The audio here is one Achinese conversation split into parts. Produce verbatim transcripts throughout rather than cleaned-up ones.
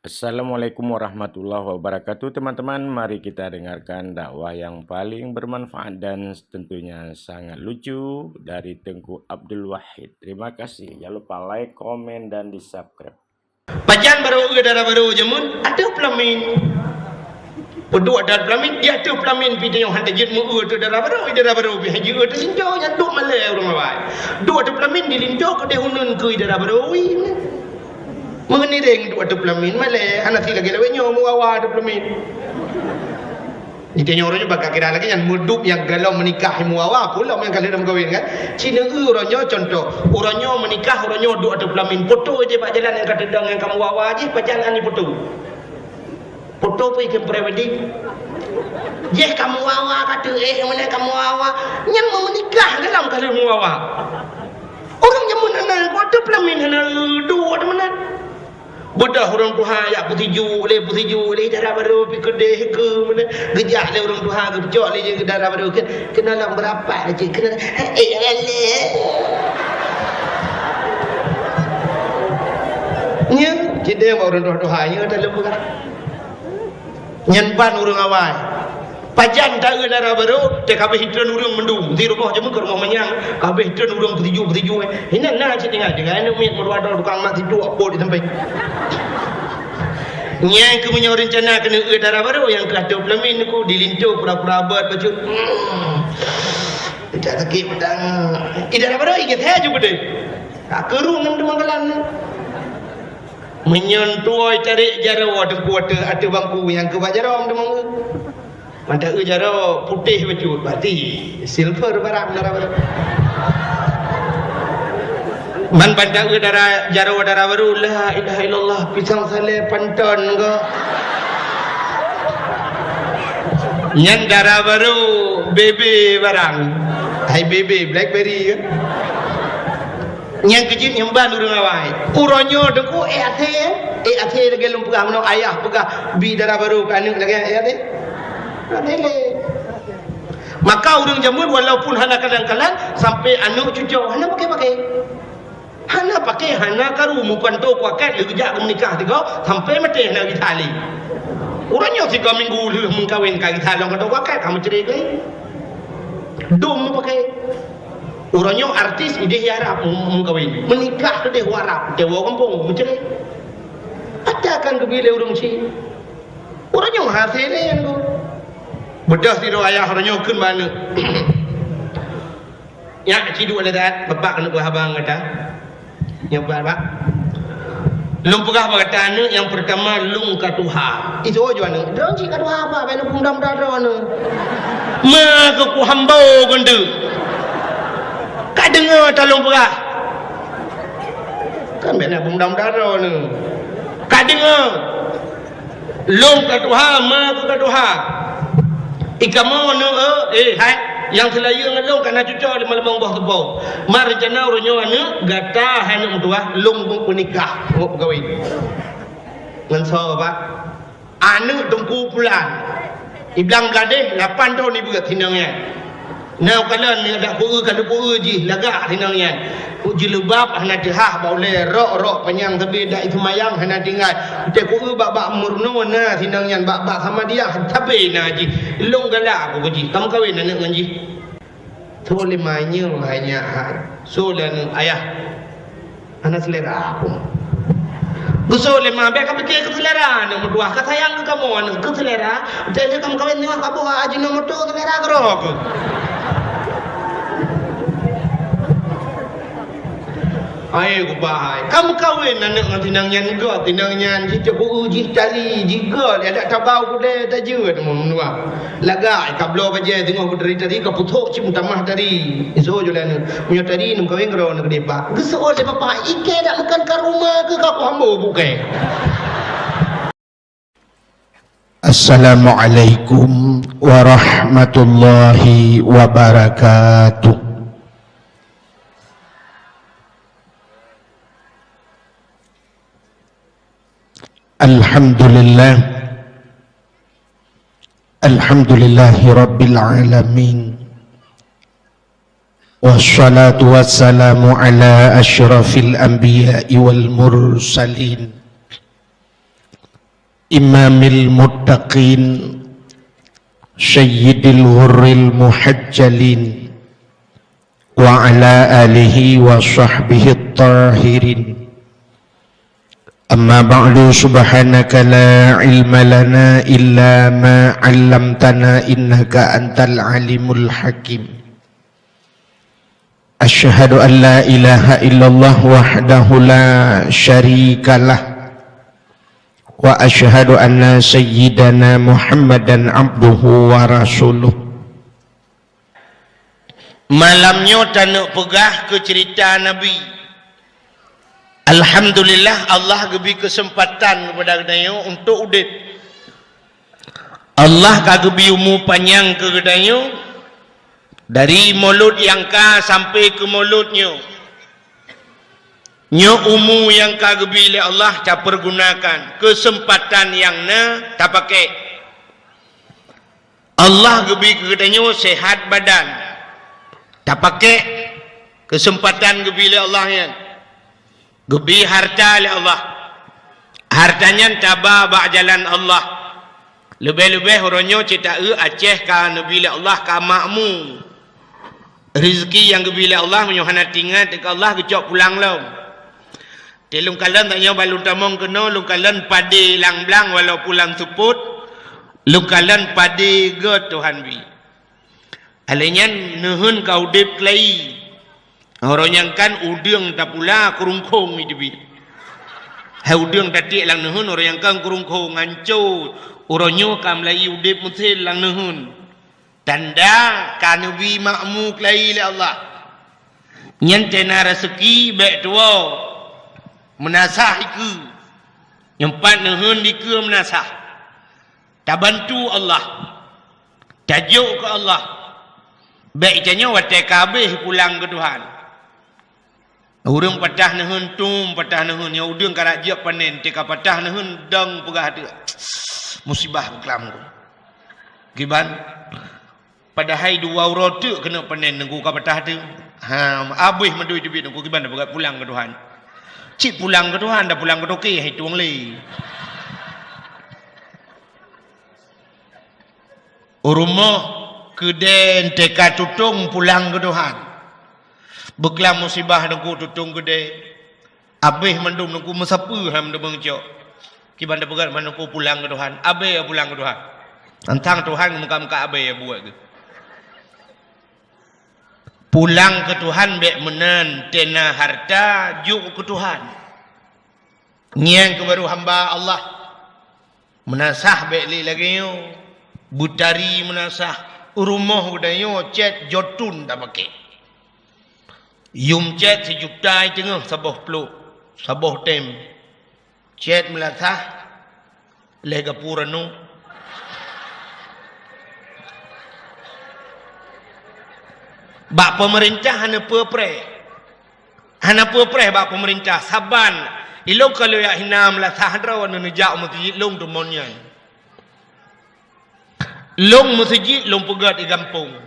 Assalamualaikum warahmatullahi wabarakatuh, teman-teman. Mari kita dengarkan dakwah yang paling bermanfaat dan tentunya sangat lucu dari Teungku Abdul Wahid. Terima kasih. Jangan lupa like, komen, dan di-subscribe. Pajan barô eu dara barô jameun, ateueh peulamin. Peuduek ateueh peulamin, di ateueh peulamin pih tanyoe han tajeuet meu-eu ateueh dara barô, dara barô pih han jeuet eu teuh sinto, nyan duek malèe ureueng awai. Duek ateueh peulamin di linto keudeh uneuen keu dara barô, ui. Meunireng duek ateueh peulamin, malèe, hana sit lagèe lawét nyoe meuwawa ateueh peulamin. Di tanyoe uroe nyoe bak kira lagèe nyan, meuduek nyang galom meunikah meuwawa, peue lom nyang ka lheueh meukawen kan. Ci neu-eu uroe nyoe contoh, uroe nyoe meunikah, uroe nyoe duek ateueh peulamin, poto jih bak jalan nyang ka teudong nyang ka meuwawa jih, pajan han jipoto. Poto peue ikheun pre-wedding. Jih ka meuwawa ka teuh, eh, meunan ka meuwawa. Nyan meu-, meunikah galom ka lheueh meuwawa. Ureueng jameun hana, ateueh peulamin hana, eu, duek ateueh meunan. Beudôh ureueng tuha jak peusijuek lé, peusijuek lé, dara barô pih keudeh keu meunan. Geujak lé ureueng tuha, geucok lé jih keu dara barô, keu-, keunoe lam beurapat lé cit, keunoe, eh, eh, eh. Nyan, cit deh bak ureueng tuha-tuha nyoe talôn peugah. Nyan ban ureueng awai. Pajan ta-eu dara barô, teuh ka abéh itreun ureueng mandum. Di rumoh jameun keu rumoh manyang, ka abéh itreun ureueng peusijuek-peusijuek. Inan na cit tinggai, tinggai aneuk miet meudua droe tukang mat sijuek apot di sampéng. Nyang keu meunyoe reuncana keuneuk eu dara barô nyang keu ateueh peulamin ku di linto pura-pura beuet bacut. Hmm. Tidak sakit pedang. Ih, dara barô ingat hai ju beudeh. Tak keurung ngon teumanggalan. Meunyoe tuwoe carek jaroe teungku ateueh, ateueh bangku nyang keu bak jaroe teumangga. Mantong eu jaroe putéh bacut, berarti silver barang dara barô. Man bantang eu dara, jaroe dara barô, la ilaha illallah, pisang salé panton ko. Nyan dara barô, bebe barang. Hai bebe, blackberry kan? Nyang keujeuet nyang ban ureueng awai. Uroe nyoe teungku, eh, até, eh, até lagèe lôn peugah, meunoe ayah peugah, bi dara barô keu aneuk lagèe, eh, até. Até lé. Maka ureueng jameun walaupun hana kalon-kalon, sampai aneuk cucoe hana paké-paké. Hana paké, hana karu, meupanto kuakat, lheueh geujak keu meunikah tiga, sampai maté hana gisa lé. Uroe nyoe sigoe minggu lheueh meukawen ka gisa lom panto kuakat, ka meucré lé. Dum meupaké. Uroe nyoe artis idéh i Arab meu-, meukawen. Meunikah keudéh u Arab, tewoe gampông, meucré. Ata kan geubi lé ureueng chik. Uroe nyoe hase lé nyan tu. Beudôh sidroe ayah uroe nyoe kheun bak aneuk. Nyak, ci duek lé that, bapak keuneuk beuhaba ngon gata. Nyoe, Pak, Pak. Lôn peugah bak gata aneuk, nyang peurtama lôn ka tuha. Isoe ju aneuk, droe cit ka tuha, Pak, bèk lôn peumuda-muda droe aneuk. Ma keu kuhambo keu eunteuk. Ka deungoe ta lôn peugah. Kan bèk na peumuda-muda droe aneuk. Ka deungoe. Lôn ka tuha, ma keu ka tuha. I kamoe aneuk, eh, hai, nyang seulayeue ngon lôn ka na cucoe limong boh teupeu. Ma reuncana uroe nyoe aneuk, gata hai aneuk meutuwah, lôn peunikah, ngon peukawen. Ngon soe, Pak? Aneuk Teungku Pulan. I Blang Bladeh, lapan thon i beuet, sinong nyan. Na kalon nyoe dak peu-eu ka lheueh peu-eu jih lagak sinong nyan. Ku jilbab hana teuhah bak ulèe, rok-rok panyang sabe dak iseumayang hana tinggai. Teuh ku eu bak-bak Murno na sinong nyan, bak-bak Samadiyah sabe na jih. Lôn galak ku keu jih, ka meukawen aneuk ngon jih. Soe lé ma nyoe hai nyak hai. Soe lé aneuk ayah. Hana seulera pun. Geusok lé ma, bèk ka pike keu seulera aneuk meutuwah, ka sayang keu kamoe aneuk, keu seulera. Jadi ka meukawen nyoe ka boh Ajinomoto seulera keudroe keuh. Hai, kubah hai. Ka meukawen aneuk ngon tinang nyan göt, tinang nyan jih teupeue jih tari, jih göt, adak tabau kudée tajeuet meutuwah. Lagak, ka bloe bajée teungoh beutari-tari, ka puthok cit meutamah tari. Isoe ju lé aneuk, meunyoe tari neumeukawen keudroe aneuk deh, Pak. Geuseuôt lé bapak, "Ikée dak meukan ka rumoh keuh ka kuhambo bukée." Assalamualaikum warahmatullahi wabarakatuh. Alhamdulillah. Alhamdulillahirabbil alamin. Wassalatu wassalamu ala asyrafil anbiya'i wal mursalin. Imamil muttaqin, sayyidil ghurril muhajjalin, wa ala alihi wa sahbihi tahirin. Amma ba'du, subhanaka la ilma lana illa ma 'allamtana, innaka antal alimul hakim. Asyhadu an la ilaha illallah wahdahu la syarikalah, wa asyhadu anna sayyidana Muhammadan abduhu wa rasuluh. Malam nyoe taneuk peugah keu ceurita Nabi. Alhamdulillah, Allah geubri keuseumpatan keupada geutanyoe untuk udeb. Allah ka geubri umu panyang keu geutanyoe, dari mulod nyang ka sampai keu mulod nyoe. Nyoe umu nyang ka geubri lé Allah, tapeurgunakan keuseumpatan nyang na tapakék. Allah geubri keu geutanyoe seuhat badan, tapakék keuseumpatan geubri lé Allah nyan. Geubri hareuta lé Allah. Hareuta nyan taba bak jalan Allah. Leubeh-leubeh uroe nyoe cit taeu Aceh ka neubri lé Allah ka makmu. Rezeki nyang geubri lé Allah meunyoe hana teuingat keu Allah geucok pulang lom. Teuh lôn kalon tanyoe ban lôn tamong keunoe, lôn kalon padé lam blang walaupun lam seupôt, lôn kalon padé göt Tuhan bri. Alèh nyan neuheun ka udeb keulayi. Uroe nyan kan udeueng tapula keurungkhong jiteubiet. Hai udeueng tatiek lam neuheun, uroe nyan kan keurungkhong, hanco. Uroe nyoe ka meulayi udeb meusén lam neuheun. Tanda ka neubri makmu keulayi lé Allah. Nyan teuh na raseuki bèk tuwoe meunasah dikeue. Nyoe pat neuheun dikeue meunasah. Tabantu Allah. Tajok keu Allah. Bèk tanyoe watèe ka habéh pulang keu Tuhan. Ureueng patah neuheun, tom patah neuheun, nyoe udeueng karap jeuet panen, teuka patah neuheun, dong peugah teuk, musibah beuklam ku. Kiban, padahai dua uroe teuk keuneuk panen, nunggu ka patah teuk. Ha, abéh mandum teubiet nunggu, kiban dah peugah pulang keu Tuhan. Cit pulang keu Tuhan, dah pulang keu toke, hai tueng lé. U rumoh keudè teuka tutong pulang keu Tuhan. Beuklam musibah nunggu tutong keudè. Abéh mandum nunggu meusapeue ham deungon cok. Kiban dah peugah mandum nunggu pulang keu Tuhan. Abéh pulang keu Tuhan. Tantang Tuhan muka-muka abéh buet geuh. Pulang keu Tuhan bèk meunan, teuh na hareuta jok keu Tuhan. Nyan keuh baru hamba Allah. Meunasah bèk lé lagèe nyoe, beutari meunasah, u rumoh geutanyoe cèt jotun tapakék. Yum cèt sijuta teungoh saboh plôk, saboh tem. Cèt meulasah lé gapura nu. Bak peumeurintah hana peue preh. Hana peue preh bak peumeurintah, saban ilôn ka lôn jak hina meulasah droe neuneujak u meuseujid lôn teumon nyan. Lôn meuseujid lôn peugöt di gampông.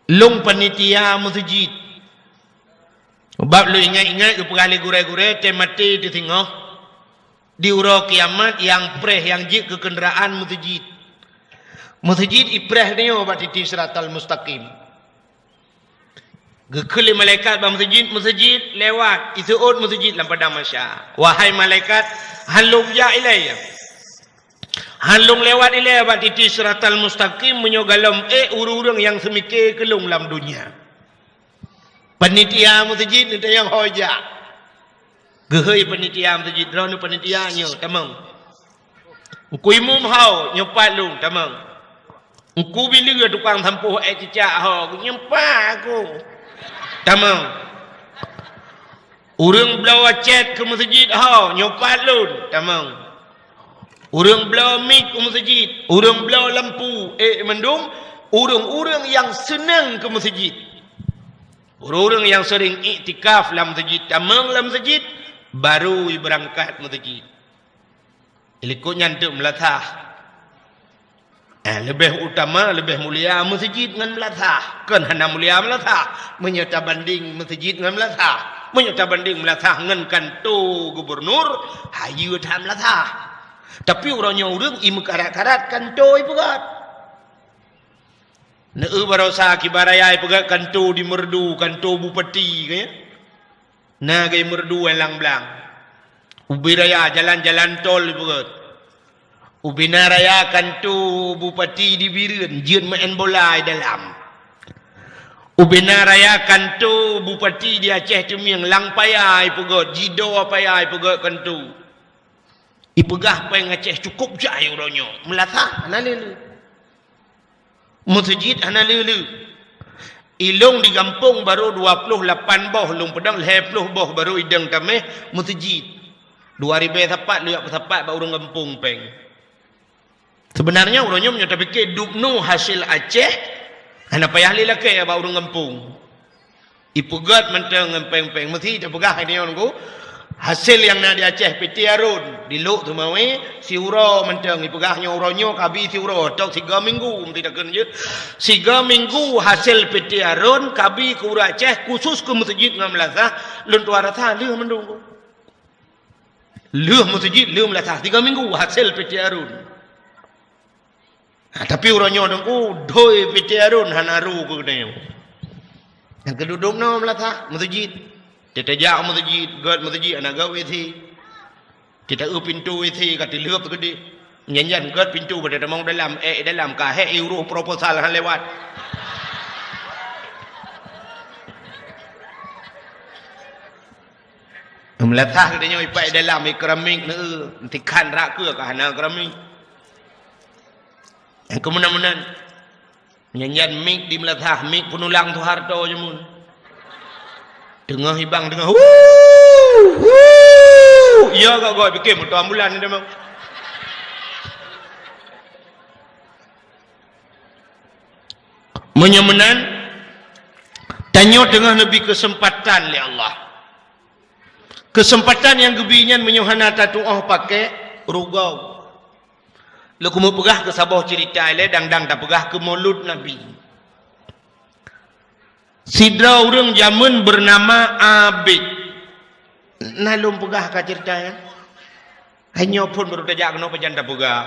Lôn panitia meuseujid. Bab lôn ingat-ingat geupeugah lé gurèe-gurèe, tém maté teusingoh. Di uroe kiamat nyang preh nyang jeuet keu keundaraan meuseujid. Meuseujid ipreh tanyoe bak titi siratal mustaqim. Geukheun lé malaikat bak meuseujid, meuseujid lewat, iseuôt meuseujid lam padang mahsyar. Wahai malaikat, han lôn jak ilèe. Han lôn lewat ilèe bak titi siratal mustaqim meunyoe gohlom ék ureueng-ureueng nyang seumike keu lôn lam donya. Panitia meuseujid neutanyong ho jak. Geuhôi panitia meuseujid, "Droeneuh panitia nyoe, tamong." "Teungku Imum ho, nyoe pat lôn, tamong." "Teungku Bileue tukang sampôh èk cicak ho, nyoe pat aku, tamong." "Ureueng bloe cèt keu meuseujid ho, nyoe pat lôn, tamong." Ureueng bloe mik u meuseujid, ureueng bloe lampu, ék mandum ureueng-ureueng nyang seunang keu meuseujid. Ureueng-ureueng nyang seuring iktikaf lam meuseujid, tamong lam meuseujid, baru ibeurangkat meuseujid. Likot nyan teuk meulasah. Eh, leubeh utama, leubeh mulia meuseujid ngon meulasah. Kon hana mulia meulasah, meunyoe tabandeng meuseujid ngon meulasah. Meunyoe tabandeng meulasah ngon kanto gubernur, hayeue that meulasah. Tapi uroe nyoe ureuëng imeukarat-karat kanto ipeugét. Neu barosa kiban raya ipeugét kanto di Meureudu, kanto bupati, kan ya? Na gei Meureudu nyang lam blang. Ubé raya jalan-jalan tol ipeugét. Ubé na raya kanto bupati di Bireuen, jeuet meu'en bola i dalam. Ubé na raya kanto bupati di Aceh Teumieng, lam paya ipeugét, jidoe paya ipeugét kanto. Ipeugah péng Aceh cukôp jai uroe nyoe. Meulasah hana le-le. Meuseujid hana le-le. Ilong di gampông barô dua ploh lapan boh, lôn peudong lhée ploh boh barô idong tameh meuseujid. Dua ribée sapat lheueh peusapat bak ureuëng gampông péng. Seubeunarnya uroe nyoe meunyoe tapike dubnoe hasé Aceh, hana payah lé lakée bak ureuëng gampông. Ipeugét mantong ngon péng-péng. Meusi tapeugah hai nyoe nunggu. Hasé nyang na di Aceh Piti Arun, di Lhok Seumawe, siuroe mantong ipeugah nyoe uroe nyoe kabi siuroe, tok siga minggu meusi takheun jeuet. Siga minggu hasé Piti Arun kabi keu ureuëng Aceh khusus keu meuseujid ngon meulasah, lôn tuan rasa lheueh mandum. Lheueh meuseujid, lheueh meulasah, siga minggu hasé Piti Arun. Ha, tapi uroe nyoe teungku, doi Piti Arun hana ru keu geutanyoe. Nyang keududuk noe meulasah meuseujid. Teutajak meuseujid, gét meuseujid hana gét WC. Teuta-eu pintoe WC ka teuleueb keudeh. Nyan-nyan gét pintoe bak tamong dalam, ék dalam ka hék i uroe proposal han lewat. Meulasah geutanyoe ipak dalam i keramik neu, tikhan rak keue ka hana keramik. Nyang keumeunan-meunan. Nyan-nyan mik di meulasah, mik peunulang Soeharto jameun. Teungoh ibang teungoh, "Huu! Huu!" Iya gak goi pikir moto ambulan ni memang. Meunyoe meunan, tanyoe teungoh neubi keuseumpatan lé Allah. Keuseumpatan nyang geubi nyan meunyoe hana tatuoh paké, rugoe. Lôn keumeung peugah keu saboh ceurita ilée dang-dang tapeugah keu Maulud Nabi. Sidroe ureuëng jameun beunama Abid. Na lôn peugah ka ceurita nyan? Hai nyoe phon barô tajak keunoe pajan tapeugah.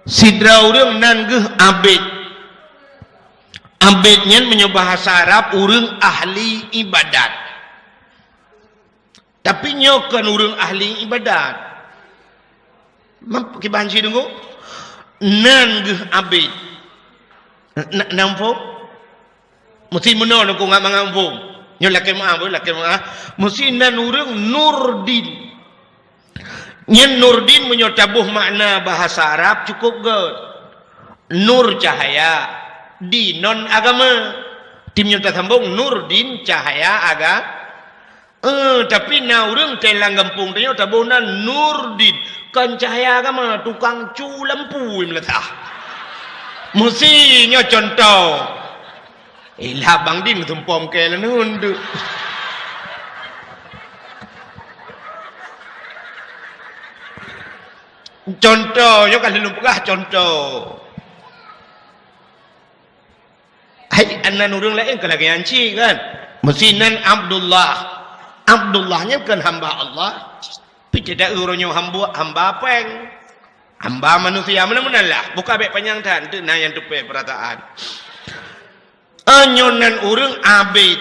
Sidroe ureuëng nan geuh Abid. Abid nyan meunyoe bahasa Arab ureuëng ahli ibadat. Tapi nyoe kon ureuëng ahli ibadat. Map-, kiban cit deungoe? Nan geuh Abid. Na, na muphom? Meusti meunoe deungoe ngat mangat muphom. Nyoe lakée meu'ah, boh, lakée meu'ah. Meusti nan ureuëng Nurdin. Nyan Nurdin meunyoe taboh makna bahasa Arab cukôp gét. Nur cahaya, din non agama. Tim nyoe tasambong Nurdin cahaya aga-, Eh, tapi na ureuëng teuh lam gampông tanyoe taboh nan Nurdin, kon cahya agama, tukang cu lampu meulasah. Meusi nyoe cuntoh. Eh, lah Bang Din meusumpom keu leuneun deuek. Cuntoh, nyoe ka lôn peugah cuntoh. Hai, nan ureuëng laén ka lagée nyan cit kan? Meusi nan Abdullah. Abdullah nyan kon hamba Allah. Pi teuda ureuëng nyoe hamba, hamba péng. Hamba manusia, meunan-meunan lah. Buka bék panyang that, teuk na nyang teupée peurataan. Nyoe nan ureuëng Abid.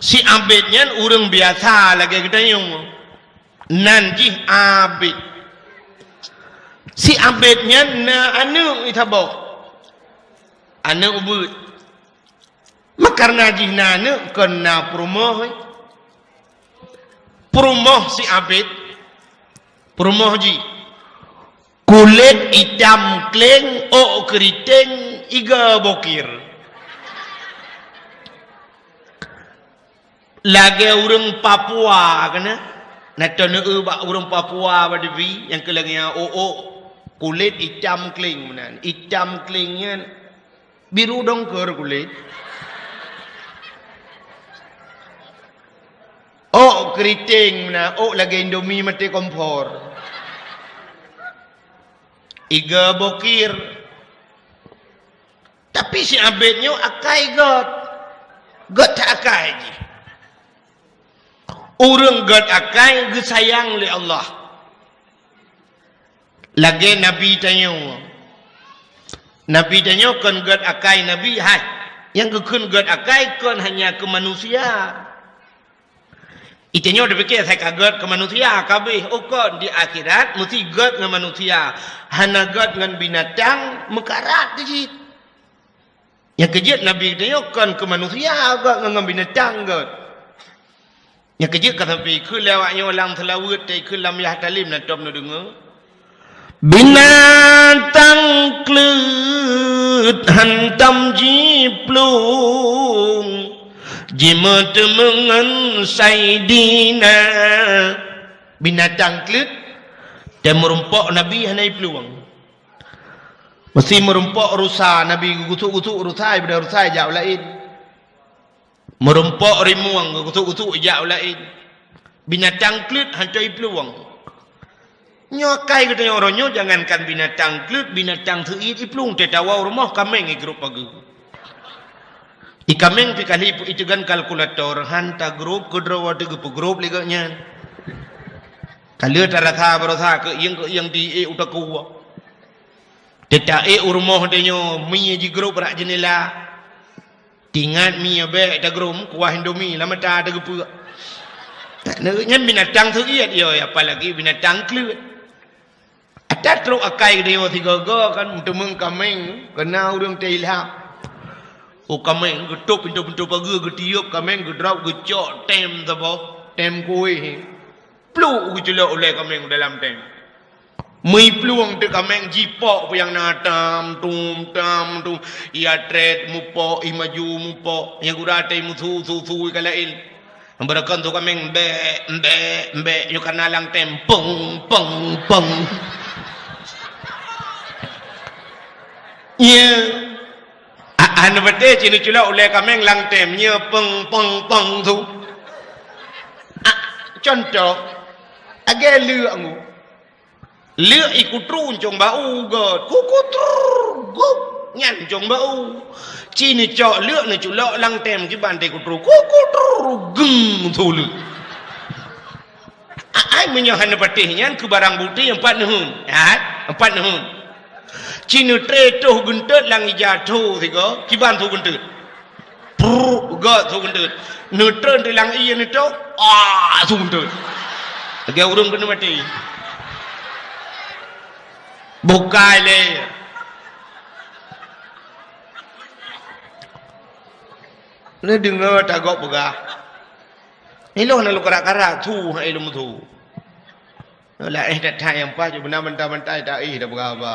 Si Abid nyan ureuëng biasa lagée geutanyoe. Nan jih Abid. Si Abid nyan na aneuëk saboh. Aneuëk ubeuet. Makareuna jih na aneuëk kon na peurumoh. Peurumoh si Abid. Peurumoh jih. Kulét itam kléng, ôk keuriteng, iga bokir. Lagée ureuëng Papua keunan. Na taneuk bak ureuëng Papua bak dibi nyang keu lagée nyan ôk-ôk kulét itam kléng meunan. Itam kléng nyan biru dongker kulét. Ôk keuriteng meunan, ôk lagée Indomie maté kompor. Iga bokir. Tapi si Abid nyoe akai gét. Gét that akai jih. Ureuëng gét akai geusayang lé Allah. Lagée Nabi tanyoe. Nabi tanyoe kon gét akai Nabi, hai. Nyang geukheun gét akai kon hanya keu manusia. Itanyoe tapike asai ka gét keu manusia, ka abéh. Oh kon, di akhirat meusti gét ngon manusia. Hana gét ngon binatang, meukarat di cit. Nyang keujeuet Nabi geutanyoe kon keu manusia gét ngon, ngon binatang gét. Nyang keujeuet ka sampé ikheun lé awaknyoe lam seulaweuet, ta ikheun lam yah talem na tom neudeungoe. Binatang kleuet hantom jiplueng, jimeuteumeung ngon Saidina. Binatang kleuet, tém meurumpok Nabi hana iplueng. Meusti meurumpok rusa, Nabi geugusuk-gusuk rusa, ibada rusa ijak u laén. Meurumpok rimueng, geugusuk-gusuk ijak u laén. Binatang kleuet hantom iplueng. Nyoe akai geutanyoe uroe nyoe, jangankan binatang kleuet, binatang seuiet iplueng, teuh tawoe u rumoh kaméng igrôp pageue. Ikaméng pih kali iteugan kalkulator, han tagrôp keudroe watée geupeugrôp lé gobnyan. Ka lheueh tarasa barosa keuieng-keuieng di ék u takue. Teuta ék u rumoh tanyoe, mie jigrôp bak jeundela. Tingat mie bék tagrôm, kuah Indomie lam mata teugeupeuek. Nyan binatang seuiet yo, apalagi binatang kleuet. Ata trok akai geutanyoe sigoe-goe kan, meuteumeung kaméng, keu na ureuëng teuilham. Oh kaméng geutôp pintoe-pintoe pageue, geutiôp kaméng, geudrop, geucok tém saboh, tém kuéh. Pluk geuculok ulée kaméng dalam tém. Meuplueng teuk kaméng jipok peue nyang na tam tum tam tum. Ia trét mupok, ih maju mupok. Nyang gura tém musu su su ka laén. Beureukan su kaméng mbek mbek mbek nyoe kana lam tém peng peng peng. Iya. Hana patéh cit neuculok ulée kaméng lam tém nyoe peng peng peng su. Ah, contoh, lagée leuek ngu. Leuek ikutru ncong bak u gét. Kukutru gup nyan ncong bak u. Ci neucok leuek neuculok lam tém kiban teuh ikutru. Kukutru geng su leuek. Ai meunyoe hana patéh nyan keu barang bukti empat neuheun. Hai, empat neuheun. Ci neutré toh geunteut lam ija tho sigoe, kiban su geunteut. Prrr, gét su geunteut. Neutreun di lam ie neutoh, ah, su geunteut. Lagée ureuëng keuneuk maté. Bukai lé. Neudeungoe tagok peugah. Ilong na lôn karak-karak, su hai lôn su. Laén that-that nyang paih, beuna bantai-bantai taéh tapeugah haba.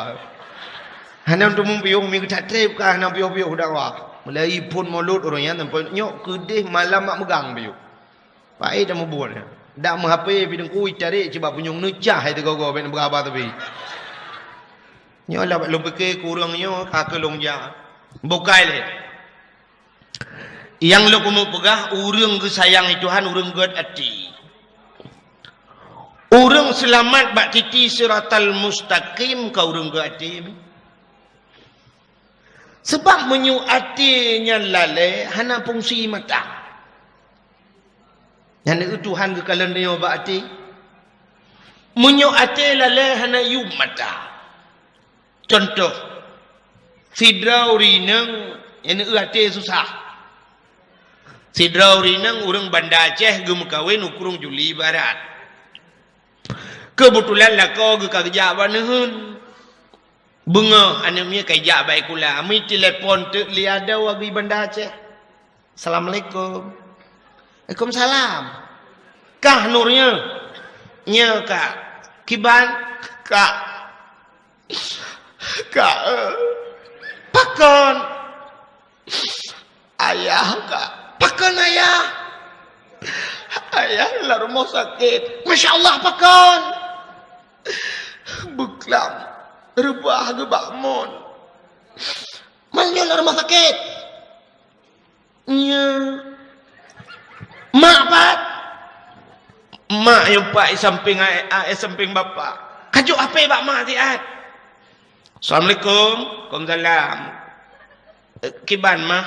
Hana teumeung piôh, mi geutat treb ka hana piôh-piôh dakwah. Mulai phon mulod ureuëng nyan sampoe nyoe keudeh malam mak meugang piôh. Paéh tamubuet nyan. Dak meuhapé pih teungku itarek cit bak punyueng neucah hai teugogo bèk neupeugah haba tapi. Nyoe lah lôn pike keu ureuëng nyoe ka keu lôn jak. Bukai lé. Nyang lôn keumeung peugah, ureuëng geusayang lé Tuhan, ureuëng gét até. Ureuëng seulamat bak titi siratal mustaqim ka ureuëng gét até. Sabab meunyoe até nyan lalée, hana fungsi mata. Nyan Tuhan geukalon nyoe bak até. Meunyoe até lalée, hana yuem mata. Contoh, sidroe ureuëng inong nyang até susah. Sidroe ureuëng inong ureuëng Banda Aceh geumeukawen u Krueng Juli Barat. Keubeutulan lakoe geuh ka geujak bak neuheun. Beungoh aneuk miet ka ijak bak sikula, mi telepon teuk lé adoe geuh Banda Aceh. Assalamualaikum. Waalaikumsalam. Kah Nur nyoe? Nyoe, Kak. Kiban? Kak. Kak, eh. Pakon? Ayah, Kak. Pakon ayah? Ayah lam rumoh sakét. Masya Allah, pakon? Beuklam. Reubah geubak mon. Meunyoe lam rumoh sakét. Nya. Mak pat? Mak nyang pat i sampéng a-, a-, i sampéng bapak. Kajok hapé bak mak siat. Assalamualaikum. Waalaikumsalam. Eh, kiban, Mah?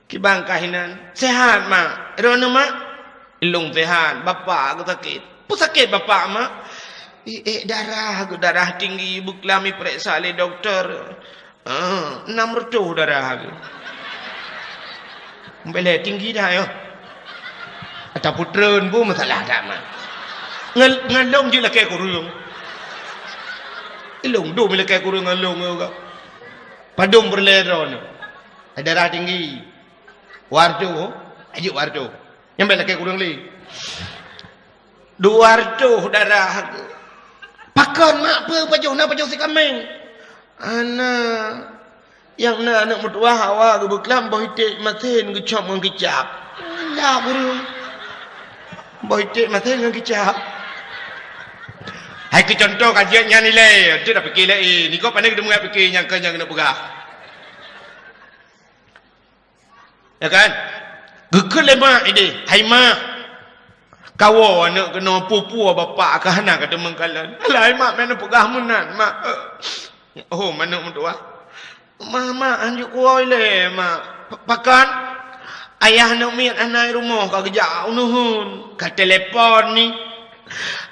Kiban kah inan? Sehat, Mak. Droeneuh, Mak? Ilôn sehat, bapak geuh sakét. Peue sakét bapak, Mak? Iék darah geuh, darah tinggi, beuklam ipeuriksa lé dokto. Ah, enam reutôh darah geuh. Mbeleh tinggi dah nyoe. Ata putreun bu masalah dah, Mak. Ngal-, ngalong jeuet lakée kureueng. Ilôn dum lakée kureueng ngalong nyoe geuh. Padum peureulée droeneuh. Darah tinggi. Wartu, ajuk wartu. Nyang bèk lakée kureueng lé. Dua reutôh darah. Pakon, Mak, peue pajoh na pajoh sikameng? Ana, nyang na aneuk meutuwah hawa geubeuklam boh iték masen geucop ngon kicap. Lah, guru. Boh iték masen ngon kicap. Hai keu contoh kajian nyan ilée, tu dah pikir laén. Niko pandai geudeungoe pikir nyang keu nyang keuneuk peugah. Ya kan? Geukheun lé mak idéh, "Hai mak, kawoe aneuk keunoe, peue-peue bapak ka hana ka teumeung kalon." "Alah hai mak, meunan peugah meunan, mak." "Oh, aneuk meutuwah." "Mak, mak, hanjeuet kuwoe lé, mak." "Pakon?" "Ayah aneuk miet hana i rumoh, ka geujak u neuheun, ka telepon ni."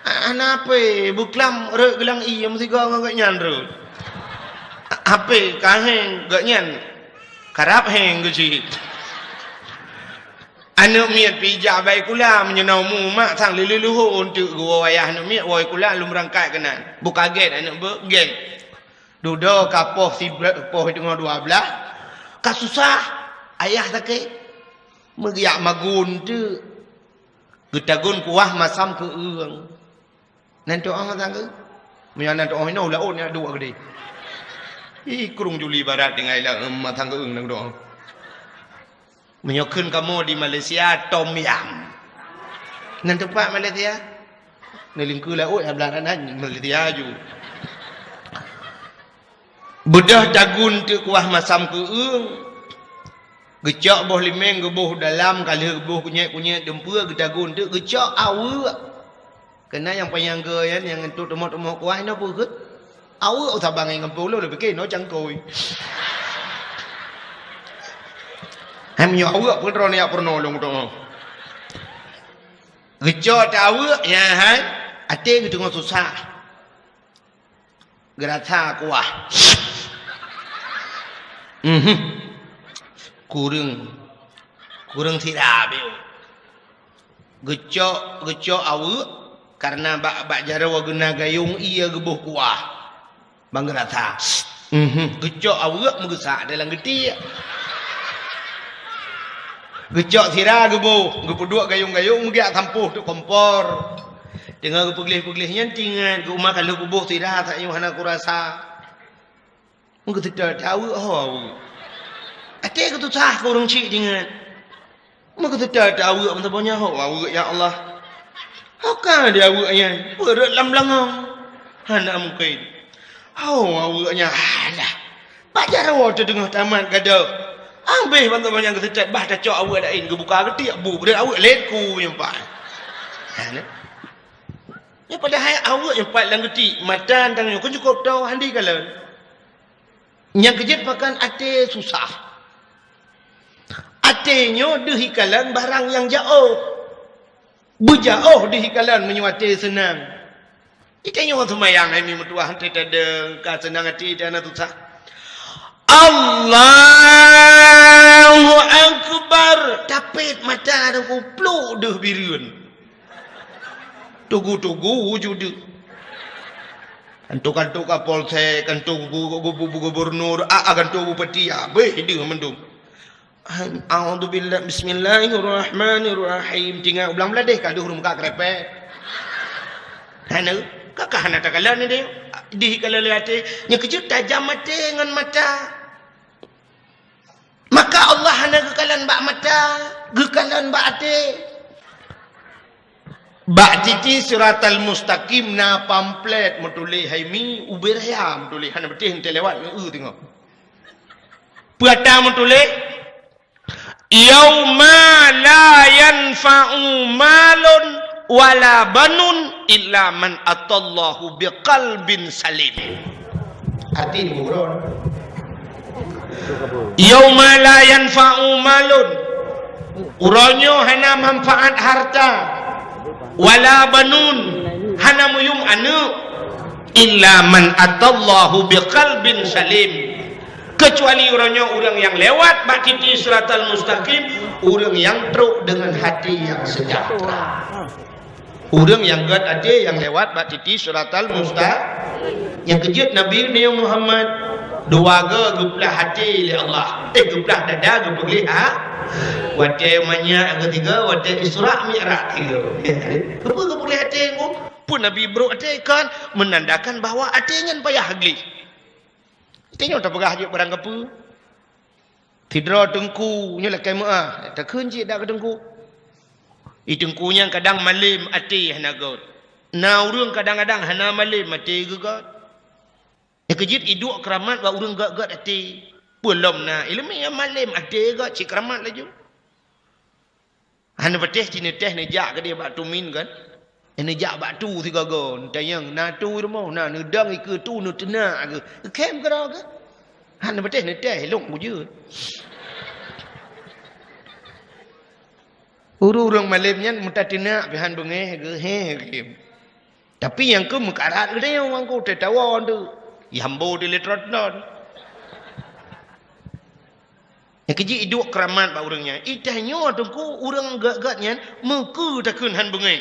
"Hana hapé, beuklam rhot geulang ié meusigoe ngon gobnyan rhot." "Hapé ka héng gobnyan." Karab héng geuh cit. Aneuk miet pih jak bak sikula, meunyoe na umu mak sang lheueh-lheueh leuhô eunteuk geuwoe ayah aneuk miet woe sikula lom beurangkat keunan. Beu ka gét aneuk beuet, gét. Dudoe ka poh sibrek, poh teungoh dua blaih, ka susah. Ayah sakét. Meugeuyak magun teuk. Geutagun kuah masam keu eueng. Nan tu'oh masa geuh? Meunyoe nan tu'oh inoe laôt nyan duek geude. Ih, krueng Juli Barat tinggai lam masa geuh nan tu'oh. Meunyoe kheun kamoe di Malaysia, tom yam. Nan teumpat Malaysia? Neulingkue laôt, ya, blah nan Malaysia ju. Beudôh tagun teuk kuah masam keu eueng. Geucok boh limeng geuboh dalam, ka lheueh geuboh kunyét-kunyét dumpeue, geutagun teuk geucok aweuek. Keunan nyang panyang geu nyan, nyang entuk teumok-teumok kuah, inoe peue kheueh? Aweuek. Sabang ngon gampông lôn, lôn pike inoe cangkôi. Hai meunyoe aweuek, peue droeneuh jak peurunoe lôn teungoh. Geucok teuk aweuek, nyan hai, até geuteungoh susah. Geurasa kuah. Mhm. Kureueng, kureueng sira beu. Geucok, geucok aweuek, kareuna bak, bak jaroe geuna gayong ié geuboh kuah. Ban geurasa. Mhm. Geucok aweuek meugeusak dalam geutiek. Geucok sira geuboh, geupeuduek gayong-gayong meugeuyak sampôh teuk kompor. Teungoh geupeugleh-peugleh nyan teuingat geuh uma ka lheueh peuboh sira, tanyoe hana kurasa. Meugeuseutôt aweuek ho aweuek. Até geutusah keu ureueng chik teuingat. Meugeuseutôt aweuek meusaboh nyan ho aweuek, ya Allah. Ho ka di aweuek nyan, peureuet lam beulangong. Hana mungken. Ho aweuek nyan, alah. Bak jaroe teudeungoh tamat gadôh. Ambéh ban saboh nyan geuseutôt bah tacok aweuek laén geubuka geutiek bu breuet aweuek lét ku nyang pat. Hana. Nyan padahai aweuek nyang pat lam geutiek, mata tanyoe kon cukôp toe hana dikalon. Nyang keujeuet pakon até susah. Até nyoe deuh ikalon barang nyang jaoh. Beujaoh deuh ikalon meunyoe até seunang. Itanyoe seumayang hai mi meutuwah teudeung ka seunang até teuh hana susah. Allahu Akbar. Tapét mata dan kupluk deuh bireuen. Tugu-tugu wujud deuh. Kanto-kanto Kapolsek, kanto gu-, gu-, gu-, gubernur, a, a, kanto bupati, abéh deuh mandum. A'udzubillah, bismillahirrahmanirrahim. Tinggai u blang bladeh ka deuh ureueng meukat krepek. Hana, ka, ka hana takalon deh. Dih kalon lé até. Nyang keujeuet tajam até ngon mata. Maka Allah hana geukalon bak mata, geukalon bak até. Bak titi Siratal Mustaqim na pamflet meutuléh hai mi, ubé raya meutuléh, hana beutih enteuk lewat ngon eu teungoh. Peue ata meutuléh? "Yauma la yanfa'u malun wala banun illa man atallahu biqalbin salim." Arti ni buron. "Yauma la yanfa'u malun." Uroe nyoe hana manfaat harta, wala banun, hana meuyuem aneuëk, illa man atallahu biqalbin salim. Keucuali uroe nyoe ureuëng nyang lewat bak titi siratal mustaqim, ureuëng nyang trok deungon hati nyang seujahteura. Ureuëng nyang gét até nyang lewat bak titi siratal musta-, nyang keujeuet Nabi nyoe Muhammad, dua go geuplah até lé Allah. Eh, geuplah dada, geupeugléh ha. Watée manyak geuh tiga, watée Isra Mi'raj tiga. Peue geupeugléh até ngon? Peue Nabi brok até kan menandakan bahwa até nyan payah gléh. Até nyoe tapeugah jeuet barang kapeue. Sidroe teungku nyoe lakée meuáh, takheun cit dak keu teungku. I teungku nyang kadang malem até hana gét. Na ureuëng kadang-kadang hana malem até geugét. Nyang keujeuet iduek keuramat bak ureuëng gét-gét até. Peue lom na iéleumé nyang malem até gét cit keuramat laju. Hana patéh cit neutéh neujak keudéh bak tumin kan. Neujak bak tu sigoe-goe, neutanyong, na tu rumoh, na neudong ikeue tu neuteunak geuh. Khém keudroe geuh. Hana patéh neutéh lôn kujeuet. Ureuëng-ureuëng malem nyan meutateunak pih han beungéh geuh, he, khém. Tapi nyang keu meukarat geutanyoe ngon ku teuh tawa tu. Yambo di lé trot-trot. Nyang keujeuet iduek keuramat bak ureuëng nyan. I tanyoe teungku ureuëng gét-gét nyan meukeue takheun han beungéh.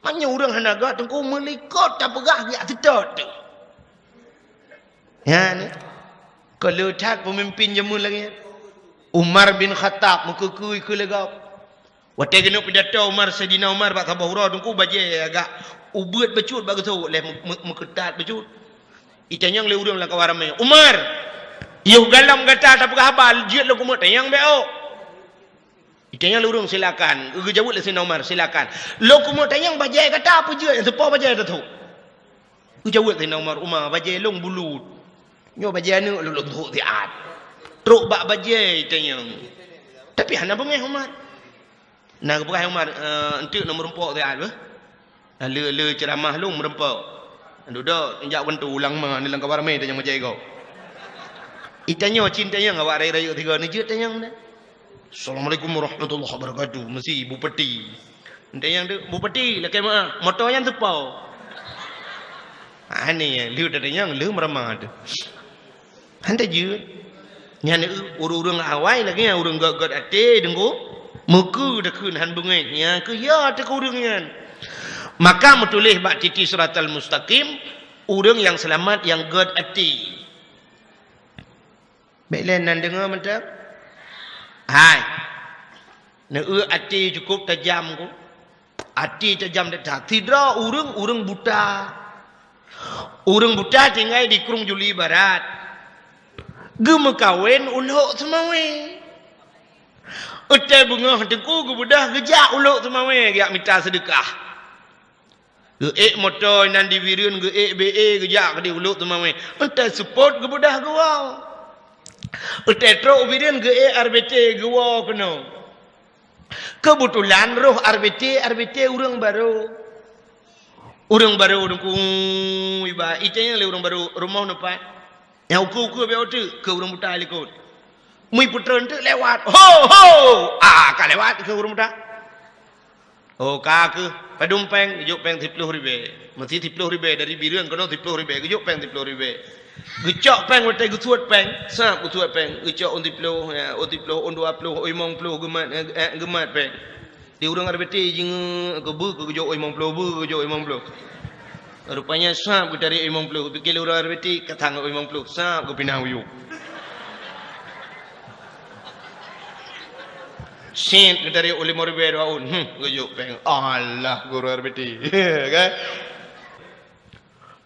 Meunyoe ureuëng hana gét teungku meulikot tapeugah geujak seutôt teuh. Nyan. Ka le that peumimpin jameun lagée nyan. Umar bin Khattab meukeue-keue ikeue lé gob. Watée geuneuk pidato Umar, Saidina Umar bak saboh uroe teungku bajée agak ubeuet bacut bak geuthok lé meu-, meu-, meukeutat bacut. Itanyong lé ureuëng lam kawan ramé, "Umar, yoh galom gata tapeugah haba, jeuet lôn keumeuk tanyong bék ôk." Itanyong lé ureuëng, "Silakan." Geujaweueb lé Saidina Umar, "Silakan." "Lôn keumeuk tanyong bajée gata peue jeuet nyang teupo bajée teuthok?" Geujaweueb Saidina Umar, "Uma, bajée lôn bulut. Nyoe bajée aneuëk lôn, lôn thok siat." Trok bak bajée itanyong. Tapi hana beungéh Umar. Na geupeugah Umar, "Eh, eunteuk nyoe meurumpok siat beuh." Na le, le ceuramah lôn meurumpok. Dudoe, jak keuneuk ulang ma, ni lam kawan ramé tanyong bajée gob. Itanyoe cit tanyong awak rayeuk-rayeuk tiga ni jeuet tanyong na. "Assalamualaikum warahmatullahi wabarakatuh." Meusi Bupati. Tanyong tu, "Bupati, lakée meuáh, moto nyan teupo?" Ani, lheueh tanyong, lheueh meuramah tu. Han tajeuet. Nyan ureuëng-ureuëng awai lagée nyan ureuëng gét-gét até deungon meukeue takheun han beungéh. Nyan keuh ya teuka ureuëng nyan. Maka meutuléh bak titi siratal mustaqim, ureuëng nyang seulamat nyang gét até. Bék lé nan deungoe mantong. Hai. Neueu até cukup tajam ku. Até tajam that-that. Sidroe ureuëng, ureuëng buta. Ureuëng buta tinggai di Krueng Juli Barat. Geumeukawen u Lhok Seumawé. Watée beungoh teungku geubeudôh geujak u Lhok Seumawé geujak mita seudeukah. Geuék moto inan di Bireuen, geuék B E geujak keudéh u Lhok Seumawé. Watée seupôt geubeudôh geuwoe. Watée trok u Bireuen geuék R B T geuwoe keunoe. Keubeutulan roh R B T, R B T ureuëng barô. Ureuëng barô teungku iba, itanyong lé ureuëng barô, "Rumoh neupat?" Nyang ukeue-ukeue bék uteuk keu ureuëng buta likot. Meuipeutreun teuk lewat. "Ho, ho!" Ah, ka lewat keu ureuëng buta. "Oh, ka keuh, padum péng?" Geujok péng siploh ribée. Meusi siploh ribée dari Bireuen keunoe siploh ribée. Geujok péng siploh ribée. Geucok péng watée geusuet péng, sab geusuet péng. Geucok ôn siploh, ya, ôn siploh, ôn dua ploh, ôn limong ploh geumat, eh, eh, geumat péng. Di ureuëng R B T jingeuk keu beu keu geujok ôn limong ploh, beu keu geujok ôn limong ploh. Rupanya sab geutarék ôn limong ploh, pikée lé ureuëng R B T ka sang ôn limong ploh, sab geupinah u yup. Sét geutarék ôn limong ribée dua ôn, hmm, geujok péng. Alah, guru R B T. Kan?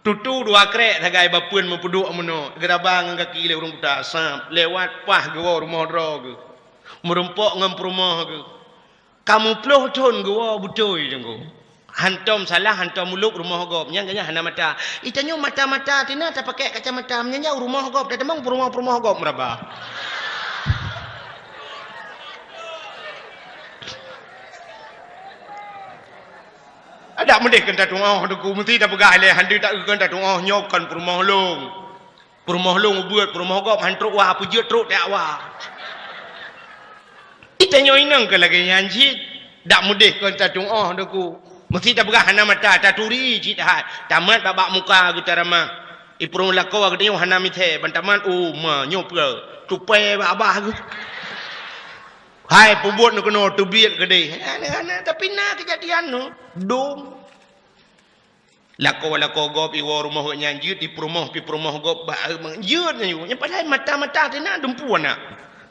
Tutu dua krék sagai bapeuen meupeuduek meunoe, geuraba ngon gaki lé ureuëng buta, sab, lewat paih geuwoe rumoh droe geuh. Meurumpok ngon peurumoh geuh. Ka meuploh thon geuwoe beutôi teungku. Hantom salah, hantom ulôb rumoh gob. Nyan geuhnyan hana mata. Itanyoe mata-mata tina tapakée kacamata. Meunyan jak u rumoh gob, tatamong peurumoh-peurumoh gob meuraba. Adak meudeh keu tatuoh, teungku meusti tapeugah ilée hana takeu keu tatuoh nyoe kon peurumoh lôn. Peurumoh lôn ubeuet, peurumoh gob han trok wa, peujeuet trok tajak wa. Tanyoe inong keu lagèe nyan cit. Dak mudeh kon tatu'oh Teungku. Meusti tapeugah hana mata, taturi cit hai. Tamat bak-bak muka geuh taramah. Ipurumoh lakoe geutanyoe hana misé, ban tamat, oh, ma, nyoe peue? Tupai bak babah geuh. Hai, peubuet neukeunoe teubiet keudeh. Hana, hana, tapi na keujadian nyoe. Dum. Lakoe-lakoe gob iwoe rumoh gobnyan jeuet, ipurumoh, ipurumoh gob bak, eh, jeuet nyan. Nyan padahai mata-mata teuh na dumpeue na.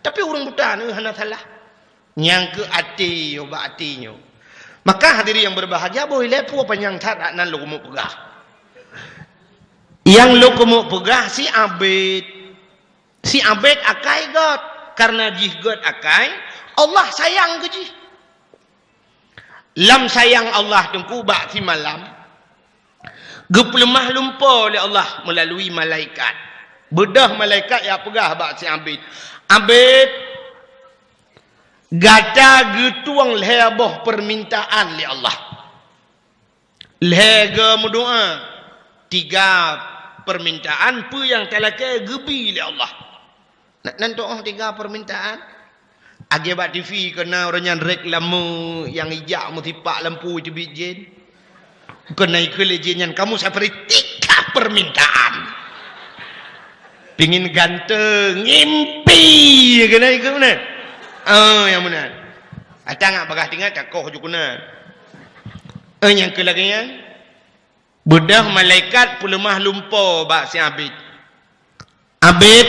Tapi ureueng buta nyoe hana salah. Nyang keu até nyoe, bak até nyoe. Maka hadirin yang berbahagia, boh ilée peue panyang that nan lôn keumeung peugah. Nyang lôn keumeung peugah si Abed. Si Abed akai gét. Karena jih gét akai, Allah sayang keu jih. Lam sayang Allah Teungku bak simalam, geupeuleumah lumpoe lé Allah meulalui malaikat. Beudôh malaikat jak peugah bak si Abed, "Abed, gata geutueng lhée boh peumintaan lé Allah. Lhée go meudoá, tiga peumintaan peue nyang talakée geubi lé Allah." Na, nan tu'oh tiga peumintaan. Lagée bak T V keu na ureuëng nyan reklame nyang ijak meusipak lampu teubiet jén. Keu na ikheun lé jén nyan, "Kamu saya beri tiga permintaan." Pingin ganteng, ngimpi keu na ikheun meunan. Oh, nyang meunan. Ata ngat bagah tingat takoh ju keu na. Eh, nyang keu lagée nyan. Beudôh malaikat peuleumah lumpoe bak si Abed. "Abed,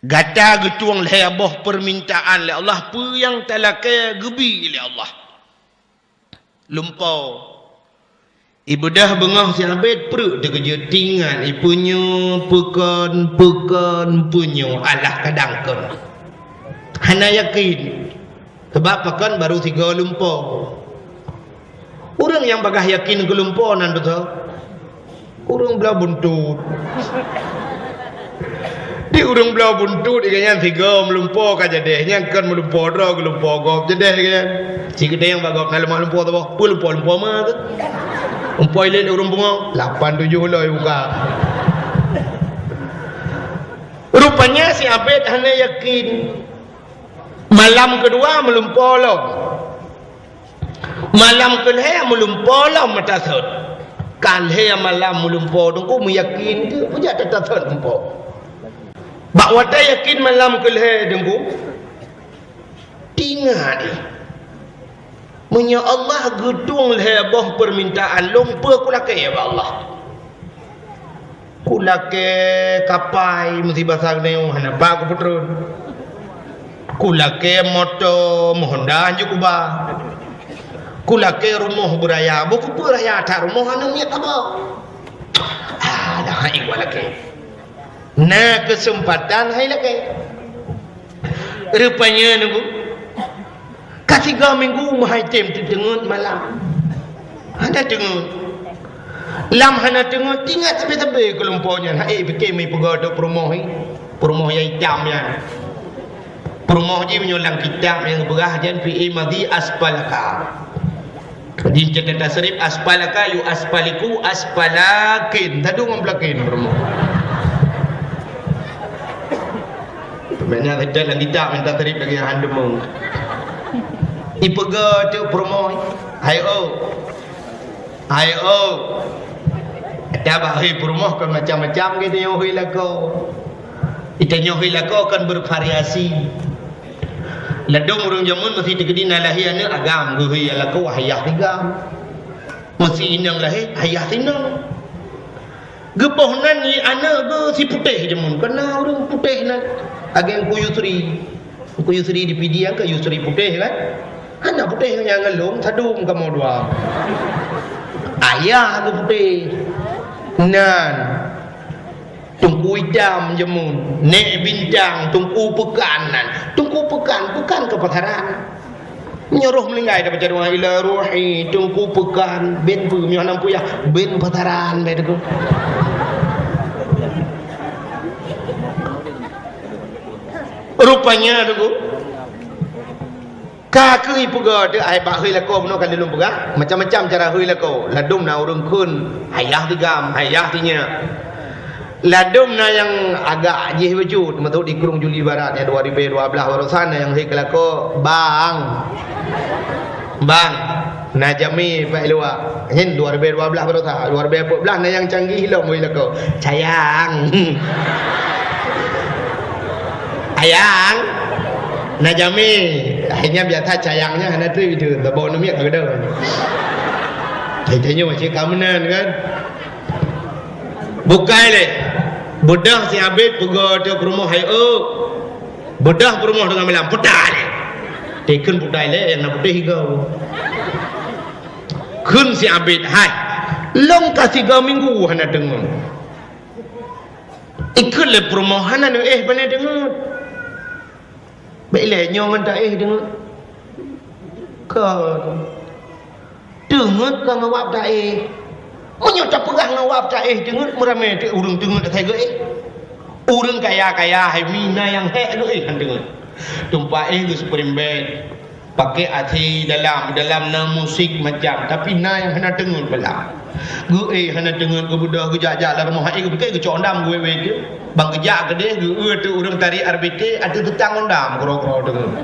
gata geutueng lhée boh peumintaan lé Allah, peue nyang talakée geubi lé Allah." Lumpoe. Ibeudôh beungoh si Abed pruet teukeujot tingat, ipeunyoe peukon, peukon, peunyoe alah kadang kon. Hana yakin. Sabab pakon barô sigoe lumpoe. Ureuëng nyang bagah yakin keu lumpoe nan beutôi. Ureuëng bloe buntut. Di ureuëng bloe buntut, iga nyan sigoe meulumpoe ka jadeh. Nyan kon meulumpoe droe, geulumpoe gob jadeh iga nyan. Si geude nyang bak gob na leumah lumpoe saboh. Peue lumpoe-lumpoe ma tu? Lumpoe ilét ureuëng pungo. Lapan tujoh loi buka. Rupanya si Abed hana yakin. Malam keudua meulumpoe lom. Malam keulhée meulumpoe lom meutasot. Ka lhée malam meulumpoe Teungku meuyakin keu peue jak tatasot lumpoe. Bak watée yakin malam keulhée Teungku, tingat, meunyoe Allah geutueng lhée boh peumintaan lôn, peue kulakée bak Allah? Kulakée kapai meusibasa geuneuk hana pat kupeutreun. Kulakée moto meuhonda hanjeuet kuba. Kulakée rumoh beuraya, bukon peue raya that rumoh aneuk miet haba. Ah, dah hai kulakée. Na keuseumpatan hai lakée. Rupanya nunggu. Ka tiga minggu meuhai tem teuteungeut malam. Hana teungeut. Lam hana teungeut, tingat sabe-sabe keu lumpoe nyan. Hai pike meupeugah dok peurumoh ni. Peurumoh nyang itam nyan. Peurumoh jih meunyoe lam kitab nyang geupeugah jan fi'i madi asfalaka. Di catatan tasrif asfalaka yu asfaliku asfalakin. Tadu ngon pelakin peurumoh. Makna saja lam kitab minta tarif lagi han deungoe. Ipeugah tu peurumoh, "Hai oh. Hai oh." Ata bah hui peurumoh kan macam-macam gitu nyoe hui lakoe. Ita nyoe hui lakoe kan bervariasi. Ladom ureuëng jameun meusti teukeudi na lahé aneuk agam geuhui lakoe wah yah tigam. Meusti inong lahé, ayah sinong. Geuboh nan i aneuk geuh si putéh jameun, keu na ureuëng putéh nan. Ageng Ku Yusri. Ku Yusri di Pidie kan Yusri putéh kan? Hana putéh nyang ngelong, sadum kamoe dua. Ayah geuh putéh. Nan. Teungku Itam jameun, Nek Bintang, Teungku Peukan nan. Teungku Peukan, Peukan keu pasaran. Nyoe roh meuninggai dapat jaduang ila ruhi, Teungku Peukan, ben peue, meunan puyah, ben pasaran, ben Teungku. Rupanya, Teungku, ka keuh ipeugah teuh, ai bak hui lakoe bunoe ka lôn peugah, macam-macam cara hui lakoe. Ladom na ureuëng kheun, ayah tigam, ayah tinyak. Ladôm na nyang agak jih bacut, masôk di Krueng Juli Barat nyang dua ribèe dua blaih baroesa na nyang hei keulakoe bang. Bang. Na jamé bak luwa. Nyan dua ribèe dua blaih baroesa, dua ribèe peuet blaih na nyang canggih lom hei lakoe. Sayang. Ayang. Na jamé. Akhirnya biasa sayang nyan hana trép itu. Saboh namiet ka keudong. Hai tanyoe cit ka meunan kan. Bukai lé. Beudôh si Abid peugah ateueh peurumoh hai eu. Beudôh peurumoh teungoh malam, putai lé. Teukheun putai lé, nyang na putéh igoe. Kheun si Abid, hai. Lôn ka sigoe minggu hana teungeut. Ikheun lé peurumoh hana neuéh pane teungeut. Bèk ilèe nyoe ngon taéh teungeut. Kon. Teungeut ka ngon wab taéh. Meunyoe tapeugah ngon wab taéh teungeut, meuramé teuk ureueng teungeut asai geuéh. Ureueng kaya-kaya hai mi na nyang hék geuéh han teungeut. Tumpah éh geuspring bed. Paké AC dalam, dalam na musik macam, tapi na nyang hana teungeut balam. Geuéh hana teungeut, geubeudôh, geujak-jak lam rumoh, hai geupiké geucok dam geuwét-wét jih. Ban geujak keudéh, geueu teuk ureueng tari R B T, ateueh teutang dam, keudroe-keudroe teungeut.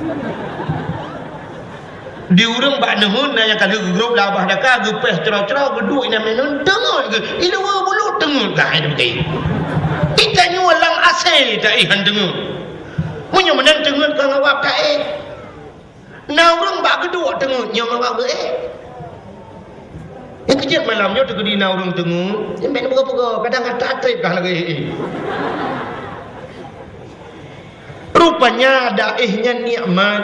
Di ureueng bak neuheun na nyang ka lheueh geugrôp lam babah daka, geupéh cro-cro, geuduek inan meunan, teungeut geuh, i luwa bulut teungeut geuh, hai geupiké. Di tanyoe lam AC taéh han teungeut. Meunyoe meunan teungeut ka ngon wab taéh. Na ureueng bak geuduek teungeut nyoe ngon wab geuéh. Nyang keujeuet malam nyoe teukeudi na ureueng teungeut, nyan bèk neupeugah-peugah, kadang ata trép kah lagèe éh. Rupanya daéh nyan nikmat.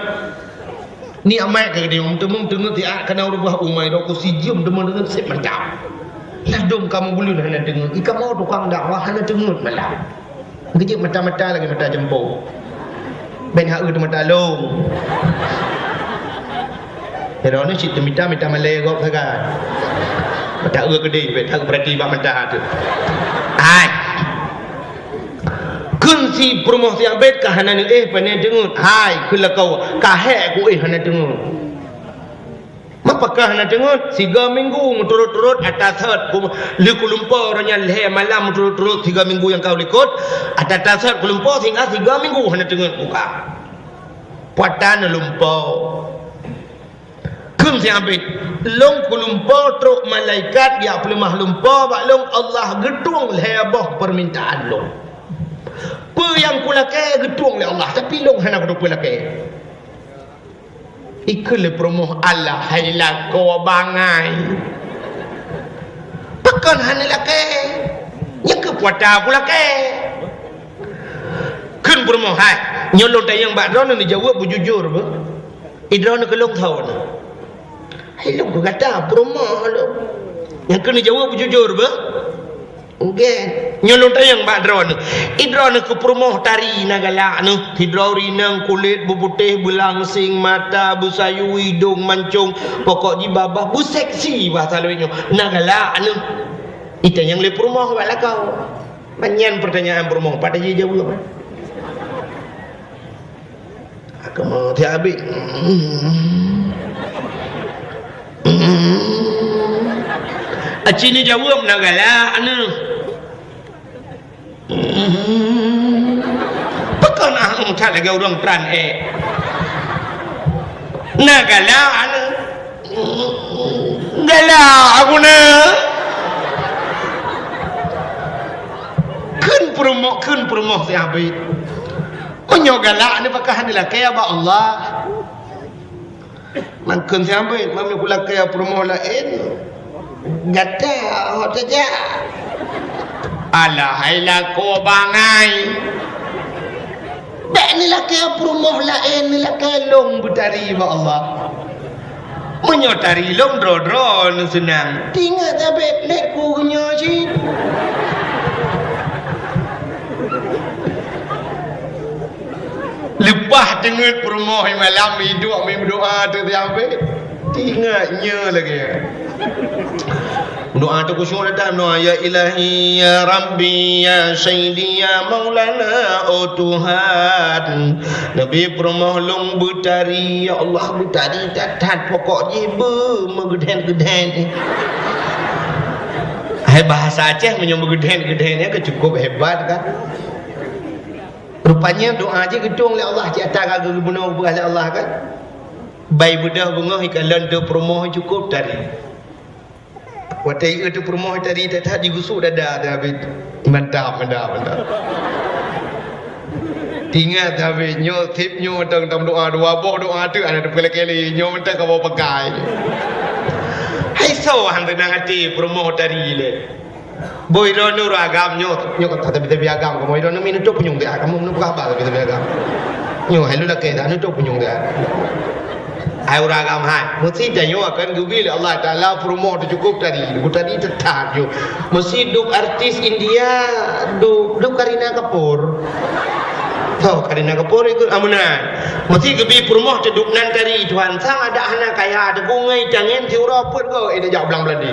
Nikmat ka geutanyoe, meuteumé teungeut siat kana u rubah umai, rokok sijeuem teuma deungon sép mantap. Ladôm kamoe buleuen hana teungeut, i kamoe tukang dakwah hana teungeut malam. Geujeuet mata-mata lagèe mata jeumpô. Bèk hak eu teumata lông. Droeneuh cit teumita, mita malèe gob sagai. Mata eu keudéh, bèk hak eu peurati bak mata teuh. Hai. Kheun si peurumoh si Abid ka hana neuéh pane teungeut. Hai, kheun lakoe, ka hék kuéh hana teungeut. Mapakah hana teungeut? Sigoe minggu meuturot-turot ata sot ku-, lheueh kulumpo uroe nyan lhèe malam meuturot-turot sigoe minggu nyang ka u likot, ata-ata sot kulumpo sehingga sigoe minggu hana teungeut kuka. Puata neulumpo. Kheun si Abid, lôn kulumpo trok malaikat jak peuleumah lumpo bak lôn, Allah geutueng lhèe boh peumintaan lôn. Peue nyang kulakèe geutueng lé Allah, tapi lôn hana kuteupeue lakèe. Ikheun lé peurumoh, "Alah hai lakoe bangai. Pakon hana lakèe? Nyan keuh puata kulakèe." Kheun peurumoh, "Hai, nyoe lôn tanyong bak droeneuh neujaweueb beujujur beuh. I droeneuh keu lôn soe?" "Hai lôn keu gata, peurumoh lôn." "Nyan keuh neujaweueb beujujur beuh." "Nggèe." "Nyoe lôn tanyong bak droeneuh. I droeneuh keu peurumoh tari na galak neuh, sidroe ureueng inong kulét beuputéh, beulangseng mata, beusayue idông mancông, pokok jih babah beuseksi bahasa lawét nyoe, na galak neuh?" Itanyong lé peurumoh bak lakoe. Nyan peurtanyaan peurumoh, pat jijaweueb. Kamoe tiap abéh. Aci neujaweueb na galak neuh. Pakon ah that lagèe ureueng pran ék. Na galak neuh. Galak aku na. Kheun peurumoh, kheun peurumoh si Abid. Meunyoe galak neuh pakon hana lakèe bak Allah. Mangkheun si Abid, meunyoe kulakèe peurumoh laén. Gata hot saja. Alah hai lakoe bangai. Bèk neulakèe peurumoh laén, neulakèe lôn beutari bak Allah. Meunyoe tari lôn droe-droe neuseunang. Tingat abéh lét ku nyoe cit. Leupah teungeut peurumoh malam iduek meudoa tu siabé. Tingat nyoe lagèe. Doa tu khusyuk datang doa, "Ya Ilahi, ya Rabbi, ya Sayyidi, ya Maulana, oh Tuhan." Nabi peurumoh lôn beutari, ya Allah beutari that-that pokok jih beu meugeudhen-geudhen. Eh, bahasa Aceh meunyoe meugeudhen-geudhen nyan ka cukup hebat kan. Rupanya doa jih geutueng lé Allah cit ata ka geubunoe geupeugah lé Allah kan. Bai beudôh beungoh ikalon teu peurumoh cukup tari. Watèe ieu teu peurumoh tari that-that jigusuk dada teuh habéh. Mantap, mantap, mantap. Ingat habéh nyoe sép nyoe mantong tam doa dua boh doa teuh hana teupeulakée lé nyoe mantong kamoe pakai. Hai soe han teunang até peurumoh tari lé. Boh droeneuh ureueng agam nyoe, nyoe ka tabi-tabi agam kamoe droeneuh mi neutôp punyueng teuh kamoe meuneuk peugah haba tabi-tabi agam. Nyoe hai lôn lakée dah neutôp punyueng teuh. Hai ureueng agam hai, meusi tanyoe akan geubri lé Allah Taala peurumoh teuh cukup tari, tari teutap ju. Meusi duek artis India, duek, duek Kareena Kapoor. Tho Kareena Kapoor ikut amunan. Meusi geubri peurumoh teuh duek nan tari Tuhan sang adak hana kaya teuh gungai tangen siuroe peuet go eh dak jak blang beuladi.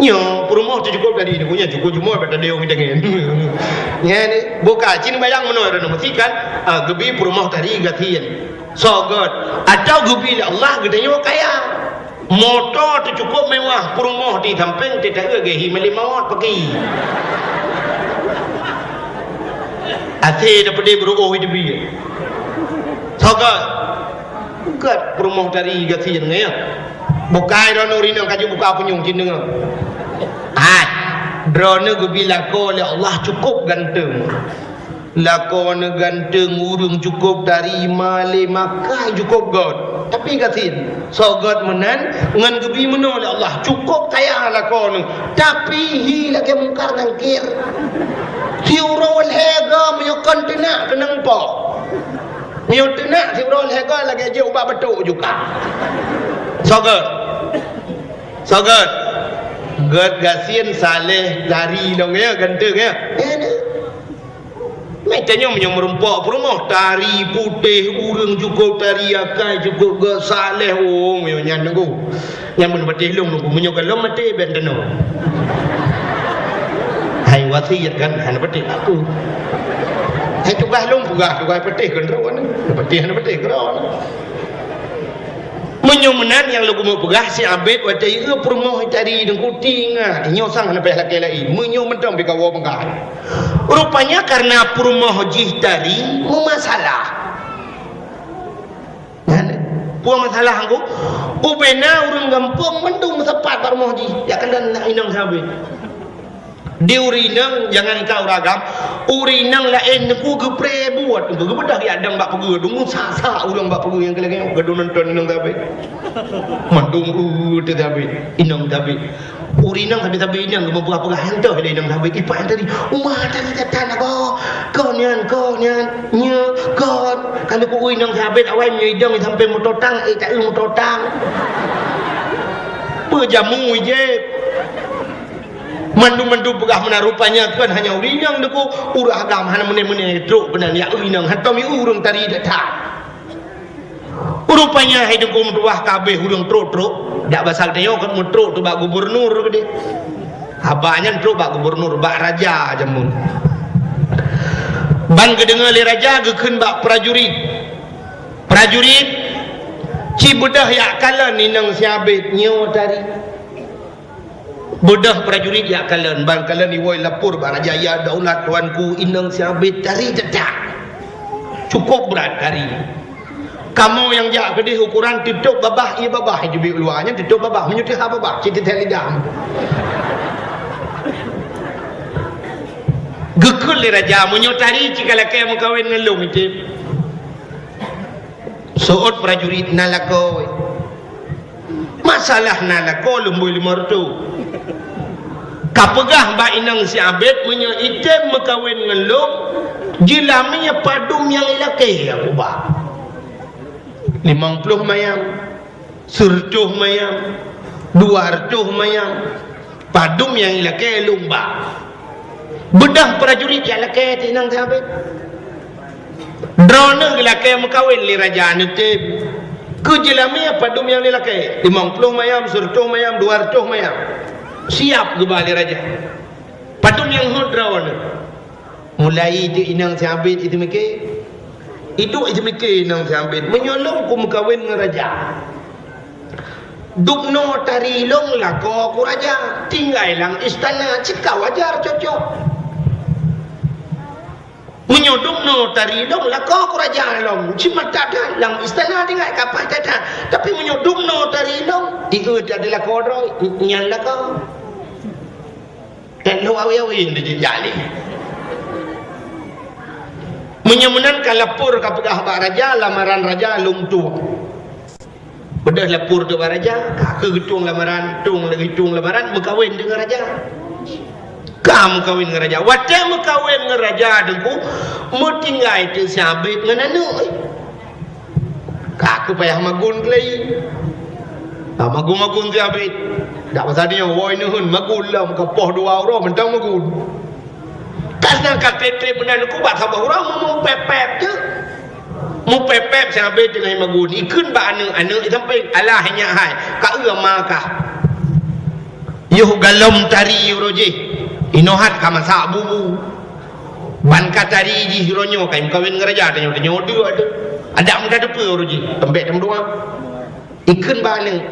Nyoe peurumoh teuh cukup tari nyoe cukup jumoe bak tadi ureueng tangen. Nyan buka cin bayang meunoe dah meusi kan, ah, geubri peurumoh tari gasien. Soe göt, atau geubri lé Allah geutanyoe kaya. Moto teuh cukup mewah, peurumoh di sampéng teuh taeu geuhi meulimawat peuki. Até dapeude beuruoh di bi. Soe göt, göt peurumoh tari gasien nyan. Bukai droeneuh rinong kaju buka punyueng cit deungoe. Hai, droeneuh geubri lakoe lé Allah cukup ganteng. Lakoe neuh ganteng, ureueng cukup tari, malée makai cukup göt. Tapi gasien, soe göt meunan ngon geubri meunoe lé Allah, cukup kaya lakoe neuh. Tapi hi lagée Mungkar Nangkir. Siuroe lhée go meunyoe kon teunak keunong po. Meunyoe teunak siuroe lhée go lagée jih ubak batuk juga. Soe göt. Soe göt. Göt gasien saleh tari lom ya, ganteng ya. Meutanyoe meunyoe meurumpok peurumoh, tari putéh, ureueng cukup tari akai cukup geusaleh, oh, meunyoe nyan nunggu. Nyan mun patéh lôn nunggu, meunyoe gohlom maté ben teunoe. Hai wasiet kan, hana patéh aku. Hai tugaih lôn peugah, tugaih patéh keudroe, patéh hana patéh keudroe. Meunyoe meunan nyang lôn keumeung peugah si Abed watée ieu peurumoh tari deungon kutinga, nyoe sang hana payah lakée laén. Meunyoe mantong pih kawoe peugah. Rupanya kareuna peurumoh jih tari meumasalah. Nyan, peue masalah angku? Ubena ureuëng gampông mandum meusapat bak rumoh jih, jak kalon inong sabe. Di ureuëng inong, jangankan ureuëng agam, ureuëng inong laén teungku geupreh buet, teungku geubeudôh jak dong bak peugeuh, deungon sak-sak ureuëng bak peugeuh nyang keu lagée nyoe, gadôh nonton inong sabe. Mandum ureuëng teuh sabe, inong sabe. Ureuëng inong sabe-sabe inong geumeupeugah-peugah, han toh lé inong sabe, ipak tadi, uma tadi tatan lagoe, kon nyan, kon nyan, nyo, kon. Ka lheueh ku inong sabe awai meunyoe idong sampai meutotang, eh, taeu meutotang. Peujamu ijép. Mandum-mandum peugah meunan rupanya kon hanya ureuëng inong deungon ureuëng agam hana meuné-meuné trok keunan ya ureuëng inong, han toh mi ureuëng tari that-that. Rupanya hai deungon meutuwah ka abéh ureuëng trok-trok, dak basa geutanyoe kon meutrok teuh bak gubernur keudeh. Haba nyan trok bak gubernur, bak raja jameun. Ban geudeungoe lé raja geukheun bak prajurit. Prajurit, ci beudôh jak kalon inong si Abed nyoe tari. Beudôh prajurit jak kalon, ban kalon iwoe lapor bak raja, "Ya daulat tuanku, inong si Abed tari that-that. Cukup brat tari. Kamoe nyang jak keudeh ukoran teutôp babah, ié babah nyang teubiet u luwa nyan teutôp babah, meunyoe teuhah babah, cit teuthèe lidah." Geukheun lé raja, "Meunyoe tari ci ka lakée meukawen ngon lôn, item." Seuôt prajurit na lakoe. Masalah na lakoe lumbôi limong reutôh. Ka peugah bak inong si Abed meunyoe item meukawen ngon lôn, jeulamé padum nyang ilakée aku ba. Limong ploh mayam, seureutôh mayam, dua reutôh mayam. Padum nyang ilakée lôn ba. Beudôh prajurit jak lakée teuh inong si Abed. Droeneuh geulakée meukawen lé raja neutem. Keu jeulamé padum nyang ilakée? Limong ploh mayam, seureutôh mayam, dua reutôh mayam. Siap geuba lé raja. Padum nyang hot droeneuh? Mulai di inong si Abed itu mikée. Iduek itu mikée inong si Abed. Meunyoe lôn ku meukawen ngon raja. Dubnoe tari lôn lakoe ku raja, tinggai lam istana, cit ka wajar cocok. Meunyoe dubnoe tari lôn lakoe ku raja lom, cit mantap that, lam istana tinggai ka paih that. Tapi meunyoe dubnoe tari lôn, ieu jadi lakoe droe, nyan lakoe. Nyan lôn awe-awe di jih jali. Meunyoe meunan ka lapor ka peugah bak raja, lamaran raja lôn tueng. Beudôh lapor teuh bak raja, ka kheueh geutueng lamaran, tueng lagèe tueng lamaran, meukawen deungon raja. Ka meukawen ngon raja. Watèe meukawen ngon raja Teungku, meutinggai teuh si Abed ngon aneuk, eh. Ka kheueh payah magun keulai. Ah, magun-magun si Abed. Dak pasal nyoe, woe neuheun magun lom, ka poh dua uroe mantong magun. Ka seuneuk ka trép-trép meunan Teungku bak saboh uroe meumupép-pép teuh. Mupép-pép si Abed teungoh magun. Ikheun bak aneuk, aneuk sampéng, "Alah nyak hai, ka eu ma kah." Yoh galom tari uroe jih. Inoe hat ka masak bubu. Ban ka tari jih uroe nyoe ka meukawen ngon raja tanyoe, tanyoe deuek tu. Adak muda depe uroe jih. Teumbek tameudoa. Ikheun bak aneuk.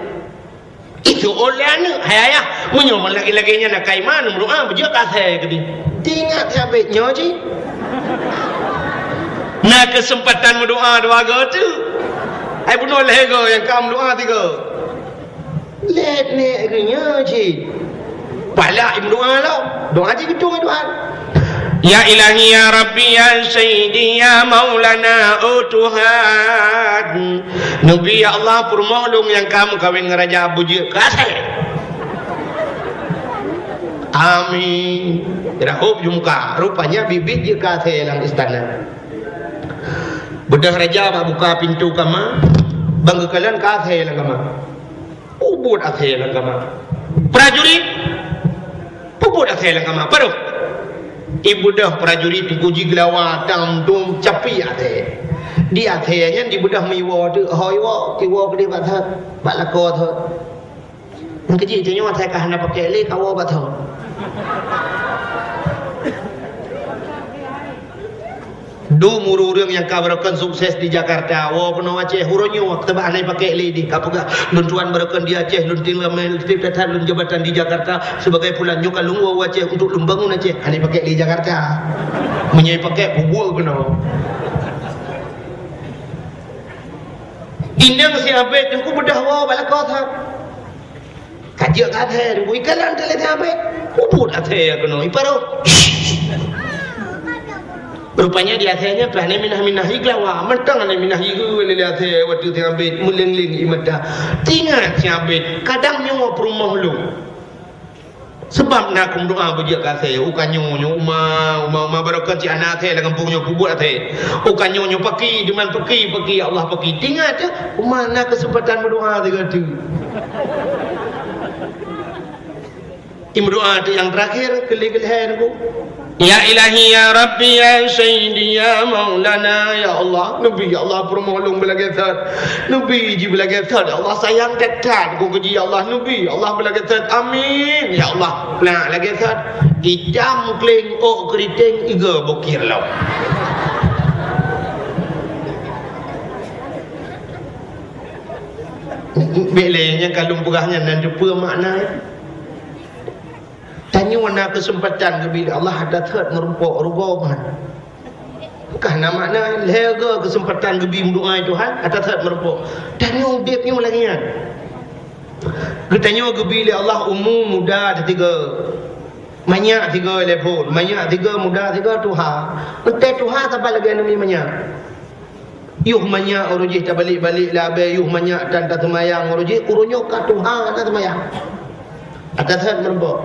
Itu oleh aneuk, "Hai ayah, meunyoe lagèe-lagèe nyan na kai ma, neumeudoa, beujeuet ka asèe keudéh." Teuingat si Abed nyoe jih. Na keuseumpatan meudoa dua goe teuk. Hai bunoe lhèe goe nyang ka meudoa tiga. Lét nèk geuh nyoe cit. Palak imeudoa lom. Doa cit geutueng doa. Ya Ilahi, ya Rabbi, ya Sayyidi, ya Maulana, oh Tuhan. Neubi, ya Allah, peurumoh lôn nyang ka meukawen ngon raja beujeuet keu asèe. Amin. Rahop jumka. Rupanya biet-biet jeuet keu asèe lam istana. Beudôh raja bak buka pintoe kama, ban geukalon keu asèe lam kama. Peubuet asèe lam kama. Prajurit, peubuet asèe lam kama. Padum. Ibeudôh prajurit Teungku jigeulawa tam dum capi asèe. Di asèe nyan dibeudôh meuiwoe teuk, ho iwoe, iwoe keudéh bak thot, bak lakoe thot. Nyang keujih tanyoe asèe ka hana pakèk lé, kawoe bak thot. Dum ureueng-ureueng nyang ka barokon sukses di Jakarta, woe keunoe Aceh, uroe nyoe teuma hana pakèk lé deh, ka peugah, "Lôn tuan barokon di Aceh, lôn tinggai lam that, lôn jabatan di Jakarta sebagai fulan, nyoe ka lôn woe u Aceh untuk lôn bangun Aceh." Hana pakèk lé Jakarta. Meunyoe pakèk, peubuet keunoe. Inong si Abed Teungku beudôh woe bak lakoe that. Ka jeuet keu asèe, bui kalon teuh lé si Abed. Peubuet asèe keunoe, iparoh. Rupanya di asèe nyan pih aneuk minah-minah igeulawa. Mantong aneuk minah igeue lé asèe watèe si Abed meuleng-leng ié mata. Teuingat si Abed, kadang nyoe peurumoh lôn. Sabab na keu meudoa beujeuet keu asèe, u ka nyoe, nyoe uma, uma, uma barokon cit hana asèe lam gampông nyoe peubuet asèe. U ka nyoe, nyoe paki, diman paki, paki, ya Allah paki. Teuingat teuh, uma na keuseumpatan meudoa sigoe teuk. Imeudoa teuk nyang teurakhir, keu lhèe keu lhèe Teungku. Ya Ilahi, ya Rabbi, ya Sayyidi, ya Maulana, ya Allah, neubi, ya Allah, peurumoh lôn beulagèe thot. Neubi jih beulagèe thot, ya Allah, sayang that-that keu jih, ya Allah, neubi, ya Allah, beulagèe thot. Amin, ya Allah. Nah, lagèe thot, itam kléng ôk keuriteng igoe bukir lom. Bèk lé nyang ka lôn peugah nyan, na teupeue makna nyan. Tanyoe na keuseumpatan geubri lé Allah, ata thot meurumpok rugoe ban. Ka na makna lhèe goe keuseumpatan geubri meudoa Tuhan, ata thot meurumpok. Tanyoe udép nyoe lagèe nyan. Geutanyoe geubri lé Allah umu muda teuh tiga. Manyak tiga lé phon, manyak tiga, muda tiga, tuha. Enteuk tuha saban lagèe nami manyak. Yoh manyak uroe jih tabalek-balek lam abèe, yoh manyak tan taseumayang uroe jih, uroe nyoe ka tuha hana seumayang. Ata that meurumpok.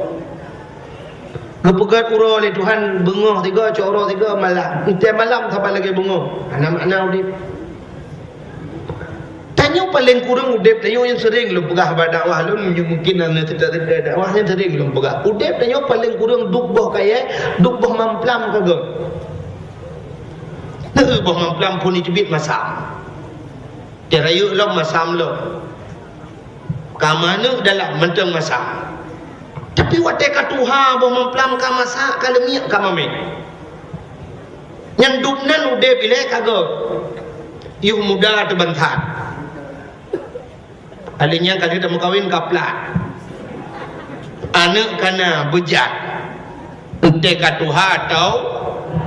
Geupeugöt uroe lé Tuhan beungoh sigoe, cok uroe sigoe malam. Enteuk malam saban lagèe beungoh. Hana makna udép. Tanyoe paleng kureueng udép tanyoe nyang sering lôn peugah bak dakwah lôn, mungkin hana teuka-teuka dakwah nyang sering lôn peugah. Udép tanyoe paleng kureueng duek boh kayèe, duek boh mamplam ka göt. Neu boh mamplam phon jiteubiet masam. Teurayeuk lom masam lom. Ka manök dalam mantong masam. Tapi watèe ka tuha boh mamplam ka masak, ka leumiek, ka mamèh. Nyang duek nan udép ilèe ka göt. Yoh muda teuh ban that. Alèh nyan ka lheueh tameukawen ka plat. Aneuk ka na beujat. Entèe ka tuha atau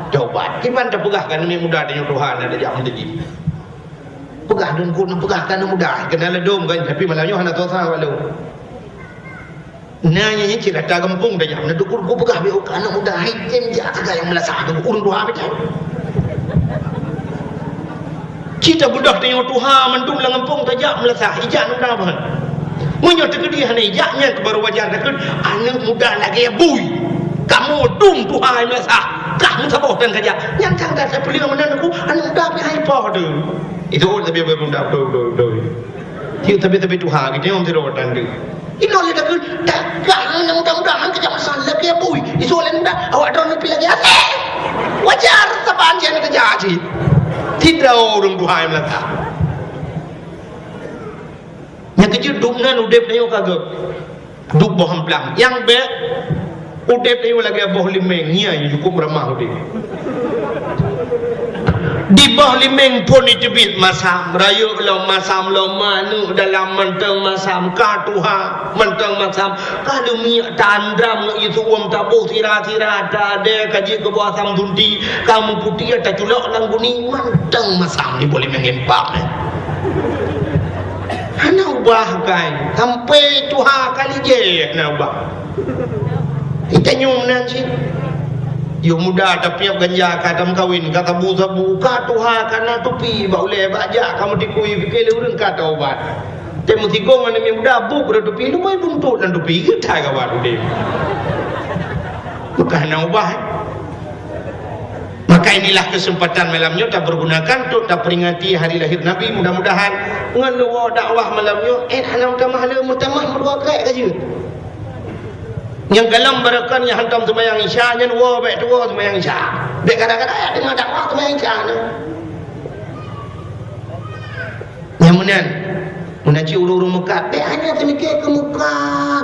tobat. Kiban tapeugah keu aneuk muda tanyoe tuha na tajak meuseujid. Peugah deungon peugah keu aneuk muda, keunan ladôm kan, tapi malam nyoe hana tuha walau. Na nyan cit rata gampông tajak, na dukun ku peugah beu keu aneuk muda, hai tem jak keu nyang meulasah, ureueng tuha beu jai. Cit tabeudôh tanyoe tuha mandum lam gampông tajak meulasah, ijak aneuk muda meuhan. Meunyoe teukeudi hana ijak, nyan keuh baru wajar takheun aneuk muda lagèe bui. Kamoe dum tuha meulasah, kah meusaboh tan kajak. Nyan kan ka tapeuleueng meunan aku, aneuk muda pih hai poh tu. Itu oh, tapi aneuk muda beutôi, beutôi, beutôi. Yuk, tapi, tapi tuha, kita yang tidak datang tu. Inoe lé takheun, takah nyang mudah-mudahan keu jamaah saleueb lagèe bui. Isu laén mudah, awak droeneuh pih lagèe até. Wajar saban jih aneuk keujak cit. Tidak ureueng tuha nyang meulata. Nyang keujeuet dum nan udép tanyoe ka gèt. Duek boh amplang. Nyang bèk udép tanyoe lagèe boh limeng, nyan nyang cukup ramah udép. Di boh limeng phôn jiteubiet masam, rayeuk lom masam, lom aneuk dalam mantong masam, ka tuha mantong masam, ka leumiek ta-andram ngon isu uem taboh sira-sira, ta adèe ka jeuet keu boh asam sunti, ka meuputéh taculok lam guni, mantong masam di boh limeng limpak nyan. Hana ubah kai, sampai tuha ka lijéh hana ubah. Itanyoe meunan cit. Yôh muda tapiôh ganja ka tameukawen, ka sabu-sabu, ka tuha ka na tupi bak ulèe bak jak ka meutikui, pike lé ureueng ka taubat. Teuh meusigong aneuk muda bu keu tupi, lumbôi buntot lam tupi, geutai kawan udép. Maka hana ubah. Maka inilah kesempatan malam nyoe tapergunakan untuk taperingati hari lahir Nabi. Mudah-mudahan ngon leuwoe dakwah malam nyoe, eh, hana meutamah le, meutamah meudua krek ka jeuet. Nyang galom barokon nyang hantom seumayang Isya nyan woe bèk tuwoe seumayang Isya. Bèk kadang-kadang ayat deungoe dakwah seumayang Isya nyan. Nyang meunan, meunan cit ureueng-ureueng meukat, bèk hana teumike keu muka,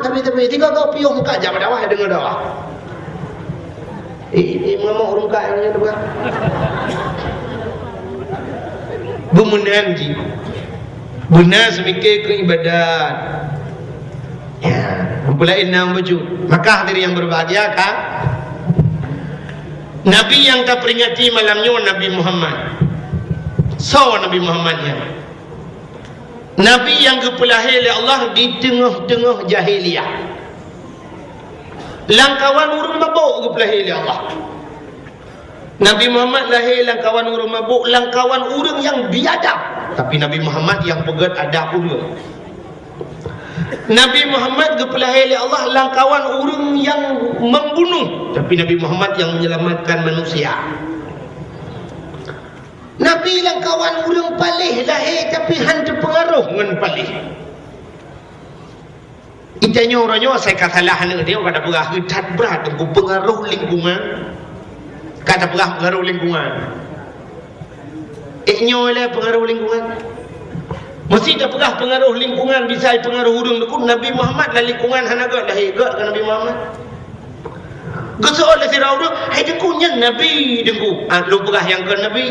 tapi-tapi tiga kau piôh meukat jak bak dakwah deungoe dakwah. Eh, eh, mengamuk ureueng kaya nyan tu kan. Beumeunan jih. Beuna seumike keu ibadat. Ya, peulaén na bacut. Maka hadirin yang berbahagia kan? Nabi nyang taperingati malam nyoe Nabi Muhammad. Soe Nabi Muhammad nyan? Nabi nyang geupeulahé lé Allah di teungoh-teungoh jahiliyah. Lamkawan ureueng mabök geupeulahé lé Allah. Nabi Muhammad lahé lamkawan ureueng mabök, lamkawan ureueng nyang biadab. Tapi Nabi Muhammad nyang peugèt adab ureueng. Nabi Muhammad geupeulahé lé Allah lamkawan ureueng nyang membunuh. Tapi Nabi Muhammad nyang menyelamatkan manusia. Nabi lamkawan ureueng paléh lahé, tapi han teupeungaroh ngon paléh. Itanyoe uroe nyoe asai ka salah aneuk tanyoe ka tapeugah that brat teungku pengaruh lingkungan. Ka tapeugah pengaruh lingkungan. Eh, nyoe lé pengaruh lingkungan. Meusti tapeugah pengaruh lingkungan bisa pengaruh ureueng teungku. Nabi Muhammad lam lingkungan hana gèt lahé, gèt keu Nabi Muhammad. Geusoe lé sidroe ureueng, "Hai teungku, nyan Nabi teungku." Ah, lôn peugah nyang kon Nabi.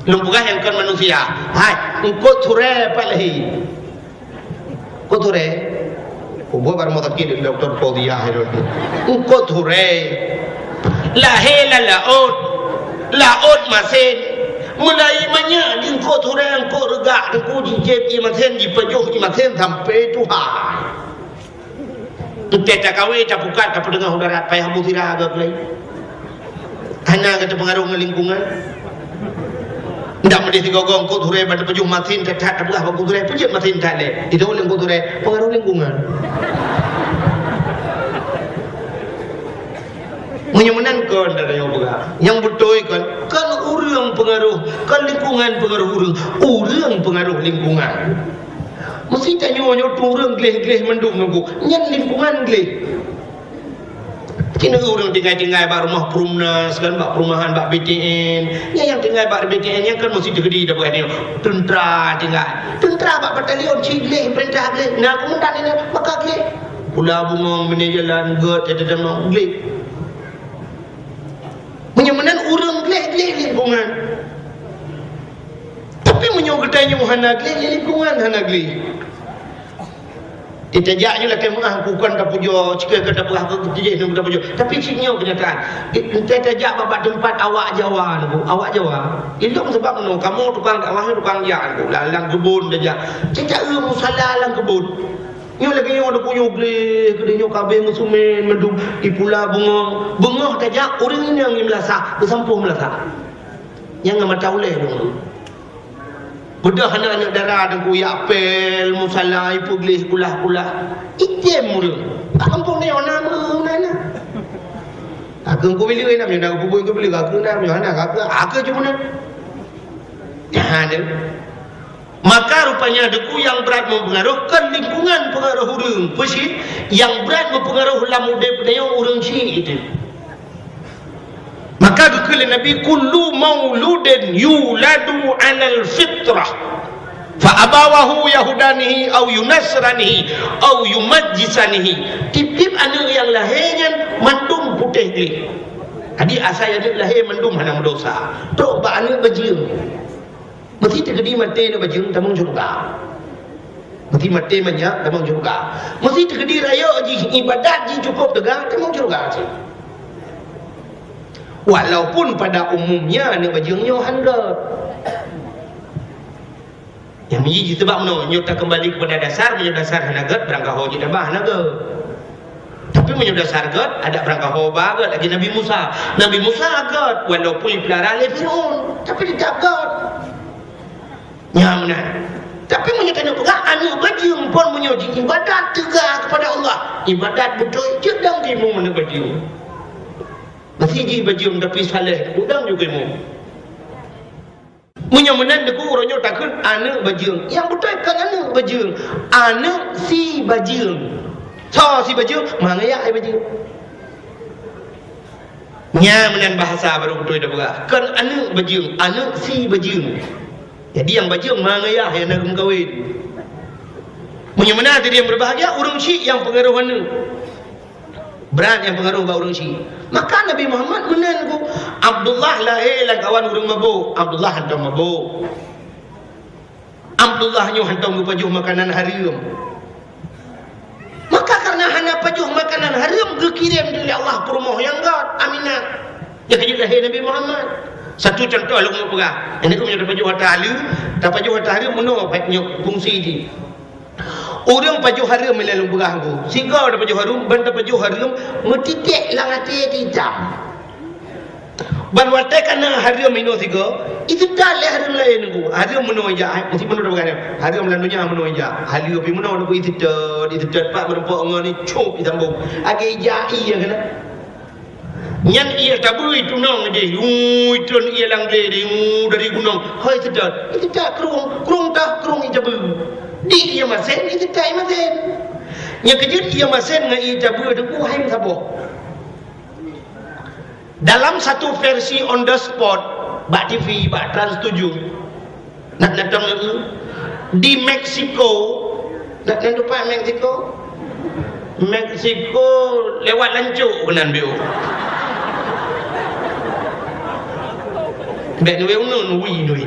Lôn peugah nyang kon manusia. Hai, eungkôt surée pat lahé. Eungkôt surée. Kubuet bak rumoh sakét Dokto Fauziah hai lôn. Eungkôt surée. Lahé lam laôt. Laôt masén. Meulai manyak di eungkôt surée, eungkôt reugak teungku jijép ié masén, jipajoh ié masén sampoe tuha. Entée takawe, tapukat, tapeuteungoh u darat, payah bu sira geuh lé. Hana geuh teupeungaruh ngon lingkungan. Ndak meudeh sigoe-goe eungkôt surée bak teupajoh masén that-that tapeugah bak eungkôt surée, peujeuet masén that lé. Itu lé eungkôt surée, pengaruh lingkungan. Meunyoe meunan kon, dah tanyoe peugah. Nyang beutôi kon, kon ureueng pengaruh, kon lingkungan pengaruh ureueng. Ureueng pengaruh lingkungan. Meusti tanyoe nyoe ureueng gleh-gleh mandum nunggu. Nyan lingkungan gleh. Keuneuk ureueng tinggai-tinggai bak rumoh Perumnas kan, bak perumahan, bak B T N. Nyan nyang tinggai bak B T N nyan kan meusti teukeudi dah bukan nyoe. Teuntra tinggai. Teuntra bak batalion cit gleh, peurintah gleh. Na komandan nyan maka gleh. Pula bungong, meunyoe jalan, gèt, teudeudeunong, gleh. Meunyoe meunan ureueng gleh-gleh lingkungan. Tapi meunyoe geutanyoe hana gleh, lingkungan hana gleh. Di tajak nyoe lakée meu'ah, bukan tapujoe, cukée ka tapeugah keu jih nyoe tapujoe. Tapi cit nyoe keunyataan. Di, di tajak bak teumpat awak Jawa nyoe, awak Jawa. Ilong sabab nyoe, kamoe tukang dakwah nyoe tukang jak nyoe, lam, lam keubon tajak. Tajak eu musala lam keubon. Nyoe lagée nyoe ada puyoe gleh, keudeh nyoe kabeh meusumen, mandum ipula beungoh. Beungoh tajak, ureuëng inong i meulasah, beusampôh meulasah. Nyang ngon mata ulée dong. Beudôh aneuk-aneuk dara teungku, jak pél, musala, ipeugleh kulah-kulah. Item ureuëng. Bak gampông nyoe na meunan na. Aku ku bileu na, na ku bui ku bileu, aku na, na, aku, aku cuma na. Nah, tu. Maka rupanya teungku nyang brat mempengaruh kon lingkungan pengaruh ureuëng. Peue cit? Nyang brat mempengaruh lam udeb nyoe ureuëng cit itu. Maka geukheun lé Nabi, "Kullu mauludin yuladu 'alal fitrah, fa abawahu yahudanihi au yunasranihi au yumajjisanihi." Tieb-tieb aneuk nyang lahé nyan mandum putéh gleh. Jadi asai aneuk lahé mandum hana meudosa. Trok bak aneuk bajeueng. Meuseuti teukeudi maté aneuk bajeueng tamong syeuruga. Meuseuti maté manyak tamong syeuruga. Meuseuti teukeudi rayeuk jih, ibadat jih cukôp teuga tamong syeuruga cit. Walaupun pada umumnya aneuk bajeueng nyoe han gét. Nyang miji jih sabab meunoe, nyoe takeumbali keupada dasar, meunyoe dasar hana gét, beurangkaho jih tabah hana gét. Tapi meunyoe dasar gét, adak beurangkaho ba gét lagée Nabi Musa. Nabi Musa gét, walaupun ipeulara lé Fir'aun, tapi teutap gét. Nyan meunan. Tapi meunyoe tanyoe peugah aneuk bajeueng pon meunyoe jiibadat teuga keupada Allah, ibadat beutôi cit dang timu aneuk bajeueng. Meuseuti jih bajeueng tapi saleh, udang juga imum. Meunyoe meunan teungku uroe nyoe takheun aneuk bajeueng. Nyang beutôi kon aneuk bajeueng, aneuk si bajeueng. Soe si bajeueng? Mangaya ai bajeueng. Nyan meunan bahasa barô beutôi tapeugah. Kon aneuk bajeueng, aneuk si bajeueng. Jadi nyang bajeueng mangaya nyang na geumeukawen. Meunyoe meunan hadirin berbahagia, ureuëng syiek nyang peungaroh aneuk. Brat nyang peungaroh bak ureuëng syiek. Maka Nabi Muhammad meunan ku Abdullah lahé lam kawan ureuëng mabôk. Abdullah hantom mabôk. Abdullah nyoe hantom geupajoh makanan hareuem. Maka kareuna hana pajoh makanan hareuem, geukirém lé Allah peurumoh nyang gét, Aminah. Nyang ka jeuet lahé Nabi Muhammad. Satu contoh lôn peugah. Ini keuh meunyoe tapajoh ata hareuem, tapajoh ata hareuem meunoe nyoe fungsi jih. Ureuëng pajoh hareuem ilée lôn peugah ku. Sigoe tapajoh hareuem, ban tapajoh hareuem meutitek lam até itam. Ban watée ka na hareuem inoe sigoe, iteutat lé hareuem laén ku. Hareuem meunoe jak, eh, meusti meunoe tapeugah nyan. Hareuem lam donya meunoe jak. Haleue pih meunoe ku iteutat, iteutat pat meurumpok ngon icôb itambong. Lagée jak ié keunan. Nyan ié tabeue itunong ideh, ui, itrön ié lam glé ideh, ui, dari gunong. Hôi teutot, teutot krueng, krueng tah, krueng ié tabeue. Di ié masén, iteutai masén. Nyang keujeuet ié masén ngon ié tabeue teungku hai meusaboh. Dalam satu versi on the spot, bak T V, bak Trans tujuh, Nak datang lagi di Meksiko. Nak, nak lupa Meksiko. Meksiko lewat lancok keunan biu. Bek nui unun, wi nui.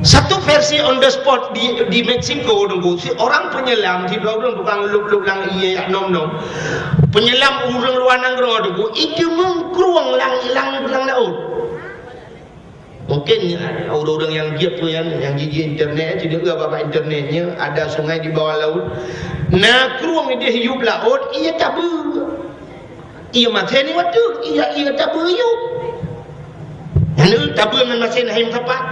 Satu versi on the spot di, di Meksiko dulu, si orang penyelam, si dua orang tukang lup-lup lang ié yak nom-nom. Penyelam urang luar nanggroe dulu, itu mengkrueng lang, lang, lang laut. Mungkin, eh, ureuëng-ureuëng nyang jeuet tu nyan, nyang jiji internet, cuma babah internet nyan, ada sungai di bawah laut. Na krueng ideh yup laôt, ié tabeue. Ié masén ié wateuek, ié, ié tabeue yup. Nyan tabeue ngon masén hai meusapat.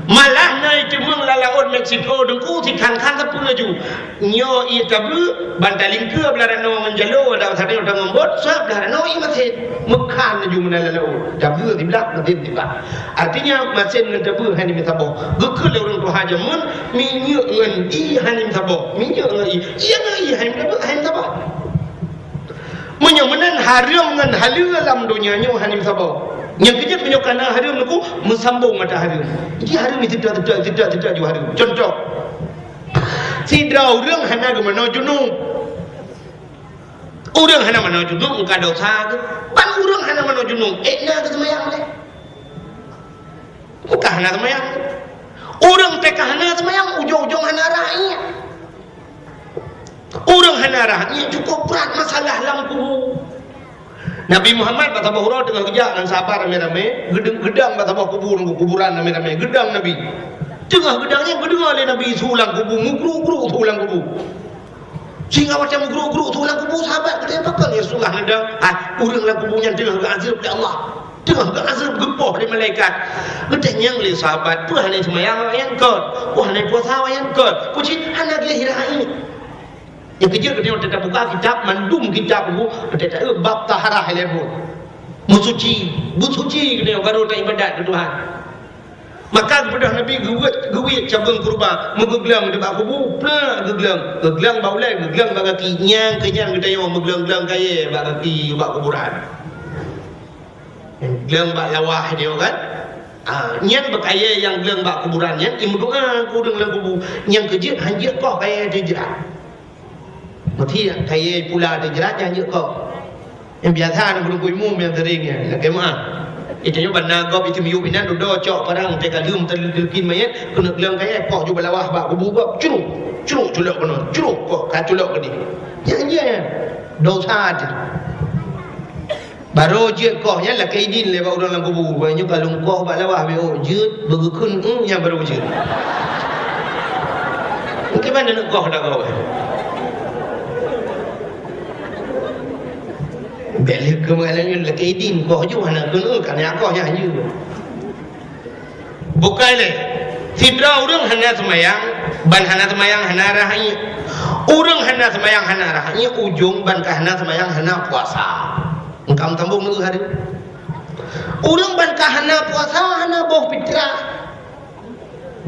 Malah na iteumeung lam laôt Meksiko, teungku, sikhan-khan sapeue laju. Nyoe ié tabeue, ban talingkeue blah ranoe ngon jaloe, dak sabe ngon bot, sabab blah ranoe ié masén. Meukhan laju meunan lam laôt. Tabeue siblah, masén siblah. Artinya, masén ngon tabeue hana meusaboh. Geukheun lé ureuëng tuha jameun, minyeuk ngon ié hana meusaboh. Minyeuk ngon ié. Ié ngon ié hana meusaboh, hana meusaboh. Meunyoe meunan hareuem ngon haleue lam donya nyoe hana meusaboh. Nyang keujeuet meunyoe kana hareuem teungku, meusambong mata hareuem. Jadi hareuem iteutak, teutak, teutak, teutak ju hareuem. Contoh, sidroe ureuëng hana geumanoe junub. Ureuëng hana manoe junub, meuka dosa geuh. Ban ureuëng hana manoe junub, ék na geuseumayang lé. Meuka hana seumayang. Ureuëng teuka hana seumayang, ujong-ujong hana rakyat. Ureuëng hana rhah ngiek cukôp brat masalah lam kubu. Nabi Muhammad bak saboh uroe teungoh geujak ngon sahabat ramé-ramé, geudang, geudang bak saboh kubu, kuburan ramé-ramé, geudang Nabi. Teungoh geudang nyan geudeungoe lé Nabi su lam kubu, meugruk-gruk su lam kubu. Sehingga watée meugruk-gruk su lam kubu, sahabat geutanya, "Pakon ya Rasulullah neudang, ah, ureuëng lam kubu nyan teungoh geuazeueb lé Allah? Teungoh geuazeueb, geupoh lé malaikat?" Geutanyong lé sahabat, "Peue hana seumayang awaknyan kon? Peue hana puasa awaknyan kon? Peue cit hana gleh rhah ngiek?" Nyang keujeuet geutanyoe tabuka kitab, mandum kitab tu, geutanyoe bab taharah ilée buet. Meusuci, beusuci geutanyoe baru taibadat keu Tuhan. Maka geubeudôh Nabi geuweuet, geuweuet cabeueng keureuba, meugeugleueng di bak kubu, plak geugleueng, geugleueng bak ulée, geugleueng bak gaki, nyang keu nyan geutanyoe meugleueng-gleueng kayée bak gaki, bak kuburan. Gleueng bak lawah nyoe kan? Ah, nyan beukayée nyang gleueng bak kuburan nyan, imeudoá keu ureuëng lam kubu. Nyang keujeuet hanjeuet koh kayée teuh jrat. Meuti kayée pula teuh jrat nyang hanjeuet koh. Nyang biasa na ureuëng imum nyang sering nyan, lakée meuah. Itu nyoe ban na gob itu miyueb inan dudoe cok parang teuka lheuem teuleukin mayét keuneuk gleueng kayée koh ju bak lawah bak kubu gob, curuk, curuk culok keunoe, curuk koh ka culok keudeh. Nyan jih nyan. Dosa jih. Barô jeuet koh nyan lakée idin lé bak ureuëng lam kubu. Bak nyoe ka lôn koh bak lawah, bèk ôk jeuet, beugeukheun, hmm, nyan barô jeuet. Mungken mana neuk koh dak koh. Bèk lé keumalan nyoe lakée idin koh ju hana kheun, hmm, ka nyan koh nyan jeuet. Bukai lé. Sidroe ureuëng hana seumayang, ban hana seumayang hana rhah ngiek. Ureuëng hana seumayang hana rhah ngiek, ujong ban ka hana seumayang hana puasa. Engkam sambong neu hari. Ureuëng ban ka hana puasa hana boh fitrah.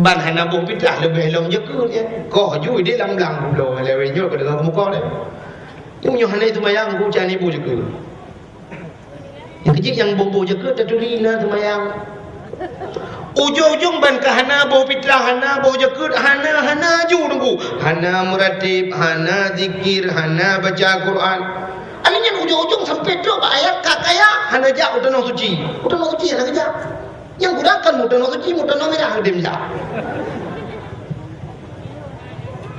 Ban hana boh fitrah leubeh lom jakeuet nyan. Koh ju idéh lam blang bloe lewée nyoe ka deungoe keumukoh lé. Nyoe nyoe hana seumayang ku cani boh jakeuet. Nyang keujeuet nyang boh-boh jakeuet taturi na seumayang. Ujong-ujong ban ka hana boh fitrah, hana boh jakeuet, hana, hana ju teungku. Hana meuratéb, hana zikir, hana baca Quran. Aneuk nyan ujong-ujong sampai trok bak ayat ka kaya, hana jak u tanoh suci. U tanoh suci hana geujak. Nyang kurang kan meuteunong suci, meuteunong mirah udeb jak.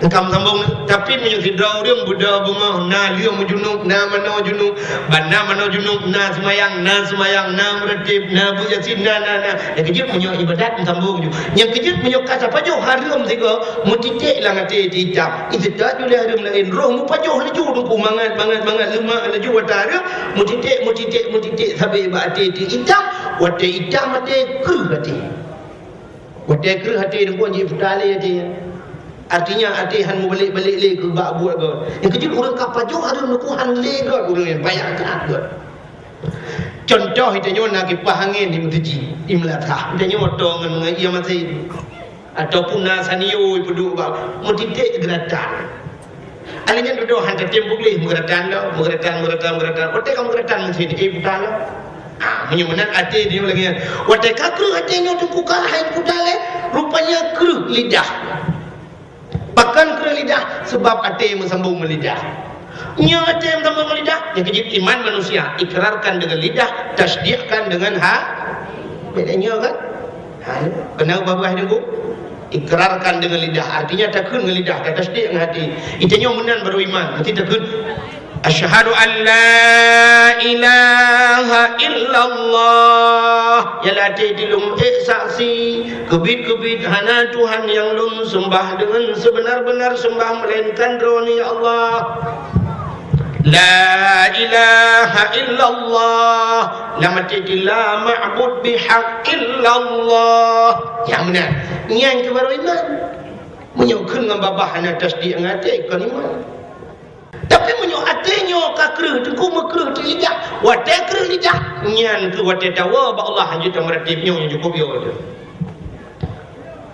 Engkam sambong, tapi meunyoe sidroe ureuëng beudôh beungoh, na lheueh meujunub, na manoe junub, ban na manoe junub, na seumayang, na seumayang, na meuratéb, na beuet Yasin, na, na, na. Nyang keujeuet meunyoe ibadat meusambong ju. Nyang keujeuet meunyoe ka tapajoh hareuem sigoe, meutiték lam até itam. Iseutôt ju lé hareuem laén, roh meupajoh laju teungku mangat, mangat, mangat leumak laju watée hareuem, meutiték, meutiték, meutiték sabe bak até itam. Watée itam até, kreueh até. Watée kreueh até teungku jih peutah lé até. Artinya até han meubalek-balek lé keu bak buet geuh. Nyang keujeuet ureuëng ka pajoh hareuem teungku han lé geuh ureuëng nyan, payah that geuh. Cuntoh, geutanyoe na kipah angén di meuseujid, di meulasah. Geutanyoe moto ngon, ngon ié masin. Ataupun na sanio ipeuduek bak meutiték geuratan. Aneuk nyan dudoe han tatem puléh, meugeuratan lom, meugeuratan, meugeuratan, meugeuratan. Watée ka meugeuratan meuseujid, eh, buta lom. Ah, meunyoe meunan até nyoe lagée nyan. Watée ka kreueh até nyoe teungku ka hai buta lé, rupanya kreueh lidah. Pakon kreueh lidah? Sebab até meusambong ngon lidah. Nyoe até meusambong ngon lidah, nyang keujeuet iman manusia, ikrarkan dengan lidah, tasdikkan dengan ha-, beda nyoe kan? Ha, kenapa buah itu? Ikrarkan dengan lidah, artinya takheun ngon lidah, tatasdik ngon até. Itu nyoe meunan baru iman, mesti takheun, "Asyhadu an la ilaha illallah." Ya, lam até lôn ék saksi, keubiet-keubiet hana Tuhan nyang lôn seumbah deungon seubeuna-beuna seumbah meulainkan Droeneuh, ya Allah. La ilaha illallah. Lam até la ma'bud bihaq illallah. Nyang meunan. Nyan keuh baru iman. Meunyoe kheun ngon babah hana tasdik ngon até, kon iman. Tapi meunyoe até nyoe ka kreueh, teungku meukreueh di lidah, watée kreueh lidah, nyan keuh watée tawoe bak Allah hanjeuet tameuratéb nyoe nyang cukup yo teuh.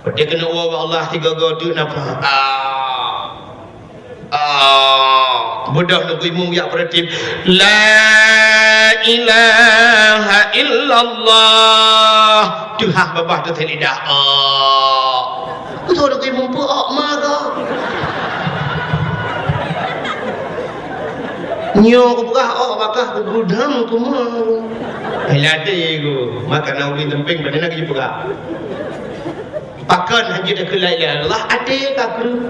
Watée keuneuk woe bak Allah sigoe-goe teuk nafah. Ah. Ah. Beudôh neugui mung jak meuratéb. La ilaha illallah. Teuhah babah teuh lidah. Ah. Beutôi lagée muphom ôk ma ka. Nyoe kupeugah ôk bakah kugudang teuma. Hai até ku, maka na ulih tempeng bak na keu peugah. Pakon hanjeuet takheun la ilaha illallah, até ka kreueh.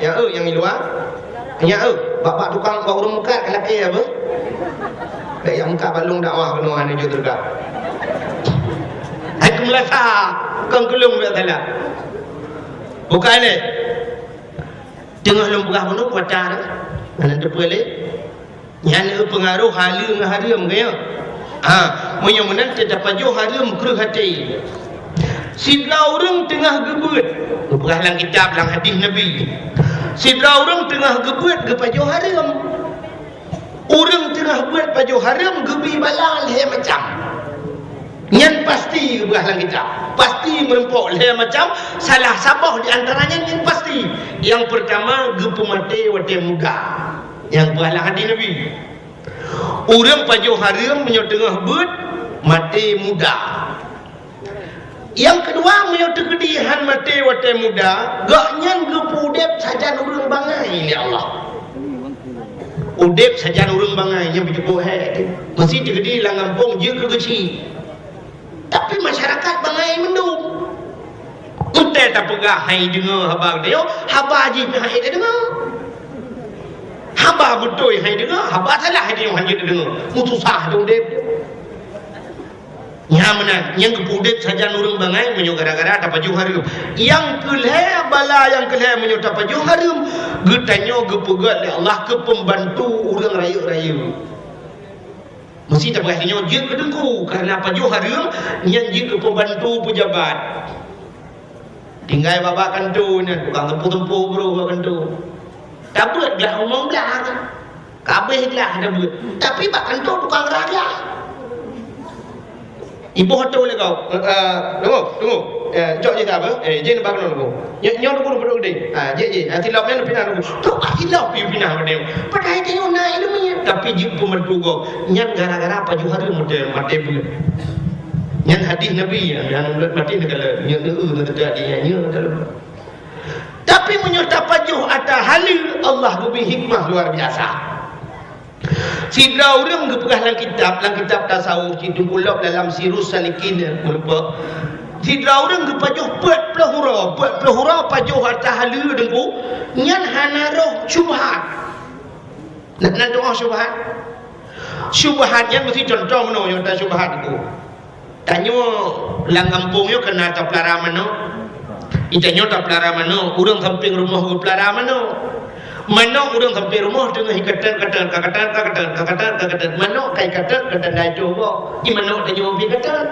Nyang eu nyang di luwa. Nyang eu bak-bak tukang bak ureuëng meukat ka lakée apa? Bèk nyang meukat bak lôn dakwah keunoe hana jeuet teuga. Hai keumeulasa, kon keu lôn bèk salah. Bukai lé. Teungoh lôn peugah bunoe kuasa dah. Hana teupeue lé. Nyan peungaroh halal ngon hareuem, ka nyo? Ha, meunyoe meunan teudapat jih hareuem kreueh até. Sidroe ureuëng teungoh geubeuet, geupeugah lam kitab, lam hadis Nabi. Sidroe ureuëng teungoh geubeuet geupajoh hareuem. Ureuëng teungoh beuet pajoh hareuem geubi bala lhée macam. Nyan pasti geupeugah lam kitab. Pasti meurumpok lhée macam, salah saboh di antara nyan nyan pasti. Nyang peurtama geupeumaté watée muda. Nyang peugah lam hadis Nabi. Ureuëng pajoh hareuem meunyoe teungoh beuet, maté muda. Nyang keudua, meunyoe teukeudi hán maté watée muda, gobnyan geupeuudeb sajan ureuëng bangai lé Allah. Udeb sajan ureuëng bangai nyang beujeuet boh hék teuh. Meusi teukeudi lam gampông jeuet keu geuchik. Tapi masyarakat bangai mandum. Entée tapeugah hai deungoe haba geutanyoe, haba jih pih hai tadeungoe. Haba beutôi hai deungoe, haba salah hai deungoe, hana jeuet deungoe. Meususah teuh udeb. Nyan meunan, nyang geupeuudeb sajan ureuëng bangai meunyoe gara-gara tapajoh hareuem. Nyang keu lhée, bala nyang keu lhée meunyoe tapajoh hareuem, geutanyoe geupeugét lé Allah keu peumbantu ureuëng rayeuk-rayeuk. Meusi tapeugah nyoe jeuet keu teungku, kareuna pajoh hareuem nyan jeuet keu peumbantu peujabat. Tinggai bak-bak kantô nyan, tukang teumpo-teumpo brôh bak kantô. Tabeuet glah umong blah, ka abéh glah tabeuet. Tapi bak kantô tukang rah glah. Iboh atô lé gob. Eh, eh, tunggu, tunggu. Eh, cok jih sabe. Eh, jih bak keunoe tunggu. Nyoe, nyoe tunggu, tunggu, tunggu, deh. Ha, jih, jih. Ha, silop nyan pinah tunggu. Tu bak silop pi pinah bak nyoe. Padahai tanyoe na ileumèe, tapi jeuet peumantu gob. Nyan gara-gara pajoh hareuem maté, maté beuet. Nyan hadih Nabi, nyan, nyan maté neukalon. Nyoe, nyoe, nyoe, nyoe, nyoe, nyoe. Tapi meunyoe tapajoh ata haleue, Allah geubri hikmah luar biasa. Sidroe ureuëng geupeugah lam kitab, lam kitab tasawuf cit teungku lom dalam Sirus Salikin, eh, meureumpok. Sidroe ureuëng geupajoh peuet ploh uroe, peuet ploh uroe pajoh ata haleue teungku, nyan hana roh syubhat. Na, na tu'oh syubhat? Syubhat nyan meusi contoh meunoe nyang ta syubhat teungku. Tanyoe lam gampông nyoe ka na tapeulara manok. Di tanyoe tapeulara manok, ureuëng sampéng rumoh geupeulara manok. Manok ureuëng sampéng rumoh teungoh iketet-ketet, ka ketet, ka ketet, ka ketet, ka ketet. Manok ka iketet, ka tanda itu boh. Di manok tanyoe pih ketet.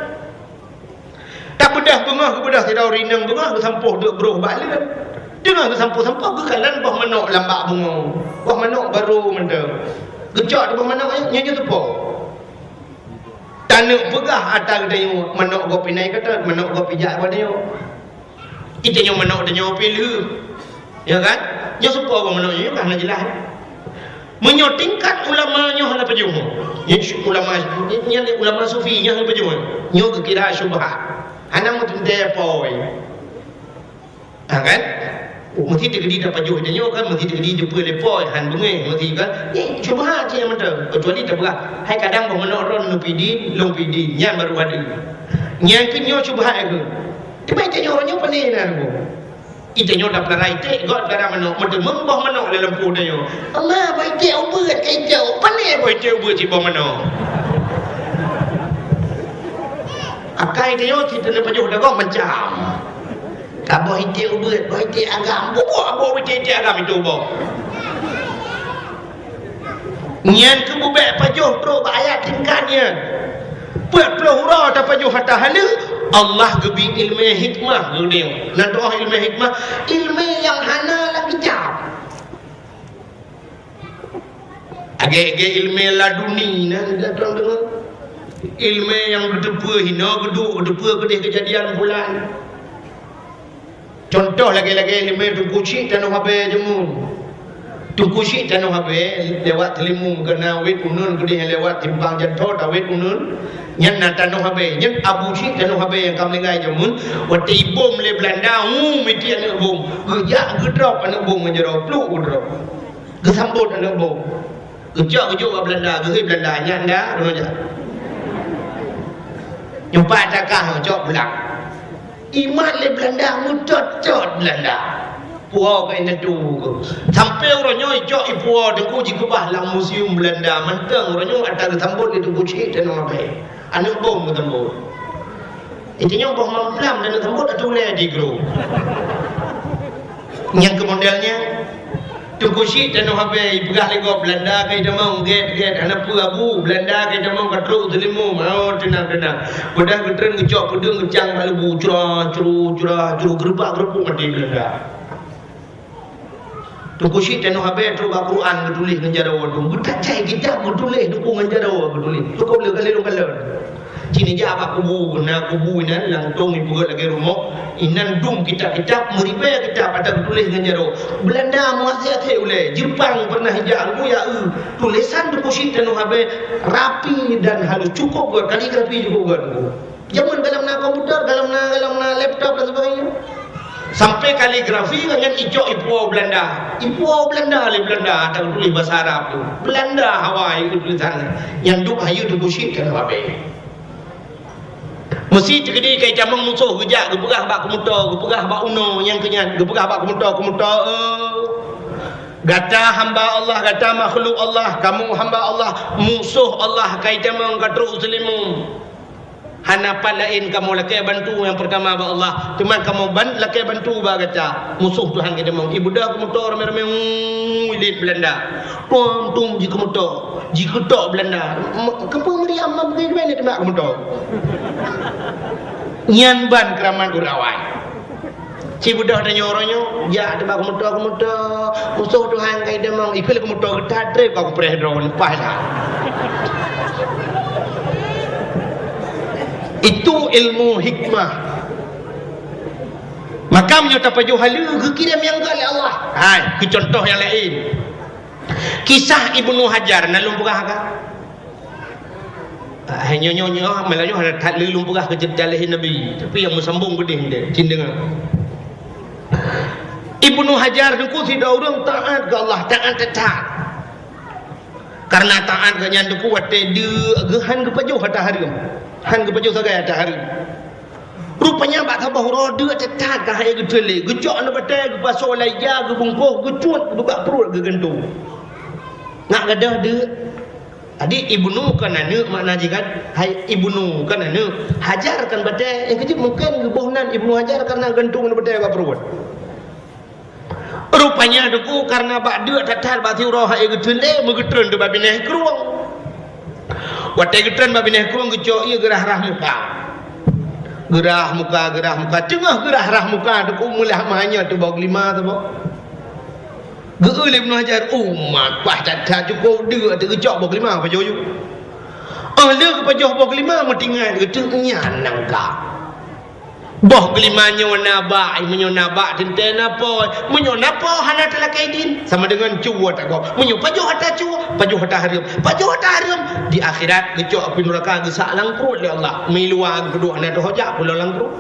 Tapeugah beungoh, geubeudôh sidroe ureuëng inong beungoh, geusampôh duek brôh bak leuen. Teungoh geusampôh-sampôh, geukalon boh manok lam bak beungoh. Boh manok barô mantong. Geucok di boh manok nyan, nyan, nyan teupo. Taneuk peugah ata geutanyoe, manok gob pih na iketet, manok gob pih jak bak tanyoe. Di tanyoe manok tanyoe pih lheueh. Ya kan? Nyoe soe po manok nyoe, nyoe kan hana jeulaih. Meunyoe tingkat ulama nyoe hana pajoh. Nyoe ulama, nyoe ulama sufi nyoe hana pajoh. Nyoe geukira syubhat. Hana meuteuntèe poi. Ha kan? Meusti teukeudi tapajoh tanyoe kan, meusti teukeudi jeuet peuleupoi, han beungéh, meusti kan. Nyan syubhat cit nyang mantong. Kecuali tapeugah, hai kadang boh manok droen neupeudin, lôn peudin, nyan baru ada. Nyan keuh nyoe syubhat keuh. Teuma tanyoe nyoe pane na nyoe. Di tanyoe tapeulara iték, gob tapeulara manok, meuteumé boh manok lam lampôh tanyoe. Allah, boh iték ubeuet ka iték, pane boh iték ubeuet cit boh manok. Akai tanyoe cit tapajoh dagoe macam. Ka boh iték ubeuet, boh iték agam, bubuak boh iték-iték agam itu boh. Nyan keuh bubek pajoh trok bak ayat tingkat nyan. Peuet ploh uroe tapajoh ata haleue, Allah geubri ileumèe hikmah geuh nyoe. Na tu'oh ileumèe hikmah, ileumèe nyang hana lam kitab. Agèe-agèe ileumèe laduni na, na tu'oh deungö. Ileumèe nyang geuteupeue hinoe geuduek, geuteupeue keudeh keujadian bulan. Contoh lagèe-lagèe ileumèe Teungku Chik Tanoh Abèe jameun. Teungku Chik Tanoh Abèe lewat Teulimu, keunan wét uneun keudeh lewat simpang Janto, tawét uneun. Nyan na Tanoh Abèe, nyan Abu Chik Tanoh Abèe nyang ka meuninggai jameun. Watèe ibom lé Beulanda, hu, meuti aneuk bom. Geujak geudrop aneuk bom ngon jaroe, pluk geudrop. Geusambot aneuk bom. Geucok geujok bak Beulanda, geuhôi Beulanda, nyan dah, runoe jak. Nyoe pat takah, cok pulang. Imat lé Beulanda, meutot-tot Beulanda. Puwoe keu ineuk tu. Sampoe uroe nyoe icok ipuwoe Teungku jikeubah lam museum Beulanda. Mantong uroe nyoe ata geusambot lé Teungku Chik Tanoh Abèe. Aneuk bom geusambot. Itu nyoe boh mamplam dan geusambot ata ulèe di gru. Nyang keu model nyan. Teungku Chik Tanoh Abèe, ipeugah lé gob Beulanda ka itamong, gèt, gèt, hana peue Abu, Beulanda ka itamong ka trok Teulimu, oh, teunang, teunang. Padahai geutreun geucok peudeueng geucang bak leubu, cura, curu, cura, curu, geureubak, geureubak maté Beulanda. Teungku Chik Tanoh Abèe trok bak Quran geutuléh ngon jaroe tu. Geutacai kitab geutuléh, teungku ngon jaroe geutuléh. Cukup le kali lôn kalon. Ini jak bak kubu, na kubu inan lantong ibuet lagèe rumoh, inan dum kitab-kitab, meuribèe kitab ata geutuléh ngon jaroe. Beulanda meuaséh-aséh ulèe, Jepang pernah ijak, ya, eu, tulésan Teungku Chik Tanoh Abèe rapi dan halus, cukôp gèt, kaligrafi cukôp gèt. Jameun gohlom na komputer, gohlom na, gohlom na laptop dan sebagainya. Sampai kaligrafi nyan icok ipuwoe Beulanda. Ipuwoe Beulanda lé Beulanda, ata geutuléh basa Arab tu. Beulanda hawa tulésan nyan. Nyan duek hayeue Teungku Chik Tanoh Abèe. Meusi teukeudi ka itamong musoh geujak geupeugah bak keumeutô, geupeugah bak unoe nyang keu nyan, geupeugah bak keumeutô, keumeutô, eh, gata hamba Allah, gata makhluk Allah, kamoe hamba Allah, musoh Allah ka itamong ka trôk u Seulimeum. Hana pat laén kamoe lakèe bantu nyang peurtama bak Allah, teuma kamoe ban-, lakèe bantu bak gata. Musoh Tuhan ka itamong. Ibeudôh keumeutô ramé-ramé, uu, ilét Beulanda. Tum-tum jikeumeutô, jikeutok Beulanda. M-, keupeue Maryam ma beugèt-beugèt teumak keumeutô. Nyan ban keuramat ureueng awai. Ci beudôh tanyoe uroe nyoe, jak teuba keumeutô-keumeutô, musoh Tuhan ka itamong, ikheun lé keumeutô geutat trép ka kupreh droe, leupah that. Itu ilmu hikmah. Maka meunyoe tapajoh haleue, geukirém nyang gèt lé Allah. Hai, keu cuntoh nyang laén. Kisah Ibnu Hajar na lôn peugah ka. Ah, nyoe, nyoe, nyoe, malah nyoe hana that lé lôn peugah keu ceurita lahé Nabi, tapi nyang meusambong keudéh ndeh, cit deungö. Ibnu Hajar Teungku sidroe ureueng taat keu Allah, taat that-that. Kareuna taat geuh nyan Teungku watèe deuk geuh han geupajoh ata hareuem. Han geupajoh sagai ata hareuem. Rupanya bak saboh uroe deuk that-that ka han geuteulé, geucok nibak batèe, geupasoe lam ija, geubungkôh, geucut, geubeuet bak pruet, geugantung. Ngat gadôh deuk. Jadi, Ibnu kon aneuk makna jih kan? Hai, Ibnu kon aneuk. Hajar kan batèe. Nyang keujeuet mungken geuboh nan Ibnu Hajar kareuna gantung nibak batèe bak pruet. Rupanya Teungku kareuna bak deuk that-that bak siuroe han geuteulé, meugeutreun teuk bak binéh krueng. Watèe geutreun bak binéh krueng geucok ié geurah-rah muka. Geurah muka, geurah muka. Teungoh geurah-rah muka Teungku meulah manyot teuh boh geulima saboh. Geu-eu lé Ibnu Hajar, umat paih that-that cukôp deuk teuh geucok boh geulima pajoh yue. Óh lheueh geupajoh boh geulima meutinggai geuteuk nyan nangka. Boh geulima nyoe na bak, meunyoe na bak teuntèe na po, meunyoe na po hana talakèe idin, sama deungon cue ata gob. Meunyoe pajoh ata cue, pajoh ata hareuem, pajoh ata hareuem, di akhirat geucok apui nuraka geusak lam pruet lé Allah. Meuiluwa geupeuduek hana teuhojak pulo lam pruet.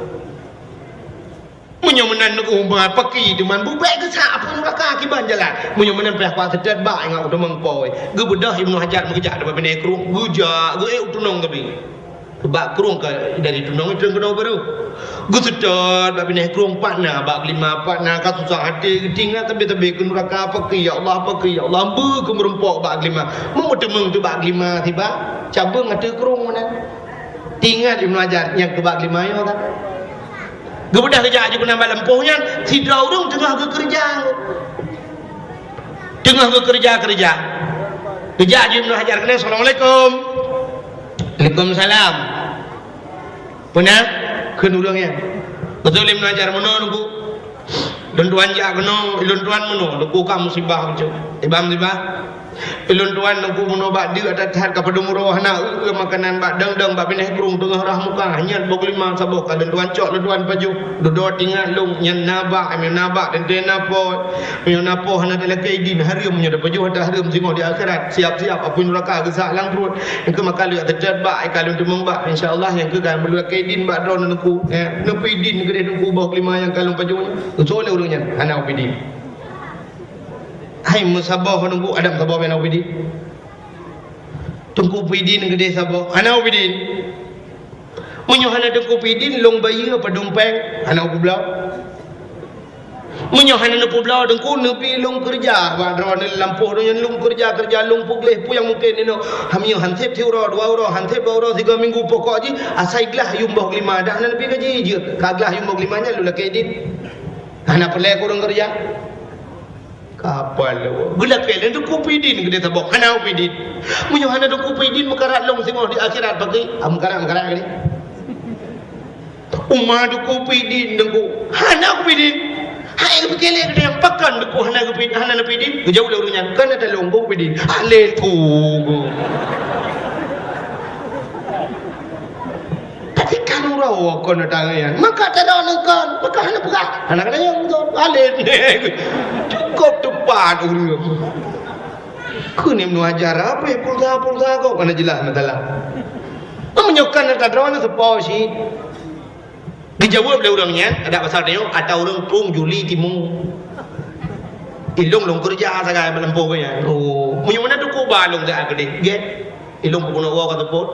Meunyoe meunan umat paki teuma bubèk geusak apui nuraka kiban jalan. Meunyoe meunan payah kuat seutôt bak ingat u teumong poi. Geubeudôh Ibnu Hajar meugeujak teuma binéh krueng, geujak geuék u tunong geubi. Bak krueng ka dari tunong itreun keunoe baroe. Geuseutôt bak binéh krueng pat na bak geulima, pat na ka susah até, geutinggai sabé-sabé keu nuraka, paki ya Allah, paki ya Allah, beu keu meurumpok bak geulima. Meumeuteumong teuh bak geulima siba, cabeueng ateueh krueng meunan. Tingat Ibnu Hajar nyang keu bak geulima nyoe ka. Geubeudôh geujak aju keunan bak lampôh nyan, sidroe ureueng teungoh geukeureuja. Teungoh geukeureuja-keureuja. Geujak aju Ibnu Hajar keunan, "Assalamualaikum." "Waalaikumsalam." "Peue na?" kheun ureueng nyan. Geutanyong lé Ibnu Hajar, "Meunoe Teungku. Lôn tuan jak keunoe, lôn tuan meunoe, Teungku ka musibah bacut." "Iban musibah?" "Ilôn tuan Teungku meunoe bak deuk that-that ka padum uroe hana eu-eu makanan bak dong-dong bak binéh krueng teungoh rah muka, hanyot boh geulima saboh ka lôn tuan cok lôn tuan pajoh. Dudoe tingat lôn nyan na bak, meunyoe na bak teuntèe na po, meunyoe na po hana talakèe idin hareuem, meunyoe tapajoh ata hareuem singoh di akhirat, siap-siap apui nuraka geusak lam pruet. Engkeu maka lôn seutôt bak, ka lôn teumong bak, insya Allah nyang keu ka lôn lakèe idin bak droeneuh Teungku, eh, neupeu idin keudéh Teungku boh geulima nyang ka lôn pajoh nyan." Geuseuôt lé ureueng nyan, "Hana upeu idin." Hai meusaboh Teungku, adam saboh bèk na upeu idin. Teungku peuidin keudéh saboh, "Hana upeu idin." "Meunyoe hana Teungku peuidin, lôn bayeue padum pèng, hana upeu bloe." "Meunyoe hana neupeu bloe Teungku, neubi lôn keureuja bak droeneuh lampôh donya, lôn keureuja-keureuja, lôn peugleh peue nyang mungken inoe. Meunyoe han sép siuroe, dua uroe, han sép dua uroe, sigoe minggu, pokok jih asai glah yuem boh geulima, dak hana neubi gaji jeuet. Ka glah yuem boh geulima nyan lôn lakèe idin. Hana peureulèe keu ureueng keureuja." Kapal lôn. Geulakèe lé Teungku peuidin keudéh saboh, "Hana upeu idin." "Meunyoe hana Teungku peuidin, meukarat lôn singoh di akhirat paki." Ah, meukarat, meukarat keudéh. "Uma Teungku peuidin Teungku." "Hana upeu idin." "Hai geupike lé keudéh, pakon Teungku hana geupeu-, hana neupeu idin?" Geujaweueb lé ureueng nyan, "Kan ata lôn peuidin." "Ah, lé Teungku." Rawa kon datang nyan. Maka tadong kon, maka hana peugah. Hana keuneuk nyan beutôi. Alet. Cukôp teupat ureueng. Keuneuk meuajar apa pulsa-pulsa kok hana jeulaih masalah. Meunyoe kan tadong seupôt cit. Geujaweueb lé ureueng nyan, adak basa tanyoe, ata ureueng krueng Juli Timu. Ilong lôn keureuja sagai bak lampôh nyan. Oh, meunyoe meunan teungku ba lôn gak keudeh. Gét. Ilong peubunoe woe ka seupôt.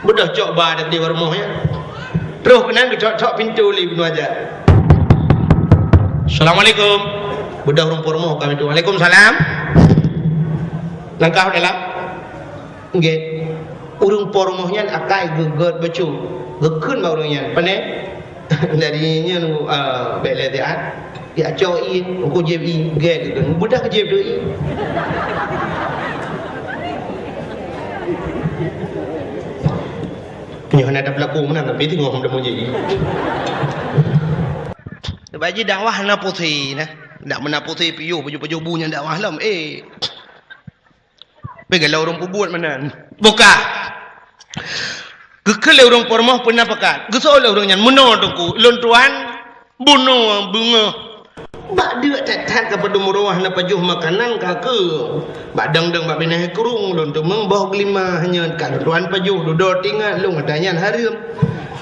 Beudôh cok ba dikeudeh bak rumoh nyan. Troh keunan geucok-cok pintoe lé Ibnu Hajar. "Assalamualaikum." Beudôh ureueng po rumoh ka pintoe. "Waalaikumsalam." Langkah dalam. Nggih. Ureueng po rumoh nyan akai geugét bacut. Geukheun bak ureueng nyan. Pane? Dari nyan, ah, bèk lé siat. Geujak cok ié, geujép ié, gét geukheun. Beudôh geujép dua ié. Nyoe hana ada pelaku meunan, tapi teungoh meunan jép ié. Bak jih dakwah hana pusé nah. Dak meunan pusé piôh pajoh-pajoh bu nyan dakwah lom. Eh. Pih galak ureueng peubuet meunan. Buka. Geukheun lé ureueng po rumoh peuna pakat. Geuseuôt lé ureueng nyan, "Meunoe teungku, lôn tuan bunoe beungoh." Bak deuk that-that ka padum uroe hana pajoh makanan ka keu. Bak dang-dang bak binéh krueng lôn teumeung boh geulima hanya ka lôn tuan pajoh, dudoe tingat lôn ata nyan hareuem.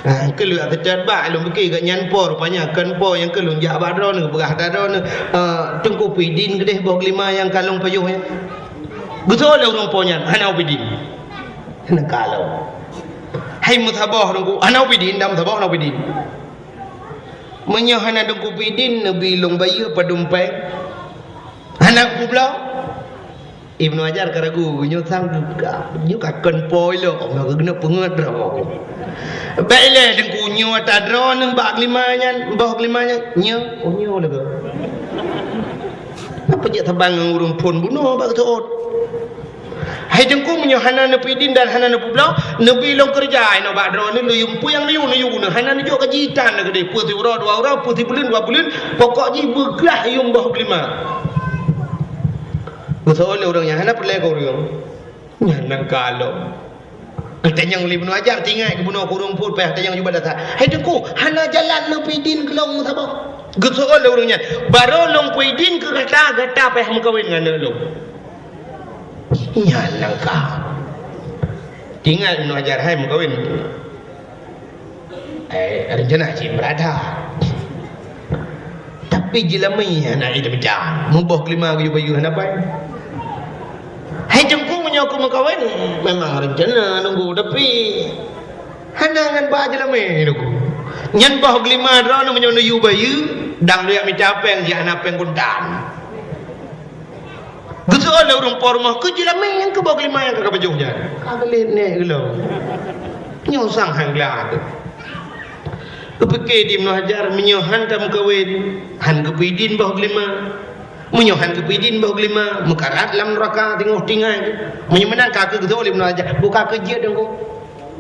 Ha, keu lôn ata that bak lôn pike gobnyan po, rupanya kon po nyang keu lôn jak bak droeneuh, peugah ata droeneuh, "Eh, Teungku Pidin keudeh boh geulima nyang ka lôn pajoh nyan." Geuseuôt lé ureueng po nyan, "Hana ubé dien." Hana ka lom. "Hai meusaboh Teungku, hana ubé dien, dak meusaboh hana ubé dien." "Meunyoe hana Teungku Pidin, neubi lôn bayeue padum péng." "Hana kubloe." Ibnu Hajar ka ragu, nyoe sang ka, nyoe ka kon po ilok, nyoe keuneuk peungeut droe. "Bèk ilée Teungku, nyoe ata droeneuh bak geulima nyan, boh geulima nyan." "Nyoe?" "Oh, nyoe lagèe." Napa jak saban ngon ureueng phôn bunoe bak geuseuôt? "Hai Teungku, meunyoe hana neupeuidin dan hana neupubloe, neubi lôn keureuja inoe bak droeneuh, neuyue peue nyang neuyue, neuyue, hana neujok gaji tan lagèe deh, peue siuroe dua uroe, peue sibuleuen dua buleuen, pokok jih beugrah yuem boh geulima." Geuseuôt lé ureueng nyan, hana peureulèe keu ureueng. Nyan nyang ka lom. Geutanyong lé Ibnu Hajar, teuingat keu bunoe keu ureueng phôn payah tanyong jubah dasar. "Hai Teungku, hana jalan neupeuidin keu lôn saboh?" Geuseuôt lé ureueng nyan, "Barô lôn peuidin keu gata, gata payah meukawen ngon aneuk lôn." Nyan nyang ka. Teuingat Ibnu Hajar, hai meukawen. Eh, rencana cit meurada. Tapi jeulamé hana ideh mita. Muboh keulima geuyue bayeue hana pai. Hai Teungku, meunyoe keu meukawen, memang rencana nunggu, tapi hana ngon ba jeulamé nunggu. Nyan boh keulima droeneuh meunyoe neuyue bayeue, dang lôn jak mita péng, jak hana péng kontan. Geuseuôt lé ureueng po rumoh, "Keu jeulamé nyang keu boh geulima nyang ka kapajoh nyan?" Ka geulet nèk geulom. Nyoe sang han gleh. Geupike di Ibnu Hajar, meunyoe han tameukawen, han geupeuidin boh geulima. Meunyoe han geupeuidin boh geulima, meukarat lam neuraka teungoh tinggai. Meunyoe meunan ka keu geuseuôt lé Ibnu Hajar, buka keu jeuet Teungku.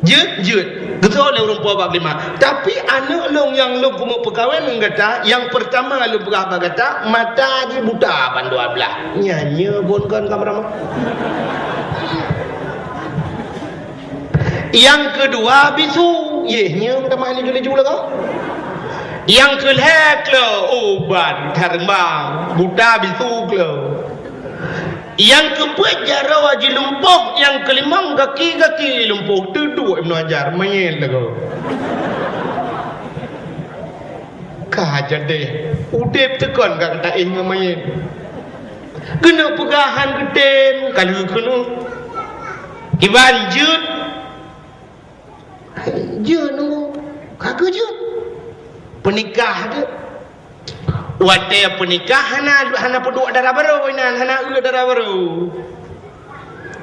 Jeuet, jeuet. Geuseuôt lé ureueng po bak geulima. Tapi aneuk lôn nyang lôn keumeung peukawen ngon gata, nyang peurtama lôn peugah bak gata, mata jih buta ban dua blah. Nyan nyoe phon kon ka meuramah. Nyang keudua bisu, yeh nyoe meutamah laju-laju lagoe. Nyang keulhèe kleu, oh ban thareumbang, buta bisu kleu. Nyang keupeuet jaroe jilumpoh, nyang keulimong gaki-gaki lumpoh. Teuduek Ibnu Hajar, manyét lagoe. Ka jadeh, udeb teukon ka taéh ngon manyét. Keuneuk peugah han geutem, ka lheueh keunoe. Kiban jeuet, jeuet nunggu, ka keu jeuet. Peunikah jeuet. Watèe peunikah hana, hana peuduek dara barô inan, hana eu dara barô.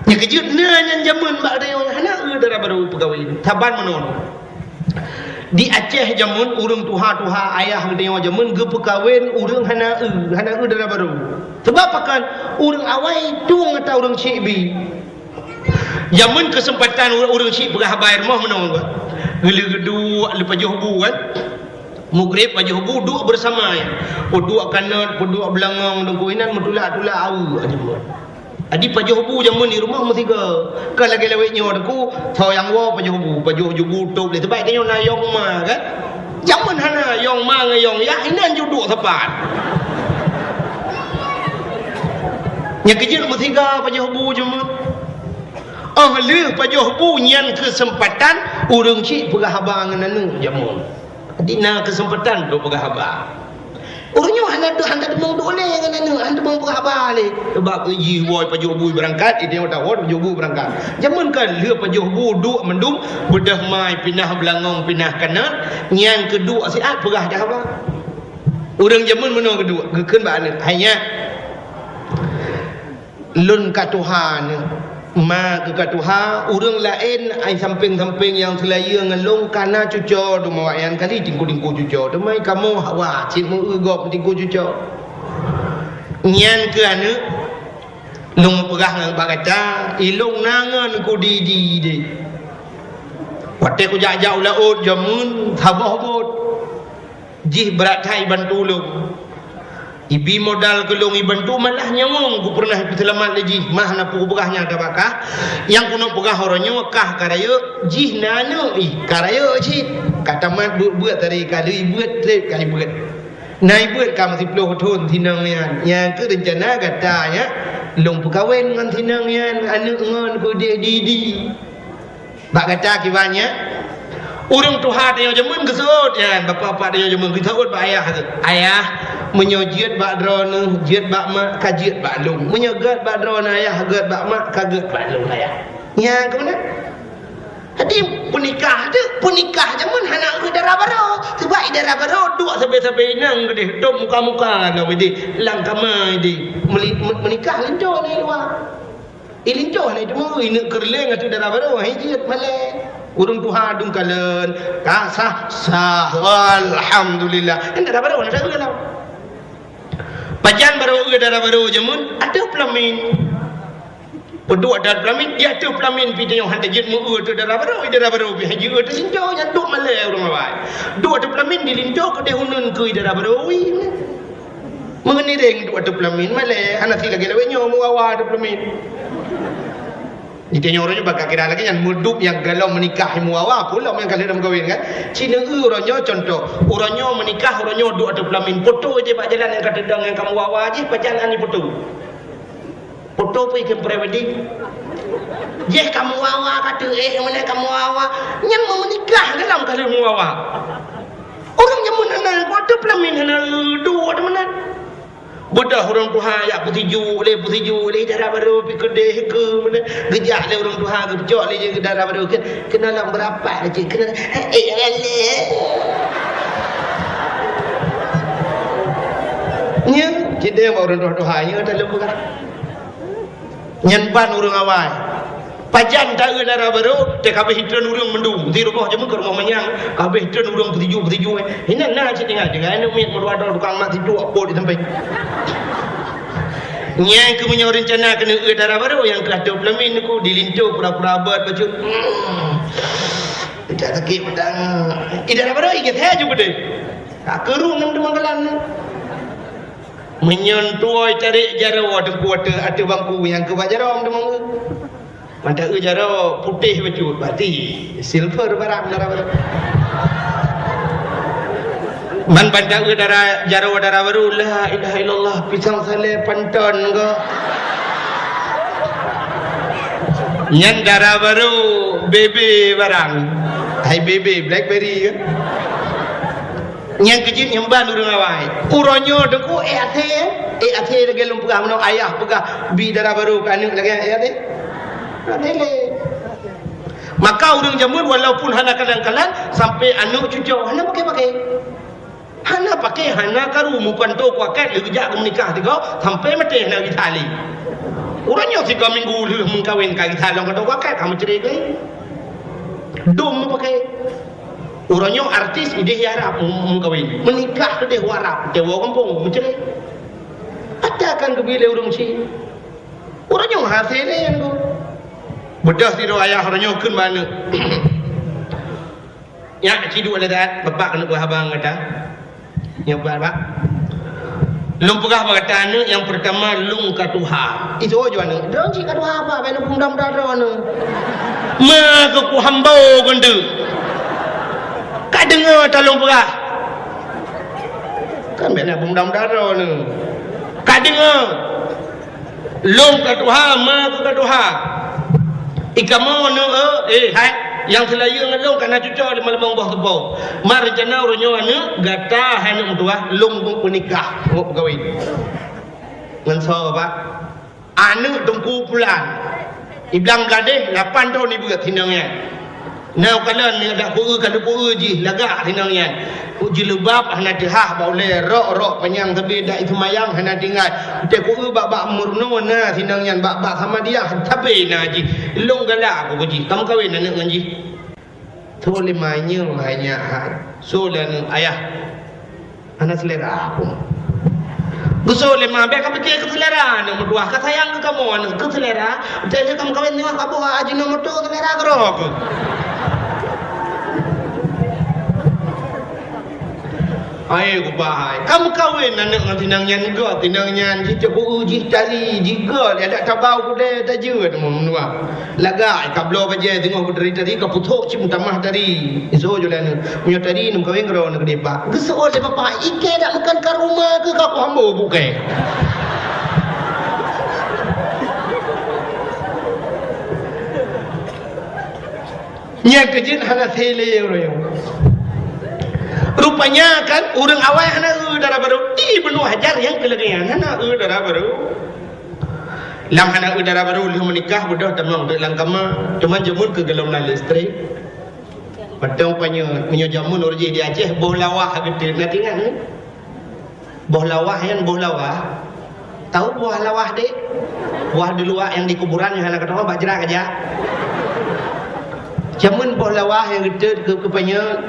Nyang keujeuet na nyan jameun bak geutanyoe hana eu dara barô peukawen. Saban meunoe. Di Aceh jameun ureueng tuha-tuha ayah geutanyoe jameun geupeukawen ureueng hana eu, hana eu dara barô. Sabab pakon? Ureueng awai tueng ata ureueng chik bi. Jameun keuseumpatan ureueng chik peugah haba i rumoh meunoe, geulheueh geuduek lheueh pajoh bu kan. Mugreb pajoh bu duek beurasama nyan. Peuduek kanot, peuduek beulangong, deungon inan meutulak-tulak aweuk jameun. Jadi pajoh bu jameun di rumoh meusigoe. Kon lagèe lawét nyoe Teungku, soe nyang woe pajoh bu, pajoh bu tôb lé. Sabab tanyoe na yong ma kan. Jameun hana yong ma ngon yong yah, inan ju duek sapat. Nyang keujeuet meusigoe pajoh bu jameun. Óh lheueh pajoh bu nyan keuseumpatan ureueng chik peugah haba ngon aneuk jameun. Jadi na keuseumpatan untuk peugah haba. Ureueng nyoe hana, hana teumong duek lé ngon aneuk, hana teumong peugah haba lé. Sabab jih woe pajoh bu beurangkat, idéh watèe woe pajoh bu beurangkat. Jameun kan lheueh pajoh bu duek mandum, beudôh mai pinah beulangong pinah kanot, nyan keuduek siat peugah haba. Ureueng jameun meunoe keuduek, geukheun bak aneuk, "Hai nyak, lôn ka tuha nyoe, ma keuh ka tuha, ureueng laén ai sampéng-sampéng nyang seulayeue ngon lôn ka na cucoe teuma awaknyan kali tingku-tingku cucoe, teuma kamoe hawa cit meu-eu gob tingku cucoe. Nyan keuh aneuk, lôn peugah ngon bak gata, ilôn na ngon ku di-di deh. Watèe kujak-jak u laôt jameun saboh bot." Jih brat that ibantu lôn. Ibi modal keu lôn ibantu malah nyawöng ku peureunah ipeuseulamat lé jih, mah na peue peugah nyang tabakah. Nyang keuneuk peugah uroe nyoe kah ka rayeuk, jih na aneuk ih ka rayeuk cit. Ka tamat beuet-beuet tadi ka lheueh ibeuet trép ka ibeuet. Na ibeuet ka meusiplôh thon sinong nyan. Nyang keuh reuncana gata nyak lôn peukawen ngon sinong nyan, aneuk ngon ku deh di-di. Bak gata kiban nyan, ureueng tuha tanyoe jameun geuseuôt nyan, bapak-bapak tanyoe jameun geuseuôt bak ayah geuh, "Ayah, meunyoe jeuet bak droeneuh, jeuet bak mak, ka jeuet bak lôn. Meunyoe gèt bak droeneuh ayah, gèt bak mak, ka gèt bak lôn ayah." Nyan keuh meunan. Jadi peunikah tu, peunikah jameun hana keu dara barô. Sabab i dara barô duek sabe-sabe inong keudeh, dum muka-muka na idéh, lam kama idéh. Meuli-, me-, meunikah linto na i luwa. Ilinto hana teuma, ineuk keu reuleng ateueh dara barô, hai jeuet malèe. Ureueng tuha dum kalon, ka sah, sah, alhamdulillah. Nyan dara barô na sapeue lom. Pajan barô eu dara barô jameun, ateueh peulamin. Peuduek ateueh peulamin, di ateueh peulamin pih tanyoe han tajeuet meu-eu ateueh dara barô, dara barô pih han jeuet eu teuh sinto, nyan duek malèe ureueng awai. Duek ateueh peulamin dilinto keudeh uneun keu dara barô, ui. Meungiréng duek ateueh peulamin, malèe, hana sit lagèe lawét nyoe meuwawa ateueh peulamin. Di tanyoe uroe nyoe bak kira lagèe nyan, meudup nyang galom meunikah meuwawa, peue lom nyang ka lheueh meukawen kan. Ci neu-eu uroe nyoe contoh, uroe nyoe meunikah, uroe nyoe duek ateueh peulamin, poto jih bak jalan nyang ka teudong nyang ka meuwawa jih, pajan han jipoto. Poto peue ikheun pre-wedding. Jih ka meuwawa ka teuh, eh, meunan ka meuwawa. Nyan meu-, meunikah galom ka lheueh meuwawa. Ureueng jameun hana, ateueh peulamin hana, duek ateueh meunan. Beudôh ureueng tuha jak peusijuek lé, peusijuek lé, dara barô pih keudeh keu meunan. Geujak lé ureueng tuha, geupeucok lé jih dara barô, keu-, keunoe lom beurapat lé cit, keunoe, eh, eh, eh. Nyan, cit deh bak ureueng tuha-tuha, nyan taleueng peugah. Nyan ban ureueng awai. Pajan ta-eu dara barô, teuh ka abéh itreun ureueng mandum. Di rumoh jameun keu rumoh manyang, ka abéh itreun ureueng peusijuek-peusijuek. Inan na cit tinggai, tinggai aneuk miet meudua droe tukang mat sijuek pot di sampéng. Nyan keuh meunyoe reuncana keuneuk eu dara barô nyang keu ateueh peulamin ku dilinto pura-pura beuet bacut. Hmm. Tidak sakit pedang. I dara barô i geusé ju beudeh. Tak keurung nang teuma galan. Meunyoe tuwoe carek jaroe teungku ateueh, ateueh bangku nyang keu bak jaroe teuma. Mantong eu jaroe putéh bacut, berarti silver barang dara barô. Man ban ta-eu dara, jaroe dara barô, la ilaha illallah, pisang salé panton ko. Nyan dara barô, bebe barang. Hai bebe, blackberry ke? Nyan keuh jeuet nyang ban ureueng awai. Uroe nyoe teungku, eh, até, eh, até lagèe lôn peugah meunoe, ayah peugah bi dara barô keu aneuk lagèe, eh, até. Até lé. Maka ureueng jameun walaupun hana kalan-kalan, sampai aneuk cucoe hana paké-paké. Hana paké, hana karu, meupanto kuakét lé geujak geumeunikah sigoe, sampai maté hana geuitha lé. Uroe nyoe sigoe minggu lheueh meukawen ka geuitha lom panto kuakét, ka meucré lé. Dum meupaké. Uroe nyoe artis idéh i Arab meu-, meukawen. Meunikah keudéh u Arab, watèe woe gampông, meucré. Ata kan geubi lé ureueng chik. Uroe nyoe hasé lé nyan keuh. Beudôh sidroe ayah uroe nyoe kheun bak aneuk. Nyak, ci duek lé that, bapak keuneuk beuhaba ngon gata. Nyoe, Pak, Pak. Lôn peugah bak gata aneuk, nyang peurtama lôn ka tuha. Isoe ju aneuk, "Droe cit ka tuha apa? Bèk lôn peumuda-muda droe aneuk." Ma keu ku hamba keuneuk. Ka deungoe ta lôn peugah. Kan bèk na peumuda-muda droe aneuk. Ka deungoe. Lôn ka tuha, ma keu ka tuha. Ikamoe aneuk, eh, hai, nyang seulayeue ngon lôn ka na cucoe di malam boh teupeu. Ma reuncana uroe nyoe aneuk, gata hai aneuk meutuah, lôn peunikah, ngon peukawen. Ngon soe, Pak? Aneuk Teungku Pulan. Iblang Bladeh, lapan thon ibeuet sinong nyan. Na kalon ni dak kueu ka kueu jih lagak sinong nyan. Ku jilbab hana teuhah bak ulèe, rok-rok panyang sabe dak iseumayang hana tinggai. Teukueu bak-bak murno na sinong nyan, bak-bak Samadiyah sabe na jih. Lôn galak ku jih, ka meukawen aneuk ngon jih. Soe lé ma nyoe hai nyak hai. Soe lé aneuk ayah. Hana seulera aku. Geusoe lé ma, bèk ka pike keu seulera aneuk meutuah, ka sayang keu kamoe aneuk keu seulera. Teuh lé ka meukawen nyoe ka boh Ajinomoto seulera keudroe keuh. Hai ku bah hai. Ka meukawen aneuk ngon sinong nyan gèt, sinong nyan jih teupeue jih tari jih gèt, adak tabau kudèe tajeuet meunuah. Lagak ka bloe bajèe teungoh beutari-tari ka puthok cit meutamah tari. Isoe ju lé aneuk. Meunyoe tari neumeukawen keudroe aneuk dipat. Geusoe lé bapak, ikèe dak meukan ka rumoh keuh ka ku hambo bukée. Nyang keujeuet hana sélé ureueng nyoe. Rupanya kan ureueng awai hana eu dara barô. Ibnu Hajar nyang keu lagèe nyan hana eu dara barô. Lam hana eu dara barô lheueh meunikah beudôh tamong teuk lam kama. Cuman jameun keu gohlom na listrik. Mantong panyöt, meunyoe jameun ureueng jih di Aceh boh lawah geuteut, na teuingat nyoe? Boh lawah nyan, boh lawah. Tahu boh lawah deh? Boh di luwa nyang di kuburan nyang hana geutanyoe bak jrat aja. Jameun boh lawah nyang geuteut keu, keu panyöt.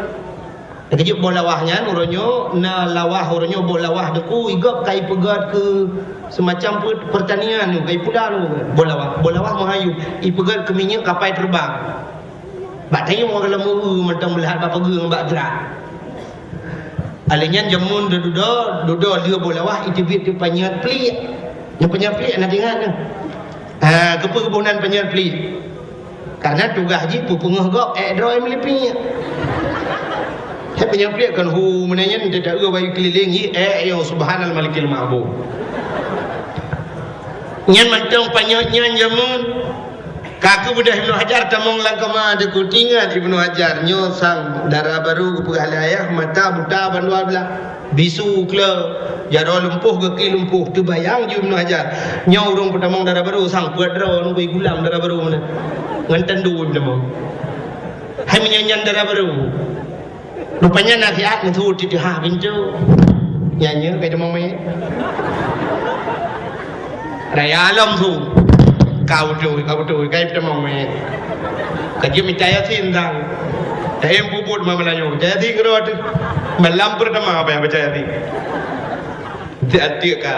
Keujeuet boh lawah nyan uroe nyoe na lawah uroe nyoe boh lawah deku igop kai peugöt keu semacam pe-, pertanian nyoe kai pula nyoe boh lawah. Boh lawah meuhayu ipeugöt keu minyeuk kapai teubang. Bak tayong lam mantong meulihat bak peugeueng bak jrat. Alèh nyan jameun dudoe, dudoe lheueh boh lawah iteubiet keu panyöt pliek. Nyoe panyöt pliek na teuingat nyoe. Ha, keupeue geuboh nan panyöt pliek? Karena tugaih jih peupeungoh gob ék droe meulipie. Hai panyöt pliek kan hu meunan nyan teuta eu bayu keulileng jih ék yo subhanal malikil ma'bud. Nyan mantong panyöt nyan jameun. Ka keubeudôh Ibnu Hajar tamong lam kama deku teuingat Ibnu Hajar nyoe sang dara barô geupeugah lé ayah mata buta ban dua blah. Bisu kle, jaroe lumpoh gaki lumpoh teubayang ju Ibnu Hajar. Nyoe ureueng peutamong dara barô sang peuet droe ngon gulam dara barô meunan. Ngon tandu peutamong. Hai meunyan nyan dara barô. Rupanya nasihat meusu titeuha pintoe. Nyan nyoe kai tamong mé. Raya lom su. Ka beutôi, ka beutôi, ka itamong mé. Ka jeuet mita Yasin sang. Ka em puput ma Meulayu. Mita Yasin keudroe teuh. Malam pertama apa yang baca Yasin? Tiap-tiap ka.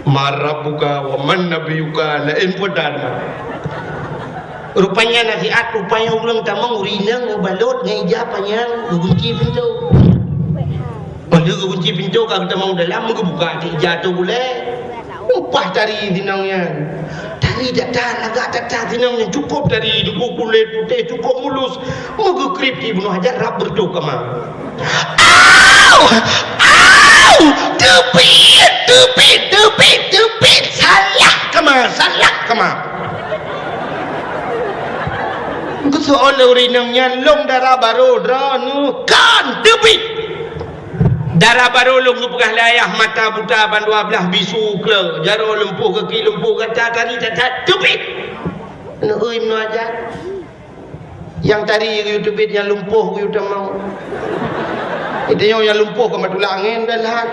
Man rabbuka wa man nabiyuka la em pedan. Rupanya nasihat, rupanya ureueng tamong ureueng inong meubalot ngon ija panyang geugunci pintoe. Óh lheueh geugunci pintoe ka geutamong dalam, geubuka ateueh ija ateueh bulée. Upah tari sinong nyan. Tari that-that, lagak that-that sinong nyan, cukôp tari, duku kulét putéh, cukôp mulus. Meugeukrieb di Ibnu Hajar rab beureutoh kama. Au! Au! Teubiet, teubiet, teubiet, teubiet! Salah kama, salah kama! Geuseuôt lé ureueng inong nyan lôn dara barô droeneuh kon teubiet! Dara barô lôn geupeugah lé ayah mata buta ban dua blaih bisu kle, jaroe lumpoh gaki lumpoh gata tari that-that teubiet! Neueu Ibnu Hajar. Nyang tari geuyue teubiet nyang lumpoh geuyue tamong. Geutanyoe nyang lumpoh ka matulak angén dan lahat.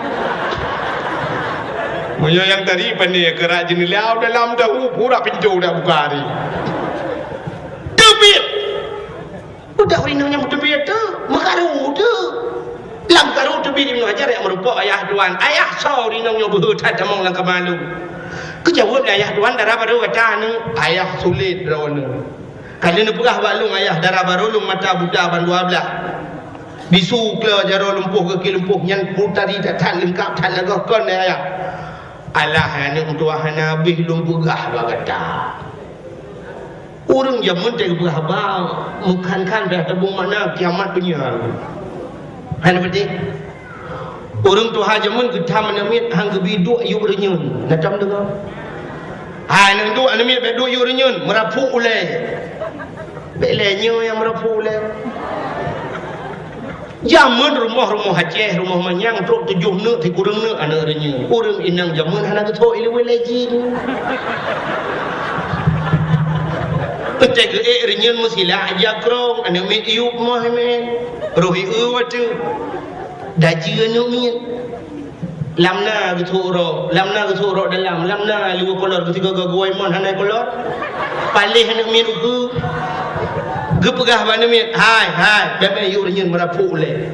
Meunyoe nyang tari pane keurak jeuneuliau dalam dahu pura pintoe dak buka hari. Teubiet! Budak ureueng inong nyang teubiet teuh, meukaru teuh. Lam karu teubiet Ibnu Hajar nyang meurumpok ayah tuan. Ayah soe ureueng inong nyoe beuhe that tamong lam kama lôn. Geujaweueb lé ayah tuan dara barô gata aneuk. Ayah sulet droeneuh. Ka lheueh neupeugah bak lôn ayah dara barô lôn mata buta ban dua blaih. Bisu klo jaroe lumpoh kaki lumpoh nyan putari that-that leungkap that lagoh kon ayah. Alah aneuk tuha hana habéh lôn peugah bak gata. Ureuëng jameun teupeugah haba meukhan-khan beh teubong makna kiamat donya. Hana beutôi. Ureuëng tuha jameun geutam aneuk miet han geubi duek yub reunyeun. Na tom deungoe? Hai aneuk duek aneuk miet bèk duek yub reunyeun, meurapuk ulèe. Bèk lé nyoe nyang meurapuk ulèe. Jameun rumoh-rumoh Aceh, rumoh manyang trok tujoh neuk sikureueng neuk aneuk reunyeun. Ureuëng inong jameun hana geuthok ileue lé jih. Teutek geuék reunyeun meusilak jakrong, aneuk miet yub moh mé. Roh ieu watèe. Daji aneuk miet. Lam na geuthok rok, lam na geuthok rok dalam, lam na luweue kolor geusigoe-goe mon hana kolor. Paléh aneuk miet ukeue. Geupeugah bak aneuk miet, "Hai, hai, bèk-bèk yub reunyeun meurapuk ulèe."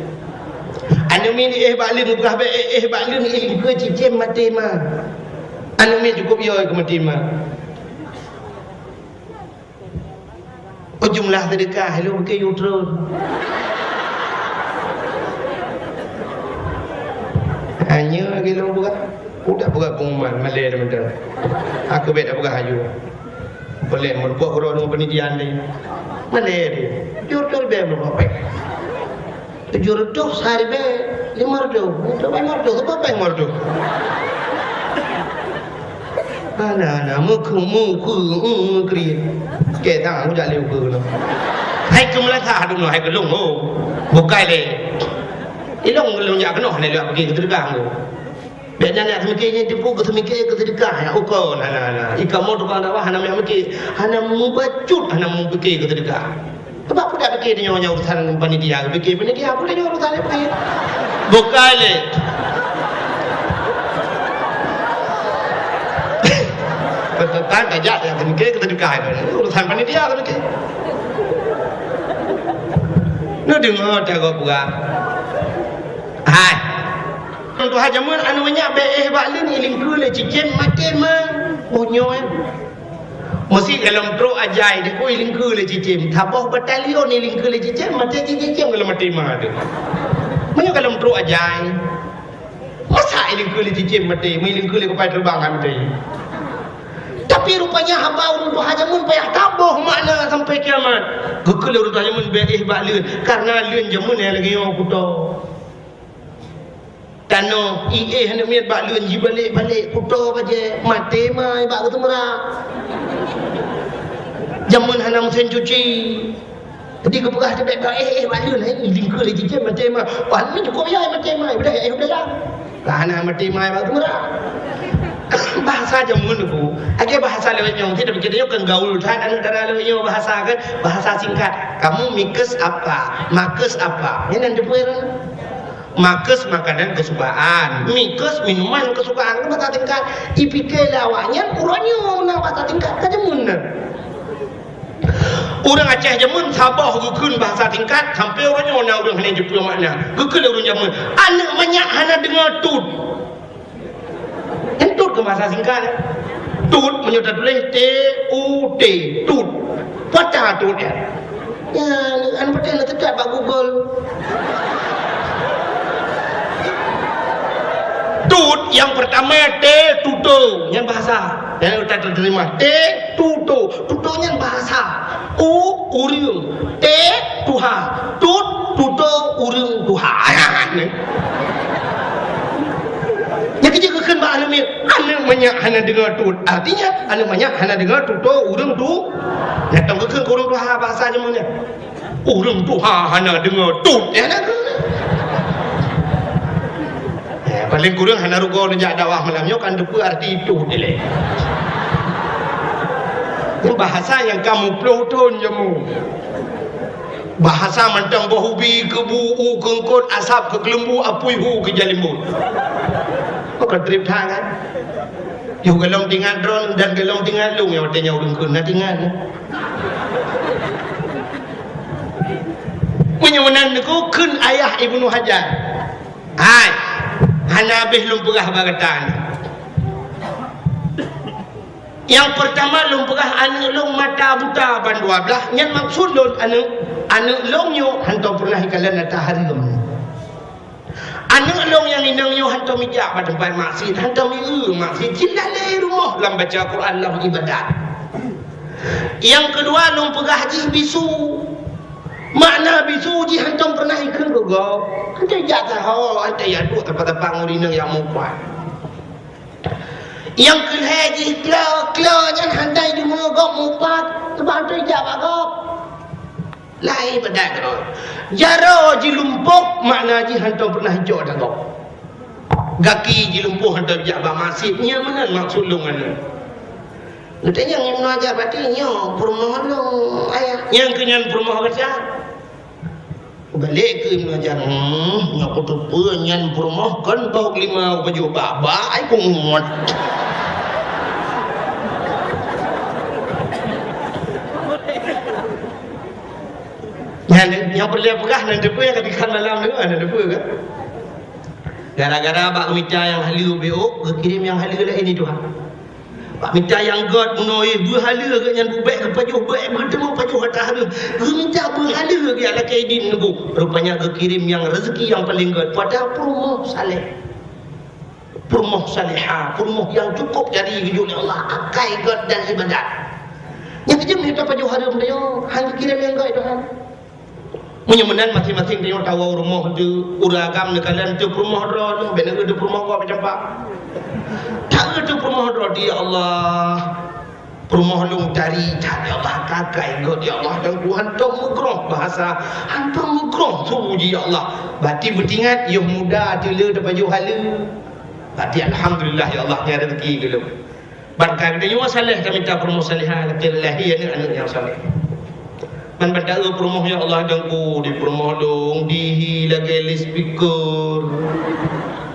Aneuk miet éh bak leuen geupeugah bèk éh, éh bak leuen ileue cicém maté ma. Aneuk miet cukôp yo keu maté ma. Oh, jumlah seudeukah lôn bukée yue tron. Hanya lagée lôn peugah. Udah peugah pengumuman, malée teumantong. Aku bèk dak peugah aju. Boleh meureumpok keudroe deungon peunidian deh. Malée deh. Jur-jur bèk meureumpok péng. Tujoh reutôh sehari bèk lima reutôh. Reutôh bèk lima reutôh. Siapa péng lima reutôh? Hana, hana. Meukeue, meukeue, meukeue. Keu tangan kujak lé ukeue keunoe. Hai keu meulasah dum hai keu lôn ho. Bukai lé. Ilong lôn jak keunoe hana lé pike keu teudeukah ho. Bèk nyan jak seumiké nyan tipu keu seumiké keu teudeukah. Ya uko, hana, hana. Ikamoe tukang dakwah hana meuyak miké. Hana mubacut, hana mupike keu teudeukah. Sebab peue dak pike tanyoe nyang urusan panitia, pike panitia, peue tanyoe urusan pike. Bukai lé. Teuntang tajak nyang pike keu teudeukah. Urusan panitia keu pike. Neudeungoe tagoe peugah. Hai. Tuha jameun aneuk manyak bèk éh bak leuen ilingkeue lé cicém maté ma. Boh nyoe. Meusi golom trok ajai di kue ilingkeue lé cicém. Saboh batalion ilingkeue lé cicém, maté cicém golom maté ma teuh. Meunyoe golom trok ajai. Masa ilingkeue lé cicém maté, meulingkeue lé kupai teubang han maté. Tapi rupanya haba ureuëng tuha jameun payah taboh makna sampai kiamat. Geukheun lé ureuëng tuha jameun bèk éh bak leuen, karena leuen jameun nyang lagée nyoe kuto. Tanoh, iéh aneuk miet bak leuen jibalek-balek kuto bajée, maté ma bak geuteumeurak. Jameun hana meusén cuci. Jadi geupeugah teubiet bak éh, éh bak leuen, hai, lingkeue lé cicém maté ma. Wah, ni cukup ya maté ma, udah ya udah ya. Ka hana maté ma bak geuteumeurak. Bahasa jameun tu, aja bahasa lewat nyong, tidak begitu kan gaul that aneuk dara lewat nyong bahasa kan, bahasa singkat. Kamu mikes apa? Makes apa? Ini nanti Makes makanan kesukaan, mikes minuman kesukaan, kan bahasa tingkat. Ipike lé awaknyan uroe nyoe na bahasa tingkat ka jameun na. Ureuëng Aceh jameun saboh geukheun bahasa tingkat sampai uroe nyoe na ureuëng hana jeuet peue makna. Geukheun lé ureuëng jameun, aneuk manyak hana deungoe tut. Nyan tut keu bahasa singkat. Tut meunyoe tatuléh T U T, tut. Pata tut nyan. Ya, anu patéh na teutab bak Google. Tut yang pertama T tuto, nyan bahasa. Yang kita terima T tuto, tuto nyan bahasa. U ureuëng, T tuha, tut tuto ureuëng tuha. Ayah ni. Nyang keujeut geukheun bak aneuk miet, aneuk manyak hana deungoe tut. Artinya, aneuk manyak hana deungoe tuto ureuëng tu. Nyang tong geukheun keu ureuëng tuha bahasa jameun nyan. Ureuëng tuha hana deungoe tut. Ya, na? Eh, paling kurang hana rugoe neujak dakwah malam nyoe kan teupeue arti tut ilée. Bahasa nyang ka muplôh thon jameun. Bahasa mantong boh ubi, keubu, u keungkot, asap keu keuleumbu, apui hu keu jalimbot. Bukan trip that kan? Yôh golom tingat droen dan golom tingat lôn nyang watée nyoe ureuëng kheun na tingat. Meunyoe meunan Teungku kheun ayah Ibnu Hajar. Hai, hana habéh lôn peugah bak gata nyoe. Nyang peurtama lôn peugah aneuk lôn mata buta ban dua blaih, nyan maksud lôn aneuk Aneuk lôn nyoe hantom peureunah ikalon ata hareuem. Aneuk lôn nyang inong nyoe hantom ijak bak teumpat maksiet, hantom ieu maksiet, cit lalé rumoh lam baca Quran, lam ibadat. Nyang keudua lôn peugah jih bisu. Makna bisu jih hantom peureunah ikheun keu gob. Hantom ijak saho, hantom ijak duek teumpat-teumpat ngon inong nyang mupat. Nyang keulhèe jih klo, klo nyan hantom ideungoe gob mupat, sabab hantom ijak bak gob. Laén ibadat droe. Jaroe jilumpoh makna jih hantom peureunah ijok ata gob. Gaki jilumpoh hantom ijak bak maksiet, nyan meunan maksud lôn nyan. Geutanyong Ibnu Hajar, "Berarti nyoe peurumoh lôn, ayah?" Nyang keu nyan peurumoh gata. Balek keu Ibnu Hajar, "Hmm, nyoe kuteupeue nyan peurumoh kon boh limau pajoh bak-bak, ai kungot." Nyan, nyang peureulèe peugah nan teupeue nyang ka dikan malam tu, nan teupeue kan? Gara-gara bak mita nyang haleue B O, geukirém nyang haleue laén di Tuhan. Bak mita nyang gèt, meunoe beuhaleue gèt nyan bubèk geupajoh bèk, beuteumèe pajoh ata hareuem. Geumita beuhaleue gèt lakèe idin nunggu. Rupanya geukirém nyang rezeki nyang paleng gèt. Padahai peurumoh saleh. Peurumoh salehah, peurumoh nyang cukup jari geujok lé Allah, akai gèt dan ibadat. Nyang keujeuet mita pajoh hareuem teuh, han geukirém nyang gèt Tuhan. Meunyoe meunan maséng-maséng tanyoe tawoe u rumoh teuh, ureueng agam neukalon teuh peurumoh droe, bèk neueu teuh peurumoh gob campak. Taeu teuh peurumoh droe, "Ya Allah, peurumoh lôn tari that, ya Allah, ka akai gèt, ya Allah, dan ku hantom meugroh bahasa, hantom meugroh su jih, ya Allah." Bati beutingat, yoh muda teuh le tapajoh haleue. Bati alhamdulillah, ya Allah, nyan rezeki keu lôn. Ban ka geutanyoe saleh, tamita peurumoh salehah, lakèe lahé aneuk-aneuk nyang saleh. Ban ban taeu peurumoh, ya Allah, dan ku di peurumoh lôn dihi lagèe loudspeaker.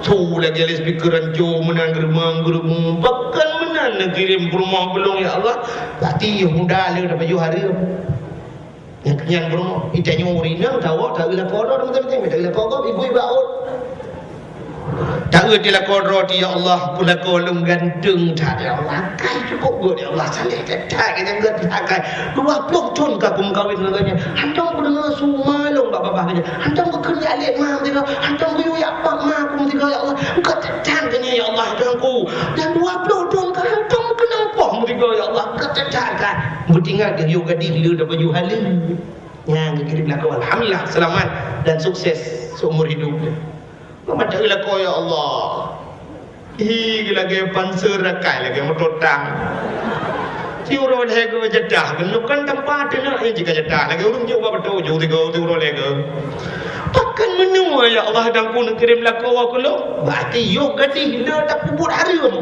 Su lagèe loudspeaker ranco meunan, geureumeung-geureumeung. Pakon meunan neukirém peurumoh keu lôn, ya Allah. Bati yoh muda le tapajoh hareuem. Nyang keunyan peurumoh, itanyoe ureueng inong tawoe, taeu lakoe droe, teuma-teuma, taeu lakoe gob, ibu iba ot. Taeu teuh lakoe droe teuh, "Ya Allah, peurumoh lôn ganteng that, ya Allah. Akai cukup gèt, ya Allah, saleh that, that, gèt, gèt, akai. Dua ploh thon ka kumeukawen ngon gobnyan. Hantom kudeungoe su ma lôn bak babah gobnyan. Hantom geukheun jak lé ma meusigoe. Hantom geuyue jak bak ma ku meusigoe, ya Allah. Gèt that, that gobnyan, ya Allah, Tuhanku. Dan dua ploh thon ka hantom keunong poh meusigoe, ya Allah. Gèt that, that, that." Beutingat geuh yoh gadih le tapajoh haleue. Nyang geukirém lakoe, alhamdulillah, seulamat dan sukses seumur hidup. Meunan taeu lakoe, ya Allah. Hi, lagèe panser akai, lagèe moto tang. Siuroe lhèe goe jadah, keunoe kan tampa teunak, eh, jika jadah, lagèe ureueng jok bak bato, jok tiga, siuroe lhèe goe. Pakon meunoe, ya Allah, dan ku neukirém lakoe keu lôn? Bati yoh gadih le tapeubuet hareuem.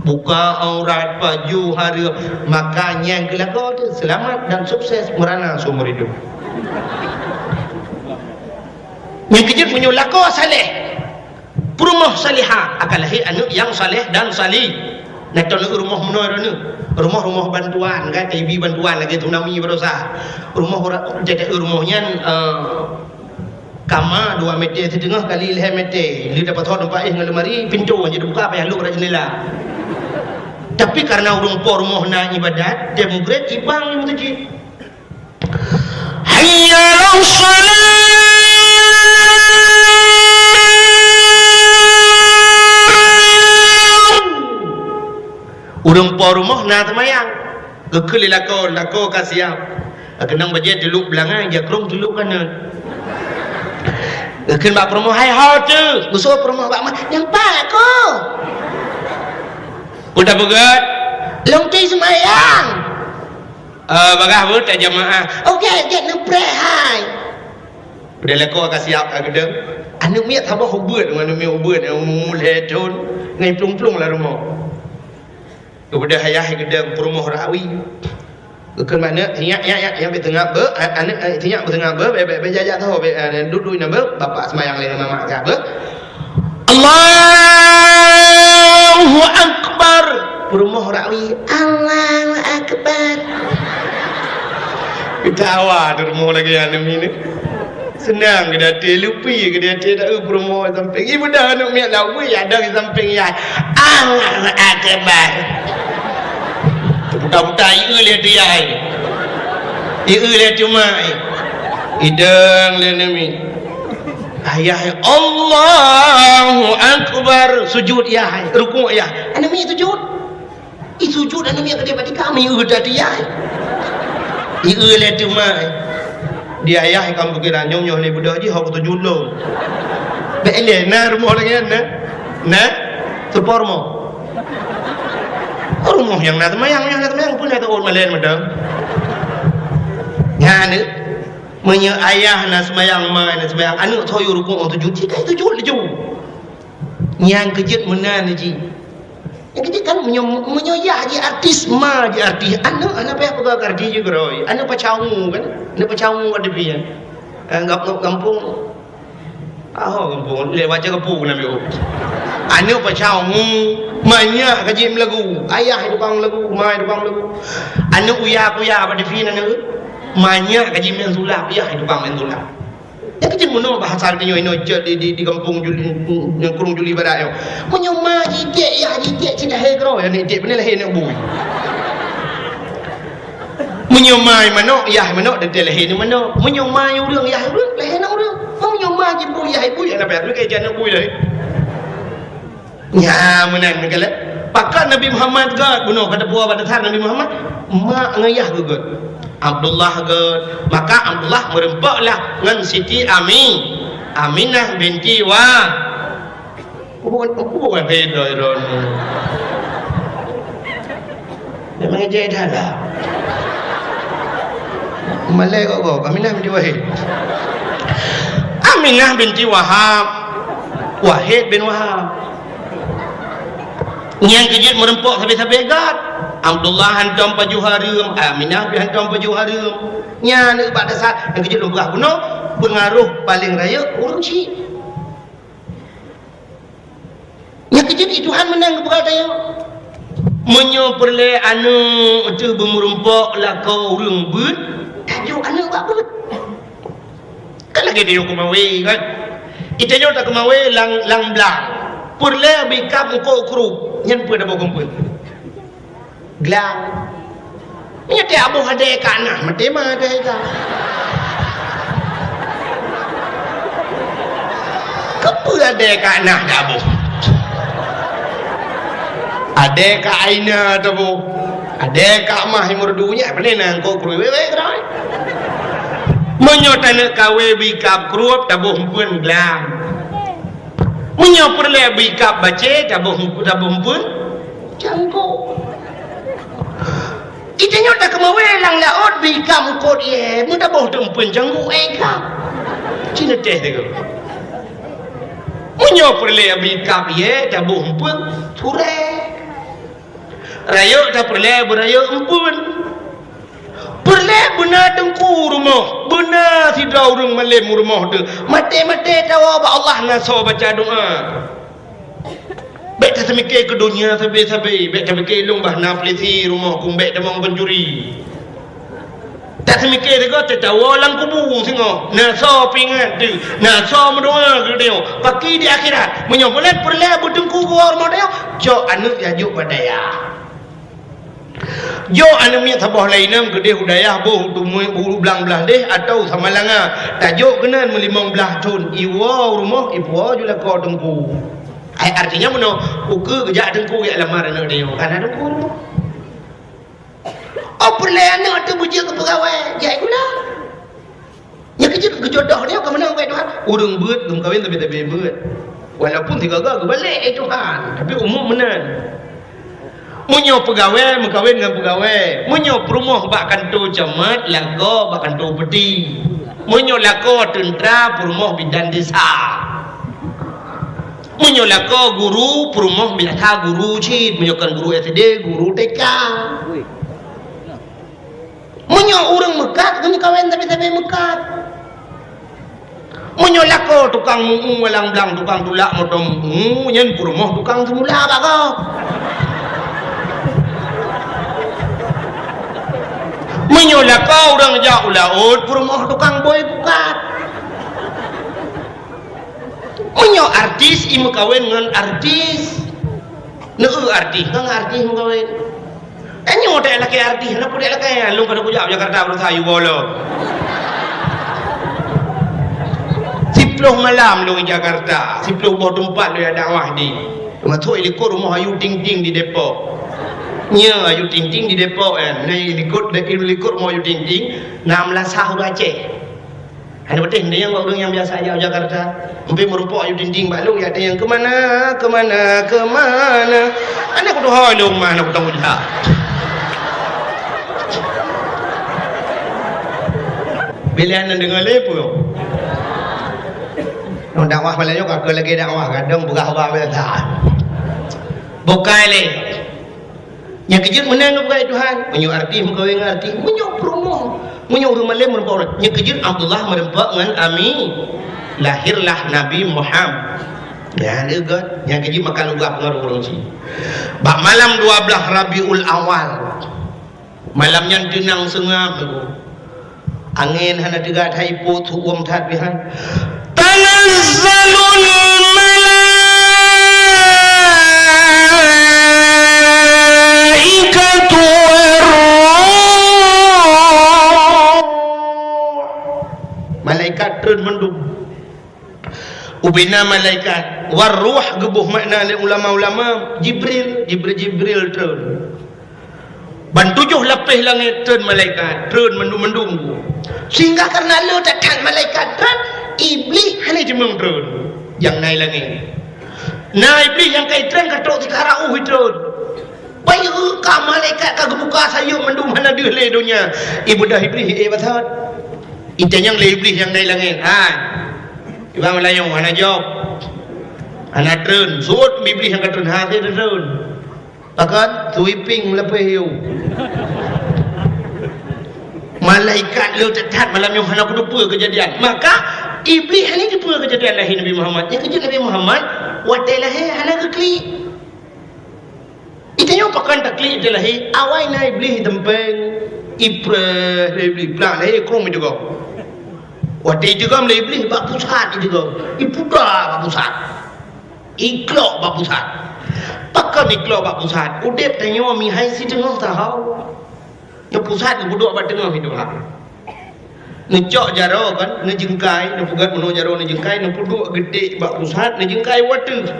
Buka aurat, pajoh hareuem, maka nyan keu lakoe teuh seulamat dan sukses meurana seumur hidup. Nyang keujeuet meunyoe lakoe saleh, peurumoh salehah, akan lahé aneuk nyang saleh dan salih. Na teuh rumoh meunoe droeneuh, rumoh-rumoh bantuan, kan, ibi bantuan lagèe tsunami baroesa. Rumoh ura-, jadi rumoh nyan, eh, Kama dua meter siteungoh kali lhèe meter, le dapat thon teumpat éh ngon lemari, pintoe hana jibuka, payah lôk rot jeundela. Tapi kareuna ureueng po rumoh na ibadat, tem mugrét ibang lam meuseujid. Hayya 'alas shalah. Ureueng po rumoh na seumayang. Geukheun lé lakoe, lakoe ka siap. Keunong bajèe teulok beulangai, jakrong teulok kanan. Geukheun bak peurumoh, "Hai ho teuh?" Geusoe peurumoh bak ma, "Nyang pat ko?" Peue tapeugah? "Lôn teuh seumayang." "Eh, bagah beuet tajamaah." "Oke, jeuet neupreh hai." Udah lakoe ka siap ka geudong. Aneuk miet saboh ubeuet, aneuk miet ubeuet, umur lhèe thon, ngai plueng-plueng lam rumoh. Geubeudôh ayah geudong peurumoh rawi. Geukheun bak aneuk, "Nyak, nyak, nyak, nyak beuteungab beuh, a-, aneuk, eh, nyak beuteungab beuh, bèk, bèk, bèk jak-jak saho, bèk, eh, duek-duek inan beuh, bapak seumayang lé ngon mamak kah beuh." Allahu Akbar. Peurumoh rawi, "Allahu Akbar." Geutawa teuh rumoh lagèe aneuk miet. Seunang geuh di até, leupie geuh di até, taeu peurumoh sampéng. Ibeudôh aneuk miet laweueh, ada di sampéng yah. Allahu Akbar. Teuputa-puta, ieu lé até yah. Ieu lé até mak. Idong lé aneuk miet. Ayah, Allahu Akbar, sujud yah, rukuk yah. Aneuk miet sujud. I sujud aneuk miet keudéh bak tika, mi eu tati yah. I eu lé teuma. Di ayah ka meupikiran nyoe, nyoe lé beudôh jih, hok sujud lom. Bèk lé na rumoh lagèe nyan na. Na? Seupôt rumoh. Rumoh nyang na seumayang, nyang na seumayang pun na teuôt malèe mantong. Nyan, meunyoe ayah na seumayang, ma na seumayang, aneuk soe yue rukuk ngon sujud, jih ka sujud laju. Nyang keujeuet meunan jih. Nyang keujeuet kan meunyoe, meunyoe yah jih artis, ma jih artis, aneuk hana payah peugah keu artis jih keudroe. Aneuk pacau kan? Aneuk pacau ka teupie. Eh, gam-, gampông. Aho gampông, lé baca gampông keunan biôh. Aneuk pacau, manyak ka jih meulagu. Ayah tukang lagu, ma tukang lagu. Aneuk uya-kuya bak teupie aneuk. Manyak ka jih meunan sulap, yah tukang meunan sulap. Nyan keuh cit meunoe bahasa geutanyoe inoe cok di, di, di gampông Juli, nyan Krueng Juli Barat nyoe. Meunyoe ma jitiek, yah jitiek, cit lahé keudroe, aneuk tiek, pane lahé aneuk bui. Meunyoe ma manok, yah manok, teuntèe lahé aneuk manok. Meunyoe ma ureueng, yah ureueng, lahé aneuk ureueng. Meunyoe ma jibui, yah bui, aneuk bui, aneuk bui lahé. Nyan meunan meugalak. Pakon Nabi Muhammad gèt bunoe, ka teupeue bak dasar Nabi Muhammad, mak ngon yah geuh gèt. Abdullah gèt. Maka Abdullah meureumpok lah ngon Siti Ami-, Aminah binti Wa-, bukan, bukan beda droeneuh. Memang ejek dah lah. Malèe kok, kok. Aminah binti Wahid. Aminah binti Wahab. Wahid bin Wahab. Nyang keujeuet meureumpok sabe-sabe gèt. Abdullah hantom pajoh hareuem, Aminah pih hantom pajoh hareuem. Nyan bak dasar nyang keujeuet lôn peugah bunoe, peungaroh paleng rayeuk ureueng chik. Nyang keujeuet di Tuhan meunan geupeugah tanyoe. Meunyoe peureulèe aneuk teuh beumeureumpok lakoe ureueng beuet, tajok aneuk bak beuet. Kan lagèe tanyoe keumawe kan? Di tanyoe takeumawe lam, lam blang. Peureulèe bri kab eungkôt krup, nyan peue taboh keu eumpeuen? Glang. Meunyoe teuh aboh adèe ka na, maté ma teuh ka. Keupeue adèe ka na taboh? Adèe ka Aina taboh. Adèe ka Mah Imur Dunya, pane na eungkôt krup wèh-wèh keudroe. Meunyoe taneuk kawé bri kab krup taboh eumpeuen glang. Meunyoe peureulèe bri kab bacé taboh, taboh eumpeuen cangkok. Di tanyoe takeumawe lam laôt bri kab eungkôt yèe, meutaboh teumpeuen cangkok éh kab. Ci neuteh teuh. Meunyoe peureulèe bri kab yèe taboh eumpeuen surèe. Rayeuk tapeureulèe beurayeuk eumpeuen. Peureulèe beuna teungku rumoh, beuna sidroe ureueng malém rumoh teuh. Maté-maté tawoe bak Allah na soe baca doa. Bèk taseumiké keu donya sabe-sabe, bèk tapike lôn bah na polisi rumoh kong, bèk tamong pancuri. Taseumiké sigoe teuh tawoe lam kubu singoh, na soe peuingat teuh, na soe meudoa keu tanyoe, paki di akhirat. Meunyoe meunan peureulèe beuteungku geuwoe rumoh tanyoe, cok aneuk jajok bak dayah. Jok aneuk miet saboh lé inong keudéh u dayah boh, u Tumui, u Blang Blaih deh, atawa Samalanga. Tajok keunan meulimong blaih thon, iwoe u rumoh, ipuwoe ju lakoe teungku. Ai, artinya meunoe, ukeue geujak teungku jak lamar aneuk tanyoe, ka na teungku u rumoh. Oh, peureulèe aneuk teuh beujeuet keu peugawèe, jai gula. Nyang keujeuet keu jodoh nyoe ka meunan, wahai Tuhan. Ureueng beuet geumeukawen sabe-sabe beuet. Walaupun sigaga geubalek, eh Tuhan, tapi umum meunan. Meunyoe peugawèe meukawen ngon peugawèe, meunyoe peurumoh bak kantô camat, lakoe bak kantô upeti. Meunyoe lakoe teuntra, peurumoh bidan desa. Meunyoe lakoe guru, peurumoh biasa guru cit. Meunyoe kon guru S D, guru T K. Meunyoe ureueng meukat, geumeukawen sabe-sabe meukat. Meunyoe lakoe tukang meu-eu lam blang, tukang tulak moto meu-eu, nyan peurumoh tukang seumula bak gob. Meunyoe lakoe ureueng jak u laôt, peurumoh tukang bôi pukat. Meunyoe artis, i meukawen ngon artis. Neu-eu artis, ngon artis meukawen. Tanyoe dek lakèe artis, hana peue dek lakèe, lôn ka neukujak u Jakarta, beurasa yue bolo. Ploh malam lôn di Jakarta, siploh boh teumpat lôn jak dakwah di. Teumasok i likot rumoh Ayu Ting Ting di Depok. Nyoe Ayu Ting Ting di Depok, eh. Nah, i likot, i likot rumoh Ayu Ting Ting, na meulasah ureueng Aceh. Hana patéh, na nyang ureueng nyang biasa jak Jakarta. Sampai meurumpok Ayu Ting Ting bak lôn, jak tanyong, "Kemana, kemana, kemana?" Hana kutuho lôn mah, hana kutong ujak. Bila hana deungoe lé peue. Nyoe dakwah malam nyoe ka keu lagèe dakwah, kadang peugah haba biasa. Bukai lé. Nyang keujeuet meunan keu bukai Tuhan. Meunyoe artis meukawen ngon artis, meunyoe peurumoh, meunyoe ureueng malém meureumpok ureueng. Nyang keujeuet Abdullah meureumpok ngon Ami. Lahirlah Nabi Muhammad. Nyan lé göt. Nyang keujeuet makan lugah pengaruh ureueng cit. Bak malam dua belas Rabiul Awal. Malam nyan teunang seungab teungku. Angén hana teuga that, ipot, su uem that pih han. Tanazzalul malaikatu warruh. Malaikat treun mandum. Ubena malaikat, warruh geuboh makna lé ulama-ulama, Jibril, Jibril, Jibril treun. Ban tujoh lapéh langét treun malaikat, treun mandum-mandum. Sehingga karena le that-that malaikat treun, Iblih hana jimeueng treun, nyang na i langét. Na Iblih nyang ka itreun ka trok sikara uh itreun. Bayeue ka malaikat ka geubuka sayeuep mandum hana deuh lé donya. Ibeudôh Iblih, eh, basot. Itanyong lé Iblih nyang na i langét, "Hai, Iban Meulayu hana jaweueb. Hana treun, sot Iblih nyang ka treun, hase treun." Pakon? Sweeping lapéh yue. Malaikat le that-that malam nyoe hana kuteupeue keujadian. Maka Iblih hana jiteupeue keujadian lahé Nabi Muhammad. Nyang keujeuet Nabi Muhammad watèe lahé hana geuklik. Itanyong pakon taklik teuh lahé, awai na Iblih iteumpéng, ipreh lé Iblih, plang lahé krueng iteugom. Watèe iteugom lé Iblih bak pusat iteugom, ipuda bak pusat. Iklok bak pusat. Pakon iklok bak pusat? Udép tanyoe mihai siteungoh saho. Nyoe pusat geupeuduek bak teungoh itu ha. Neucok jaroe kan, neujeungkai, neupeugöt meunoe jaroe neujeungkai, neupeuduek geutek bak pusat, neujeungkai u ateueh.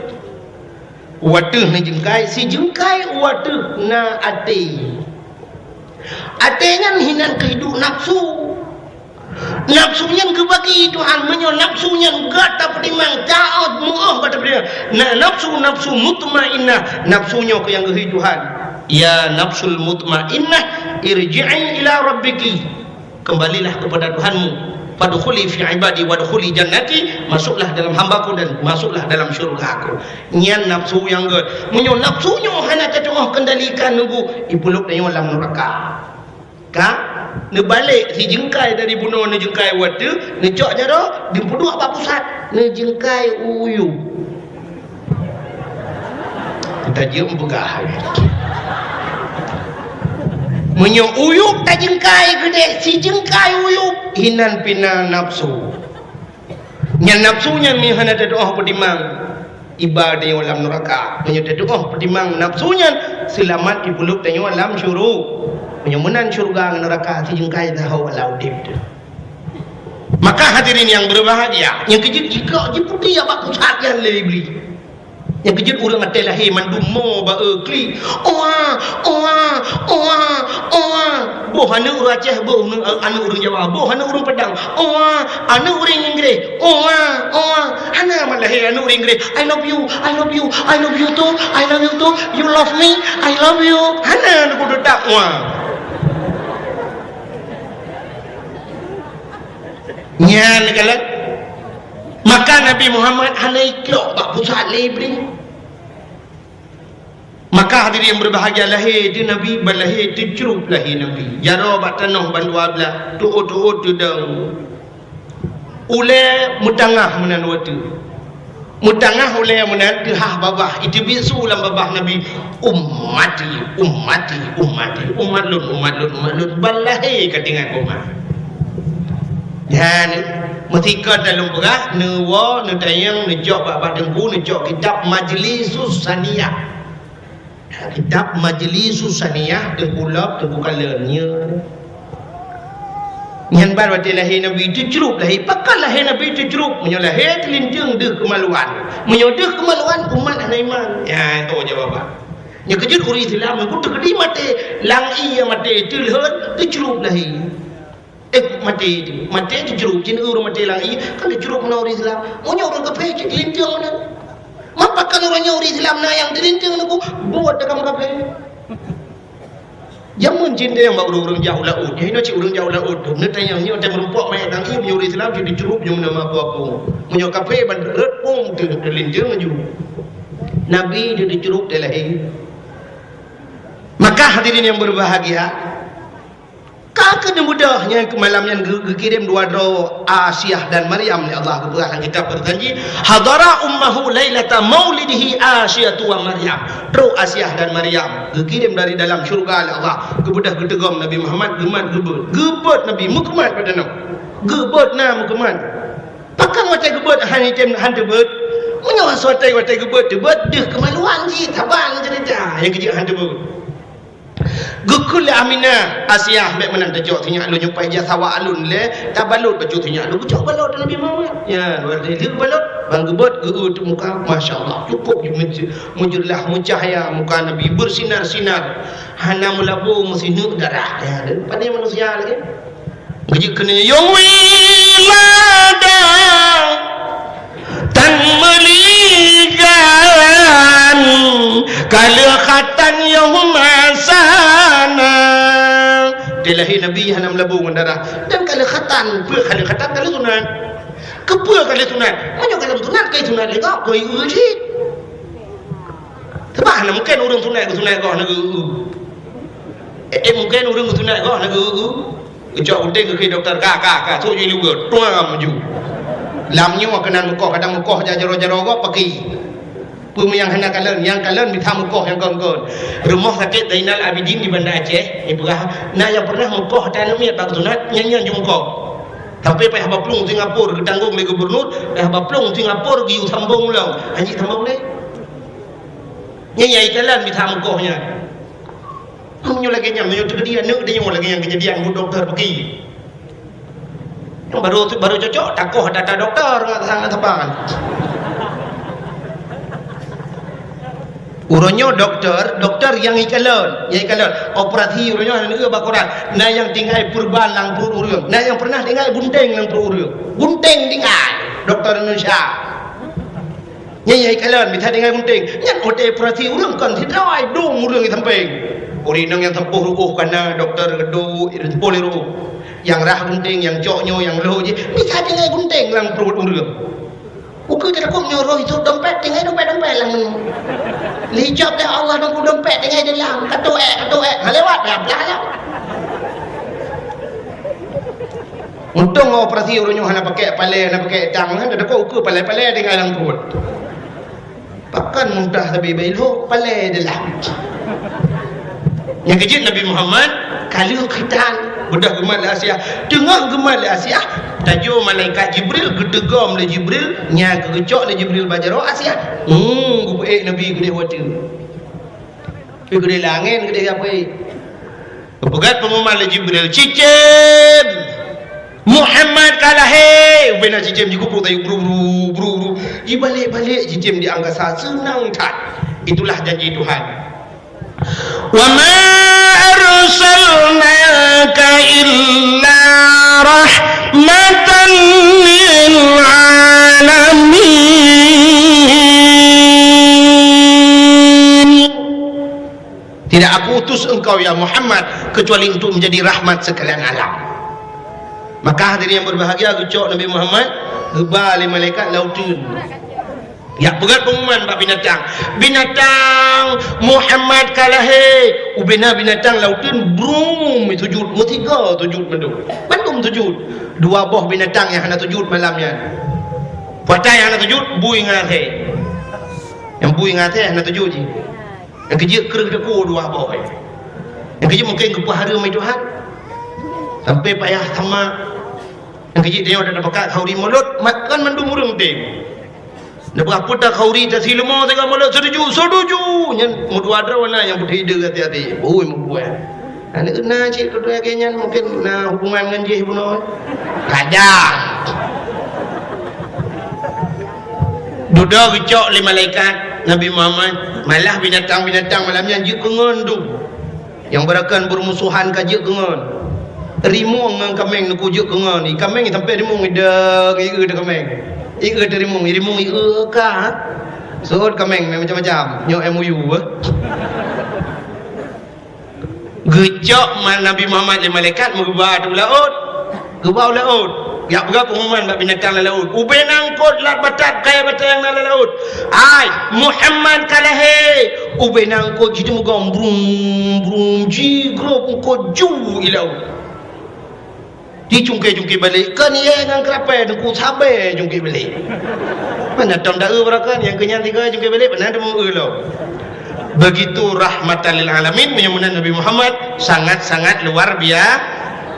U ateueh neujeungkai, sijeungkai u ateueh na até. Até nyan hinan keuhidup nafsu. Nafsu nyan geubagi Tuhan, meunyoe nafsu nyan gata peutimang, taát, meu'oh gata peutimang. Na nafsu, nafsu mutmainnah, nafsu nyoe keuh nyang geuhi Tuhan. Ya nafsul mutmainnah, irji'i ila rabbiki. Kembalilah kepada Tuhanmu. Fadkhuli fi ibadi wadkhuli jannati, masuklah dalam hambaku dan masuklah dalam syurgaku. Nyan nafsu nyang gèt. Meunyoe nafsu nyoe hana tatu'oh kendalikan nunggu, ipeuleub tanyoe lam neuraka. Ka? Neubalek sijeungkai dari bunoe neujeungkai u ateueh, neucok jaroe, neupeuduek bak pusat, neujeungkai u yup. Tajeuem peugah. Meunyoe u yup tajeungkai keudeh, sijeungkai u yup, hinan pih na nafsu. Nyan nafsu nyan meuhana tatu'oh peutimang, iba tanyoe lam neuraka. Meunyoe tatu'oh peutimang nafsu nyan, seulamat ipeuleub tanyoe lam syuru-, meunyoe meunan syeuruga ngon neuraka sijeungkai saho lam udép teuh. Maka hadirin yang berbahagia, nyang keujeuet jikok jiputéh bak pusat nyan lé Iblih. Nyang keujeuet ureueng até lahé mandum mo ba-e klik. Oa, oa, oa, oa. Boh aneuk ureueng Aceh, boh aneuk, aneuk ureueng Jawa, boh aneuk ureueng Padang. Oa, aneuk ureueng Inggréh. Oa, oa. Hana mat lahé aneuk ureueng Inggréh. "I love you, I love you, I love you too, I love you too. You love me, I love you." Hana aneuk ureueng Padang. Oa. Nyan kalon. Maka Nabi Muhammad hana iklok bak pusat lé Iblih. Maka hadirin yang berbahagia, lahé teuh Nabi, ban lahé teucrup lahé Nabi. Jaroe bak tanoh ban dua blah, tuôt-tuôt teudong. Ulèe meutangah meunan watèe. Meutangah ulèe meunan teuhah babah, iteubiet su lam babah Nabi, "Ummati, ummati, ummati, umat lôn, umat lôn, umat lôn, ban lahé ka teuingat umat." Nyan, meusikon dan lôn peugah, neuwoe, neutanyong, neucok bak, bak teungku, neucok kitab Majlisus Saniyah. Kitab Majlisus Saniyah, Teungku Lop, Teungku Kalon, nyoe. Nyan ban watée lahé Nabi teucrup lahé. Pakon lahé Nabi teucrup? Meunyoe lahé teulinteung deuh keumaluan. Meunyoe deuh keumaluan, umat hana iman. Ya, itu jawaban. Nyoe keujeuet ureuëng Islam, meunyoe teukeudi maté, lam ié maté, teulheuet, teucrup lahé. Eh, maté, maté teucrup, cit ureuëng maté lam ié, kan teucrup meunan ureuëng Islam. Meunyoe ureuëng kafé, cit teulinteung meunan. Mapa kan ureuëng nyoe ureuëng Islam na nyang teulinteung nunggu, buet dakam kafé. Jameun cit nyang bak ureuëng-ureuëng jak u laôt. Nyoe cit ureuëng jak u laôt. Neutanyong nyoe teuh meurumpok manyét dang ié, meunyoe ureuëng Islam cit teucrup, nyoe meunan meuaku-aku. Meunyoe kafé ban rhot pong teuh teulinteung laju. Nabi teuh teucrup teuh lahé. Maka hadirin yang berbahagia, ka keuneuk beudôh nyang keu malam nyan geu-, geukirém dua droe Asiah dan Maryam lé Allah geupeugah lam kitab Al-Qur'an jih, "Hadara ummahu lailata maulidihi Asyatu wa Maryam." Trok Asiah dan Maryam geukirém dari dalam syurga lé Allah, geubeudôh geuteugom Nabi Muhammad, geumat geubeuet. Geubeuet Nabi, meukeumat bak tanoh. Geubeuet na meukeumat. Pakon watée geubeuet han item han teubeuet? Meunyoe watée, watée geubeuet teubeuet, deuh keumaluan jih, saban ceurita nyang keujeuet han teubeuet. Geukheun lé Aminah, "Asiah, bék meunan tacok sinyak lôn, nyoe paih jak sawa alun lé, tabalot bacut sinyak lôn." Geucok balot Nabi Muhammad. Ya, watée lheueh balot, ban geubeuet, geu-eu teuk muka, masya Allah, cukup ju-, meujeurlah, meucahya muka Nabi, beusinar-sinar, hana meulabô meusineuk darah. Ya, dan pane manusia lagée. Geujeuet keunoe, "Yong wilada tan meuligan, ka lheueh khatan yong masana." Teulahé Nabi hana meulabô ngon darah. Dan ka lheueh khatan, peue ka lheueh khatan, ka lheueh sunat. Keupeue ka lheueh sunat? Meunyoe ka lheueh sunat, ka sunat lé gob, keu ié cit. Sabab hana mungken ureuëng sunat geusunat goh na geu-, eh, eh, mungken ureuëng geusunat goh na geu-, geucok gunting geukheun dokto, "Ka, ka, ka, sôk ju iluweue, tuang maju." Lam nyoe keunan meukoh, kadang meukoh jak jaroe-jaroe gob paki. Peue nyang hana kalon, nyang kalon mita meukoh nyang kon-kon. Rumoh Sakét Zainal Abidin di Banda Aceh, ipeugah, na nyang peureunah meukoh ata aneuk miet bak geusunat, nyan-nyan ju meukoh. Sampai payah baplueng Singapura geutanggong lé gubernur, payah baplueng Singapura geuyue sambong lom. Hanjeuet sambong lé. Nyan nyang ikalon mita meukoh nyan. Meunyoe lagée nyan, meunyoe teukeudi aneuk tanyoe lagée nyan keujadian, bu dokto peuki. Nyang baru, baru cocok, takoh data dokto ngon saban. Uroe nyoe dokto, dokto nyang ikalon, nyang ikalon. Operasi uroe nyoe hana neueu bak koran. Na nyang tinggai purban lam pruet ureuëng. Na nyang peureunah tinggai gunting lam pruet ureuëng. Gunting tinggai. Dokto Indonesia. Nyan nyang ikalon, bisa tinggai gunting. Nyan watée operasi ureuëng kon sidroe, dum ureuëng di sampéng. Ureuëng inong nyang sampôh ruôh kana, dokto geuduek, sampôh lé ruôh. Nyang rhah gunting, nyang cok nyoe, nyang lhôk jih, bisa tinggai gunting lam pruet ureuëng. Ukeue teurakong nyoe roh itu dompet, tinggai dompet-dompet lam nyoe. Lé ijab lé Allah nunggu dompet tinggai di lam. Katoe, katoe, ha lewat, blah, blah, blah. Untông operasi ureuëng nyoe hana pakai palée, hana pakai tang, hana teuka ukeue palée-palée tinggai lam pruet. Pakon muntah sabe bailho palée di lam. Nyang keujeuet Nabi Muhammad ka lheueh khitan, beudôh geumat lé Asiah. Teungoh geumat lé Asiah, tajok malaikat Jibril, geuteugom lé Jibril, nyang geugeucok lé Jibril bak jaroe Asiah. Hmm, geupeuék Nabi keudeh watée. Keudeh langét, keudeh apui. Geupeugah peunguman lé Jibril, "Cicém! Muhammad ka lahé!" Ubena cicém jikupu tayue bru-bru, bru-bru. Jibalek-balek cicém di angkasa, seunang that. Itulah janji Tuhan. "Wa ma arsalnaka illa rahmatan lil alamin." Tidak Aku utus engkau, ya Muhammad, kecuali untuk menjadi rahmat sekalian alam. Maka hadirin yang berbahagia, geucok Nabi Muhammad, geuba lé malaikat lam uteuen. Jak peugah peunguman bak binatang. "Binatang, Muhammad ka lahé!" Ubena binatang lam uteuen, brum, sujud, meusigoe sujud mandum. Mandum sujud. Dua boh binatang nyang hana sujud malam nyan. Peue nyang hana sujud, bui ngon asèe. Nyang bui ngon asèe hana sujud jih. Nyang keujeuet kreueh teuku dua boh. Nyang keujeuet mungken geupeuhareuem lé Tuhan. Sampai payah sama. Nyang keujeuet tanyoe dak tapakat khauri mulod, mat kan mandum ureueng udeb. Dak peugah peue ta khauri ta sileumô sigoe mulod, setuju, setuju. Nyan meudua droe na nyang beutôi ide hati-hati. Ui, meubuet. Aneuk na cit keudroe lagèe nyan mungken na hubungan ngon jih bunoe. Kadang. Dudoe geucok lé malaikat Nabi Muhammad, malah binatang-binatang malam nyan jeuet keu ngon dum. Nyang beurakan beurmusohan ka jeuet keu ngon. Rimueng ngon kaméng nuku jeuet keu ngon. I kaméng sampai rimueng idang, i eu teu kaméng. I eu teu rimueng, i rimueng i eu ka. Sot kaméng macam-macam. Nyoe M O U, eh. Geucok ma-, Nabi Muhammad lé malaikat meugeuba u laôt. Geuba u laôt. Jak peugah peunguman bak binatang lam laôt. Ubé nangkot lat batat kayèe batèe nyang na lam laôt. Ai, Muhammad ka lahé! Ubé nangkot jiteumugom brum, brum, jigrob eungkot ju i laôt. Jicungké-cungké balek, kon yé ngon keurapèe teungku sabé cungké balek. Mana tom da eu barokan, nyang keunyan tiga cungké balek, mana teumeu eu lom. Begitu rahmatan lil alamin, meunyoe meunan Nabi Muhammad sangat-sangat luar biasa.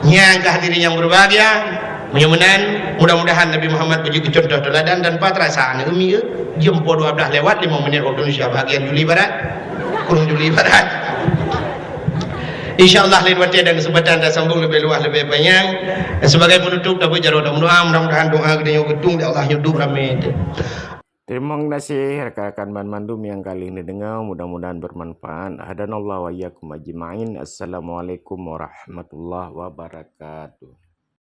Nyang ka hadirin yang berbahagia, meunyoe meunan, mudah-mudahan Nabi Muhammad beujeuet keu contoh teuladan dan pat rasa aneuk umi, eh, jeuem po dua belas lewat lima menit waktu Indonesia bahagian Juli Barat. Kureueng Juli Barat. Insya Allah lain watèe dan kesempatan tasambong leubeh luwah leubeh panyang. Dan sebagai penutup, tabeuet jaroe dan meudoa, mudah-mudahan doa geutanyoe geutueng lé Allah nyoe dum ramé. Terima kasih rakan-rakan banmandum nyang ka lheueh neudeungoe, mudah-mudahan bermanfaat. Hadanallahu wa iyyakum ajma'in. Assalamualaikum warahmatullahi wabarakatuh.